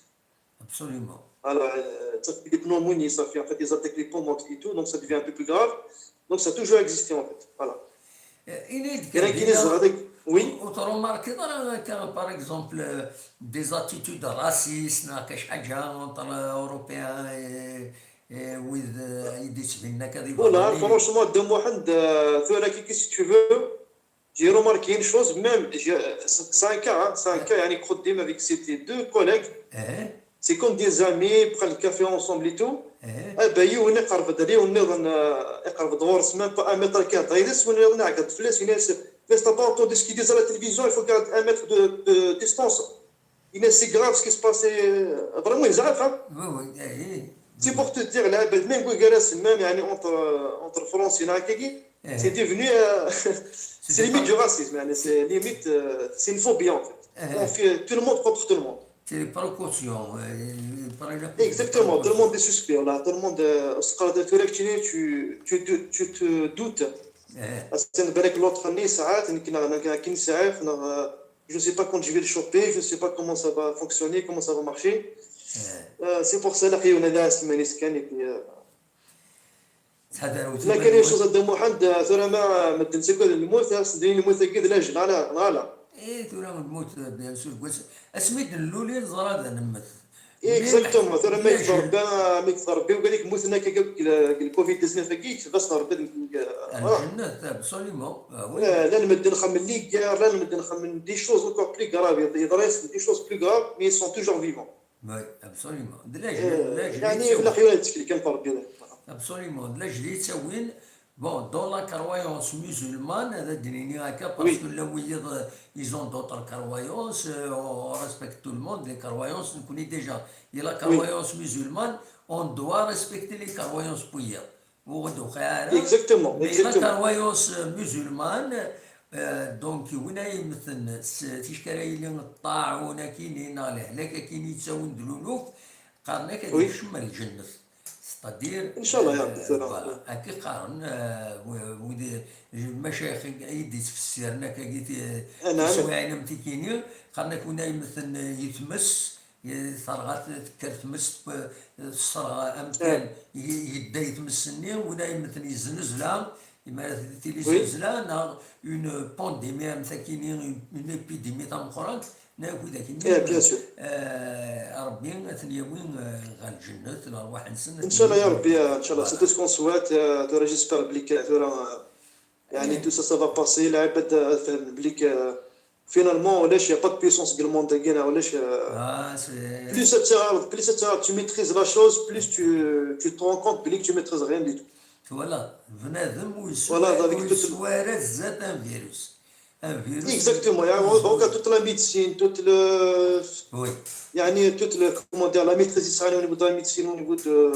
Absolument. Voilà, ça fait des pneumonies, ça fait en fait des attaques les poumons et tout, donc ça devient un peu plus grave. Donc ça a toujours existé en fait. Voilà. إليد كاين كاين الزهر هذاك. Oui. وتروماركي راه كان par exemple des attitudes racistes, نا كاش حاجه entre européens, ويذ يدي تبينا كذي. Voilà, franchement Dda Muḥend, ثورة كي si tu veux, j'ai remarqué une chose, même c'est un cas, c'est un cas يعني كنت ديما avec ces deux collègues. C'est comme des amis, prennent le café ensemble et tout. Aba yiwen iqerb-d ar yiwen nniḍen, iqerb-d ɣur-s même pas un mètre carré, d ayla-s, win nniḍen iɛeggeḍ fell-as, yenna-as: mais t'as pas entendu ce qu'ils disent à la télévision, il faut garder un mètre de, de distance. Yenna-as: c'est grave ce qui se passe. Vraiment yezɛef, hein. Oui, oui. C'est pour te dire, la même même entre, entre Français, c'est devenu, euh, c'est limite du racisme, c'est limite, euh, c'est une phobie en fait. On fait, tout le monde contre tout le monde. C'est les précautions. Exactement, tout le monde est suspect. Là, tout le monde, euh, tu, tu, tu te doutes. Parce que l'autre année, ça a, je ne sais pas quand je vais le choper, je ne sais pas comment ça va fonctionner, comment ça va marcher. Euh, c'est pour ça, là, on a la semaine et puis, euh, لا كان شي زاد محمد ثورة ما مدن سكر الموت سدين الموت كذا لا جل على على ايه ثورة الموت bien sûr. اسميت اللولي زرادة نمت. Exactement, ثورة ما يتضرب ما يتضرب وقال لك موتنا كي قال الكوفيد تسعطاش كي بس ضرب. الجنة absolument. لا نمد نخمم لي كار لا نمد نخمم des choses encore plus graves يضريس des choses plus graves mais ils sont toujours vivants. Oui, absolument. يعني في الاخير هذا الشيء اللي كان في ربي. Absolument. De la جديد تاوين. Bon, dans la croyance musulmane, هذا دينيني هكا parce que là ils ont d'autres croyances, euh, on respecte tout le monde, les croyances, on connaît déjà. Et la croyance musulmane, on doit respecter les croyances pour y Exactement. Mais la croyance musulmane, donc وين يمثل تيشكال الطاعون كيني نغلي هلاك كيني يتساون دلولوف قالنا كيكشم الجنة. C'est-à-dire ان شاء الله يا ربي. Voilà, هكا قارن ودي المشايخ يدي تفسيرنا كي تسويعنا متيكيني قالنا كنا يمثل يتمس ثرغات تكر تمس ثرغا امكان يدي تمس النير ولا يمثل يزنزلا يما تيلي زلزلا نا une pandémie مساكيني une épidémie تاع مقران ناكو ذاك bien sûr. ربي ثنياوي غا الجنة الارواح نسن ان شاء الله يا ربي. ان شاء الله c'est tout ce qu'on souhaite. ترى j'espère بلي ترى يعني tout ça ça va passer العباد فهم بلي finalement علاش y a pas de puissance في الموند كاينه علاش. Ah, c'est Plus ça tire, plus ça tire, tu maîtrises la chose, plus tu, tu te rends compte بلي tu maîtrises rien du tout. Voilà, بنادم Voilà, avec tout- ويسوارات زاد un virus. Un virus. Exactement. يعني, donc, toute la médecine, toute le, Oui. يعني, toute le, comment dire, la maîtrise israélienne au niveau de la médecine, au niveau de,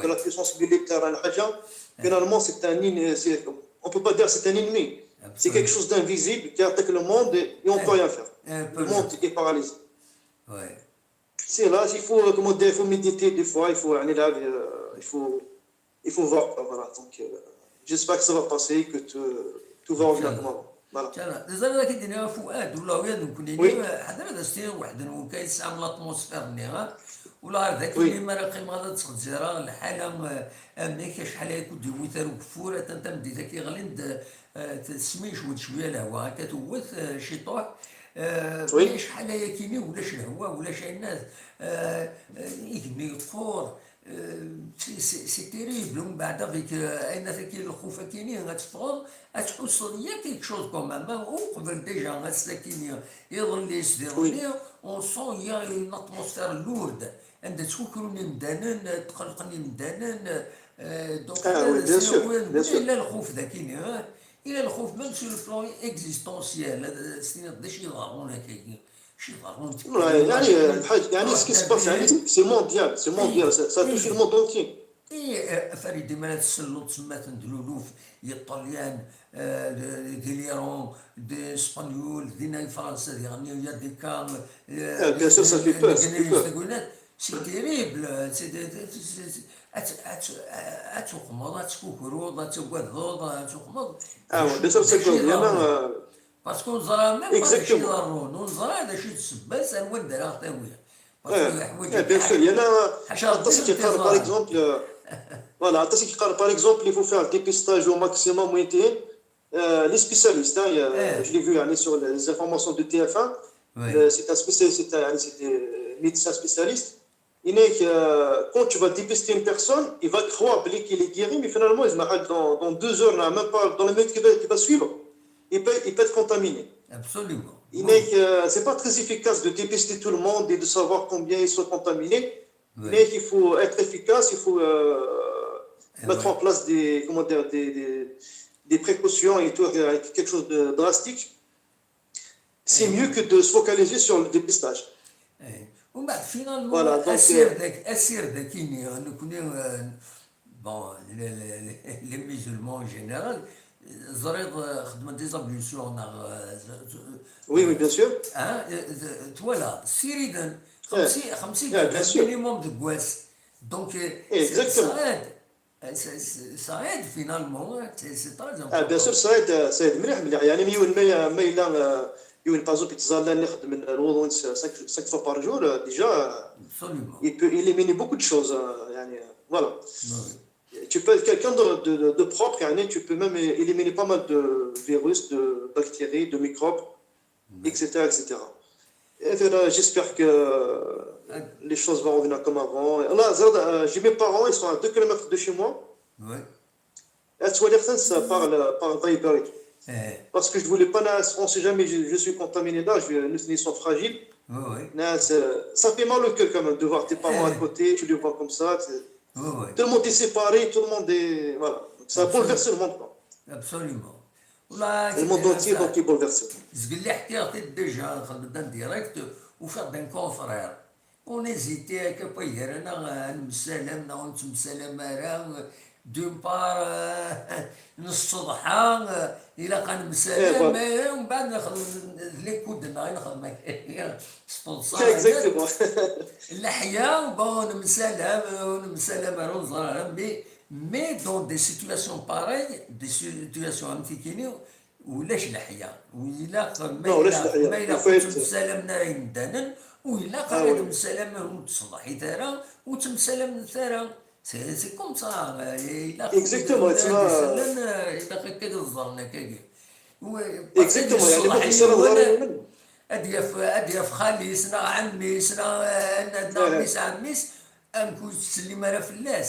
de la puissance militaire, الحاجة, finalement, c'est un, c'est, on peut pas dire c'est un ennemi. C'est quelque chose d'invisible qui attaque le monde et, et on peut rien faire. Un Le monde est paralysé. Ouais. C'est là, il faut, comment dire, il faut méditer des fois, il faut aller là, euh, il faut, il faut voir, quoi, voilà. Donc, euh, j'espère que ça va passer, que tout, tout va revenir comme avant. Voilà. تزال كي دينا فؤاد ولا ويا نكون Oui. حضر هذا السير واحد نكون كاين سام l'atmosphère نيغا ولا ذاك اللي ما راه قيم غادا تخزيرا الحاله امريكا شحال يكون دي ويتر وكفور انت مديتك يغلند تسمي شويه شويه الهواء كتوت شي طوح Oui. شحال يكيني ولاش الهواء ولاش الناس يجني يقور c'est terrible. ومن بعد فيك اين فيك الخوف كيني غتفضل غتحس هي quelque chose quand même وقبل déjà غتساكيني يظل يسديروني on sent il y a une atmosphère lourde عند تكوكروني مدانن تقلقني مدانن. Donc Ah oui, bien sûr, bien sûr. الا الخوف ذاكيني الا الخوف même sur le plan existentiel سنين قداش يضارون هكاك شي يضارون يعني الحاجه يعني ce qui se passe يعني c'est mondial, c'est mondial, ça, ça touche le monde entier. اي فريدي مالا تسلو تسمى تندلولوف الايطاليان دي ليرون دي اسبانيول دينا فرنسا دي غنيو يا دي كام. Bien sûr, ça fait peur, ça fait peur. C'est terrible. اتوقمض اتكوكروض اتوقمض اتوقمض. Ah ouais, bien sûr, c'est peur. Il y en a, euh, Parce qu'on زرا même pas داكشي ضرون ونزرا داكشي تسبس الوان دارا تاويه. Eh, bien sûr, il y en a. Attention, par exemple, euh, voilà, attention, par exemple, il faut faire le dépistage au maximum, oui, euh, les spécialistes, hein, il y a- je l'ai vu, hein, sur les informations de T F un. Euh, c'est un spécialiste, c'est un, c'est un médecin spécialiste. Il est que, euh, quand tu vas dépister une personne, il va croire qu'il est guéri, mais finalement, il se dans, dans deux heures, là, même pas dans la minute qui va, qui va suivre, il peut, il peut être contaminé. Absolument. Il est que, euh, c'est pas très efficace de dépister tout le monde et de savoir combien ils sont contaminés. Mais il faut être efficace, il faut euh, mettre en place des, comment dire, des, des, des précautions et tout, avec quelque chose de drastique. C'est mieux que de se focaliser sur le dépistage. اي ومن بعد finalement, voilà, donc, euh, assir daki, assir daki-nni, nekkni, euh, bon, les, les, les musulmans en général, ẓriɣ, euh, xedmen des ablutions neɣ, euh, oui, oui, bien sûr. Hein, euh, euh, twala, ssiriden, xemsin, xemsin, bien sûr, minimum deg wass. Donc, euh, ça aide. Eh, c'est, c'est, ça aide finalement, hein. C'est, c'est très important. Ah, bien sûr, ça aide, ça aide مليح, مليح. يعني, mi yiwen ma, ma yella, euh, yiwen, par exemple, yettẓalla, nixdem lwuḍu cinq, cinq fois par jour, euh, déjà, euh, il peut éliminer beaucoup de choses, euh, يعني, euh, voilà. Tu peux être quelqu'un de, de, de, de propre, يعني, tu peux même é-, éliminer pas mal de virus, de bactéries, de microbes, et cetera, et cetera. Et voilà, j'espère que les choses vont revenir comme avant. Là, euh, j'ai mes parents, ils sont à deux kilomètres de chez moi. Ouais. Ttwaliɣ-ten par le, par Viber et tout. Parce que je voulais pas, on sait jamais, je, je suis contaminé là, je, ils sont fragiles. Ouais, ouais. Ça fait mal au cœur quand même de voir tes parents à côté, tu les vois comme ça. Tout le monde est séparé, tout le monde est, voilà. Ça bouleverse le monde, quoi. Absolument. Le monde entier, donc, est bouleversé. Zgelli ḥkiɣ-t-id déjà, xedmeɣ-d en direct, ufiɣ-d un confrère. On hésitait akka, pas gar-aneɣ ad nemsalam neɣ ur nettemsalam ara. D'une part, nessetḍeḥ, ilaq ad nemsalam, eh, umbeɛd nexdem les coups de main, nexdem s teḍsa. Exactement. Leḥya, bon, nemsalam, ur nemsalam ara, ur neẓra ara, mais, mais dans des situations pareilles, des situations am tikini, ulac leḥya. U ilaq, ma ilaq, ma ilaq ur ttemsalamen ara yemdanen, u ilaq ara ad msalamen, ur ttseḍḥit ara, ur ttemsalamen ara. C'est, c'est comme ça. Ilaq, exactement, ilaq akka ad ẓren akkagi. Exactement, ad yaf, ad yaf xali-s, neɣ ɛemmi-s, neɣ, neɣ mmi-s, ɛemmi-s, amek ur tettsellim ara fell-as.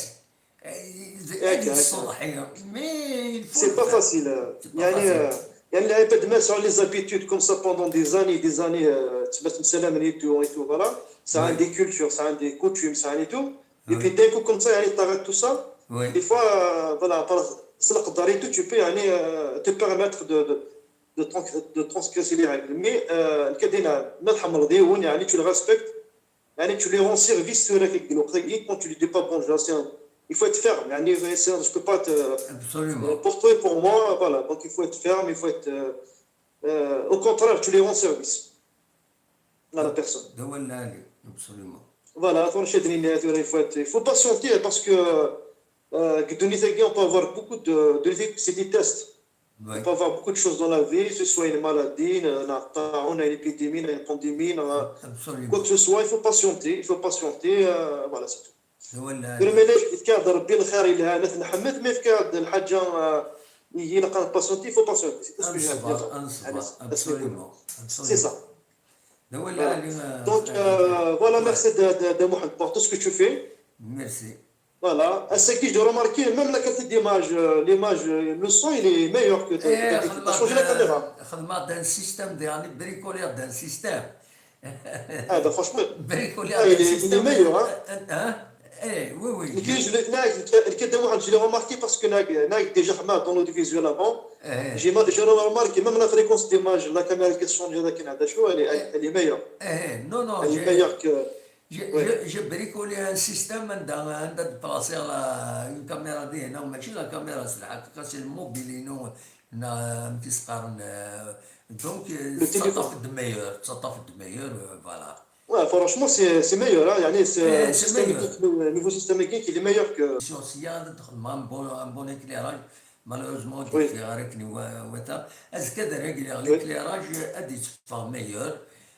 C'est pas facile. يعني، يعني العباد ما سعوا les habitudes comme ça pendant des années, des années, تما تمسالامن et tout, et tout, voilà. Ça a des cultures, ça a des coutumes, ça a et tout. Et puis d'un coup comme ça, يعني، t'arrêtes tout ça. Des fois, voilà, par le qadar et tout, tu peux, يعني، te permettre de, de, de transgresser les règles. Mais كدينا ما تحمل ديون، يعني، tu le respectes. يعني، tu lui rends service sur la, quand tu lui dis pas bonjour, c'est un, il faut être ferme. يعني, c'est un, je peux pas te, absolument, pour toi et pour moi, voilà. Donc il faut être ferme, il faut être, euh, euh, au contraire, tu lui rends service à la personne. Absolument. Voilà, il faut, il faut patienter parce que, euh, on peut avoir beaucoup de, de, c'est des tests. On peut avoir beaucoup de choses dans la vie, que ce soit une maladie, une, une épidémie, une pandémie, quoi que ce soit, il faut patienter, il faut patienter, euh, voilà, c'est tout. Vraiment, il faut patienter, il faut patienter, c'est tout ce que j'ai à dire. Absolument. C'est ça. Voilà. Donc, euh, voilà, merci de, de, de Mohamed pour tout ce que tu fais. Merci. Voilà. Ass-agi, j'ai remarqué, même la qualité d'image, euh, l'image, euh, le son, il est meilleur que, que, que, t'as changé la caméra. خدمت un système, يعني, bricolé un système. Ah, ben, franchement. Bricolé un système. Ah, il est, il est meilleur, hein. Hein? Eh, oui, oui. Je l'ai remarqué parce que j'ai déjà dans l'audiovisuel avant. J'ai remarqué même la fréquence d'image, la caméra qui change, elle est, elle est meilleure. Eh, non, non, elle est meilleure que J'ai, j'ai bricolé un système anda, anda déplacer la, une caméra دي هنا, ماشي la caméra, c'est le mobile, non, na, un petit scar, euh, donc, euh, ça fait de meilleur, ça fait de meilleur, euh, voilà. Ouais, franchement, c'est, c'est meilleur, hein, يعني, c'est, eh, c'est meilleur. Le nouveau système qui est meilleur que. Si on s'y a un bon, un bon éclairage, malheureusement, oui, il faut arrêter. Azekka ad régler l'éclairage, ad yetteffeɣ meilleur.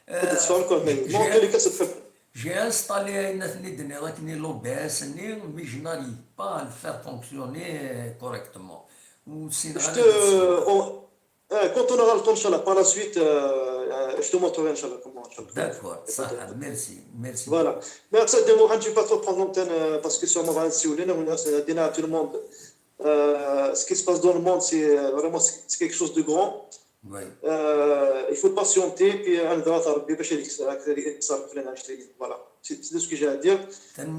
Ad yetteffeɣ encore meilleur. J'ai installé ayen akken i d-tenniḍ akken i l'O B S-nni, mais je n'arrive pas à le faire fonctionner correctement. Ou sinon, quand on aura le temps, Inch'Allah, par la suite, euh, je te montrerai, Inch'Allah, comment, Inch'Allah. D'accord, ça, merci, merci. Voilà. Mais après ça, de Mohamed, je vais pas trop prendre l'antenne, euh, parce que sûrement, on va se à tout le monde. Euh, ce qui se passe dans le monde, c'est, euh, vraiment, c'est quelque chose de grand. Oui. Euh, il faut patienter, puis un grand Rabbi باش يكسر، يكسر في العشرين. Voilà. C'est, c'est tout ce que j'ai à dire.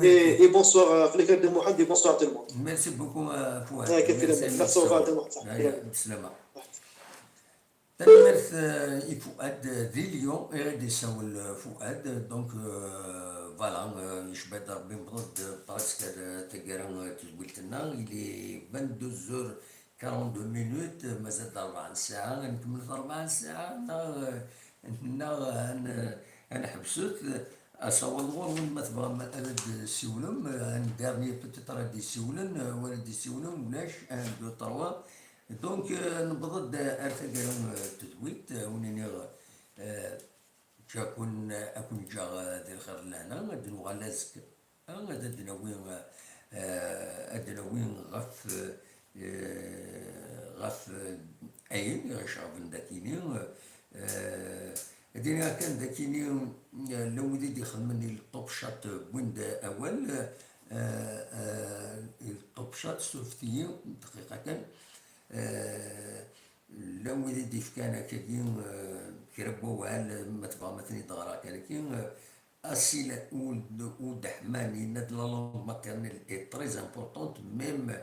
Et, et bonsoir, euh, à Mohamed, et bonsoir à tout le monde. Merci beaucoup, euh, Fouad. Merci, merci, au revoir. Merci. Tanemmirt, euh, i Fuad, euh, di Lyon, i ɣ-d-isawel, euh, Fuad. Donc, euh, voilà, euh, yecba-d Rebbi, newweḍ-d presque ar, euh, taggara, euh, n tedwilt-nneɣ. Il est vingt-deux heures quarante-deux minutes, euh, mazal-d rebɛa n ssaɛa. Ad nkemmlet rebɛa n ssaɛa, neɣ, euh, neɣ ad n-, ad neḥbset? Asawaḍ ɣur-wen, ma tebɣam ad d-tessiwlem, euh, un dernier peut-être ad d-yessiwlen, euh, wala ad d-yessiwlen, ulac, un, deux, trois. Donc, euh, newweḍ-d ar taggara, euh, n tedwilt, euh, wen-iniɣ, euh, ǧǧakun, euh, ad ken-ǧǧeɣ, euh, di lxir d lehna, ad d-nuɣal azekka, euh, ad d-nawi, euh, ad d-nawi ɣef, euh, ɣef, euh, ayen i ɣ-iceɣben dakini, euh, ad iniɣ kan dakini, euh, llan wid i d-ixedmen i le Top Chat, euh, wwin-d awal, euh, euh, le Top Chat, surfet-iyi dqiqa kan, euh, llan wid i d-ifkan akkagi, euh, kra n wawal, ma tebɣam ad ten-id-ɣreɣ kan akkin, euh, Asil Oud-, Oudeḥman yenna-d: la langue maternelle est très importante, même,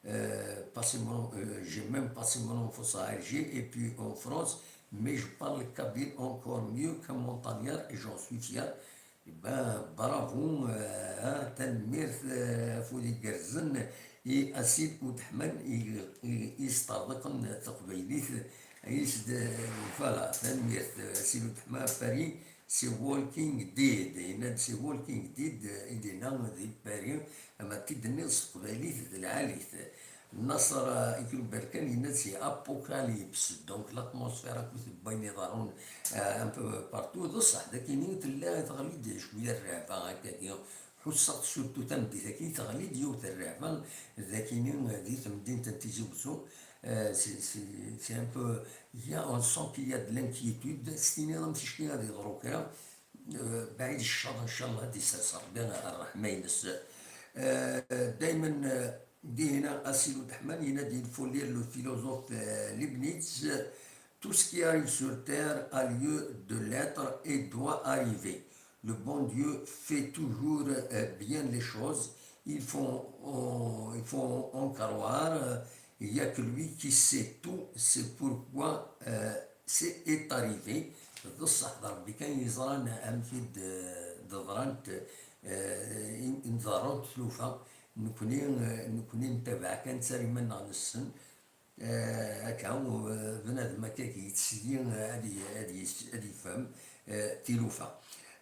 euh, passé mon, euh, j'ai même passé mon enfance à Alger et puis en France, mais je parle kabyle encore mieux qu'un montagnard et j'en suis fier. Eh ben, bravo, euh, hein, tanemmirt, euh, ɣef wid igerrzen i Asil Udeḥman i, i, i yesṭerḍqen taqbaylit, is-, d-, voilà, tanemmirt, euh, Asil Udeḥman, Paris, c'est Walking Dead, yenna-d c'est Walking Dead, euh, i d-yenna di Paris, ama t-id-tenniḍ s teqbaylit d lɛali-t. Nasser, euh, Ikrubberkan yenna-d c'est apocalypse, donc l'atmosphère akked wayen iḍerrun, euh, un peu partout. D ṣṣeḥ, dakini tella teɣli-d cwiya rrehba akkagi. Ḥusseɣ-t surtout tameddit-agi, teɣli-d yiwet rrehba dakini, euh, di temdint n Tizi Wezzu. Euh, c'est, c'est, c'est un peu, il y a, on sent qu'il y a de l'inquiétude. S tiniḍ am ticki ad yeḍru kra, euh, baɛid ccer, ncallah ad d-isers Rebbi rrehma-ines. Euh, daymen, euh, Dihna Asil Udeḥman yenna-d: il faut lire le philosophe, euh, Leibniz, tout ce qui arrive sur terre a lieu de l'être et doit arriver. Le bon Dieu fait toujours, euh, bien les choses. Il faut, euh, il faut en croire. Euh, il n'y a que lui qui sait tout. C'est pourquoi, euh, c'est est arrivé. D ṣṣeḥ, d Rebbi kan yeẓran amek i d-, d-ḍrant, euh, i, i d-ḍerrunt tlufa. Nekni, eh, nekni nettabaɛ kan, nettarra iman-nneɣ nessen. Eh, akka, eh, bnadem akka yettselli, eh, ad y-, ad yes-, ad yefhem, eh, tilufa.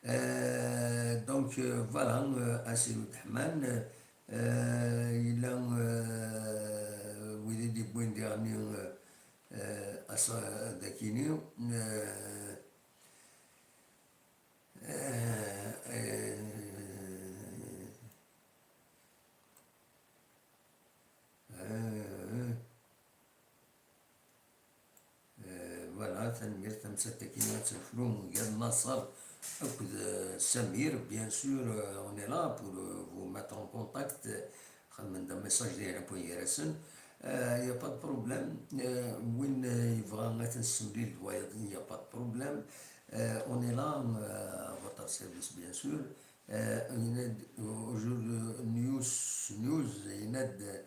Eh, donc, eh, voilà, eh, Asil Udeḥman, eh, yella, eh, wid i d-yewwin diɣenni, eh, eh, asa-, dakini, eh, eh, eh, Euh, euh, voilà, tanemmirt. Tamsalt-agi ad tt-nefru gar Naṣer akked, euh, Samir. Bien sûr, euh, on est là pour, euh, vous mettre en contact. Xedmen-d un message diɣen akk gar-asen. Euh, y a pas de problème. Euh, win, euh, yebɣa ad ten-semlil d wayeḍ, y a pas de problème. Euh, on est là, euh, à votre service, bien sûr. Euh, yenna-d, aujourd'hui, news, news, yenna-d,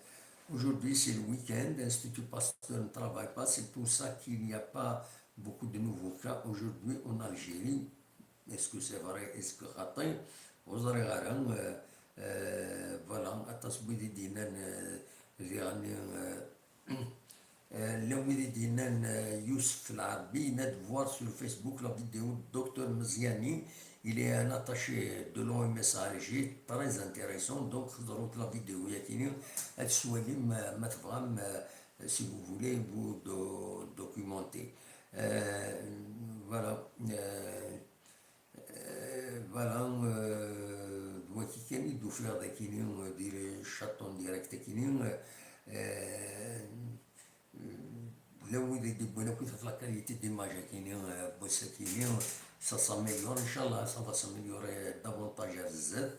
aujourd'hui c'est le week-end, Institut Pasteur ne travaille pas, c'est pour ça qu'il n'y a pas beaucoup de nouveaux cas aujourd'hui en Algérie. Est-ce que c'est vrai? Est-ce que xaṭi? Ur ẓriɣ ara. Euh, euh, voilà, aṭas n wid i d-yennan, euh, diɣenni, euh, Euh, llan wid i d-yennan, euh, Yousef Lɛerbi, yenna-d: voir sur Facebook la vidéo de Docteur Meziani, il est un attaché de l'O M S à Alger, très intéressant. Donc, teḍrut la vidéo-yagi-nni, ad twalim, euh, ma tebɣam, euh, si vous voulez vous do-, documenter. Euh, voilà. Euh, Euh, voilà, euh, d wagi kan i d-ufiɣ d akini, euh, di le chat en direct akini, euh, euh, llan wid i d-yewwin akk la qualité d'image akini, euh, n wass akini, ça s'améliore, inchallah, ça va s'améliorer davantage ar zdat,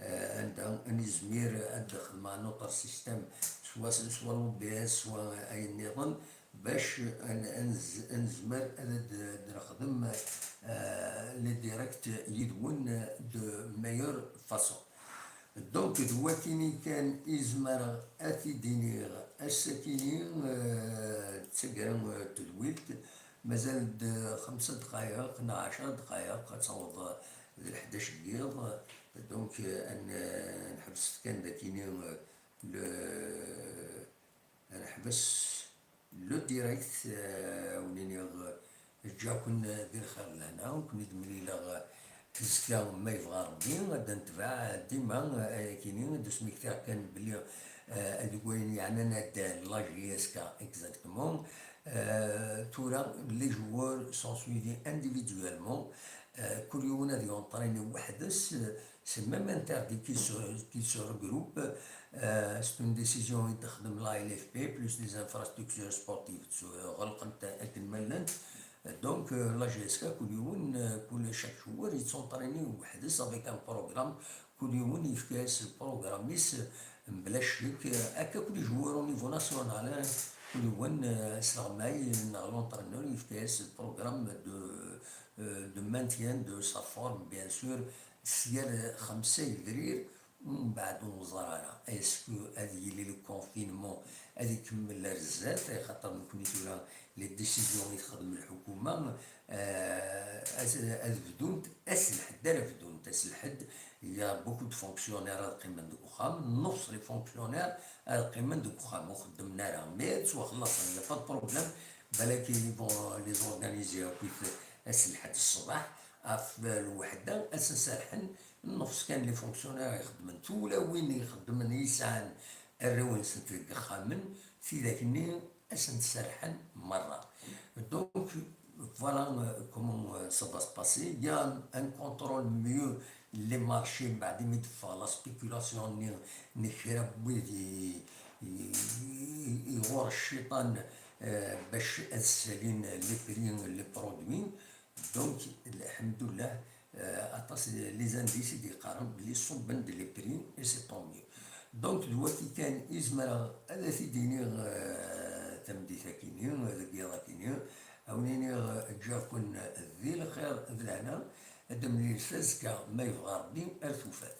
euh, anda ad nizmir ad nexdem un autre système, soit, soit l'O B S, soit ayen nniḍen, bac ad, ad nez-, ad nezmer ad d-, ad d-nexdem, euh, les directs yid-wen de meilleure façon. Donc, d wakini kan i zemreɣ ad t-id-iniɣ ass-akini, euh, d taggara, euh, n tedwilt. Mazal-d xemsa dqayeq neɣ ɛecra dqayeq ad taweḍ d leḥdac n yiḍ. Donc, ad n-, neḥbes kan dakini le, ad neḥbes le direct, euh, wen-iniɣ, ǧǧaken di lxir d lehna, ur ken-id-mlileɣ azekka ma yebɣa Rebbi, ad d-netbeɛ dima, eh, ayakini, ad d-smektiɣ kan belli, eh, deg wayen yeɛnan addal, la J S K, exactement. Eh, tura, les joueurs sont suivis individuellement. Eh, kul yiwen ad yunṭrini weḥd-s, eh, c'est même interdit qu'ils se, qu'ils se regroupent. Eh, c'est une décision i texdem la L F P, plus les infrastructures sportives, ɣelqent akken ma llant. Donc, euh, la J S K, kul yiwen, euh, kul, chaque joueur yettunṭrini weḥd-s avec un programme, kul yiwen yefka-as le programme-is, euh, mebla ccek, euh, akka kul joueur au niveau national, hein, kul yiwen, euh, asleɣmay neɣ l'entraîneur yefka-as le programme de, euh, de maintien de sa forme, bien sûr, s yal xemsa yebrir, Mbeɛd ur neẓri ara, est-ce que ad yili le confinement ad ikemmel ar zdat, axaṭer nekkni tura les décisions i texdem lḥukuma, euh, ad, ad bdunt ass lḥedd ara bdunt, ass lḥedd, il y a beaucoup de fonctionnaires ad qqimen deg uxxam, nnuṣ les fonctionnaires ad qqimen deg uxxam, ur xeddmen ara, mais ad ttwaxlaṣen, il y a pas de problème, balaki, bon, les organisés akkit ass lḥedd ṣṣbeḥ, ɣef lweḥda, ad sen-serḥen nnefs kan les fonctionnaires ixeddmen, tulawin ixeddmen yesɛan arraw-nsent deg yexxamen, tidak-nni ad sent-serḥen merra. Donc, voilà, euh, comment, euh, ça va se passer. Il y a un, un contrôle mieux les marchés, mbeɛd imi d-teffeɣ la spéculation-nni n kra n wid i, i, i, iɣur cciṭan, euh, bac ad ssalin les prix, les produits. Donc, lḥemdullah, euh, aṭas les indices i d-yeqqaren belli ṣubben-d les prix, et c'est tant mieux. Donc, d wagi kan i zemreɣ ad t-id-iniɣ, euh, tameddit-akini, deg yiḍ-akini, a wen-iniɣ, euh, ǧǧiɣ-ken di lxir d lehna, ad d-nemlil azekka ma yebɣa Rebbi ar tufat.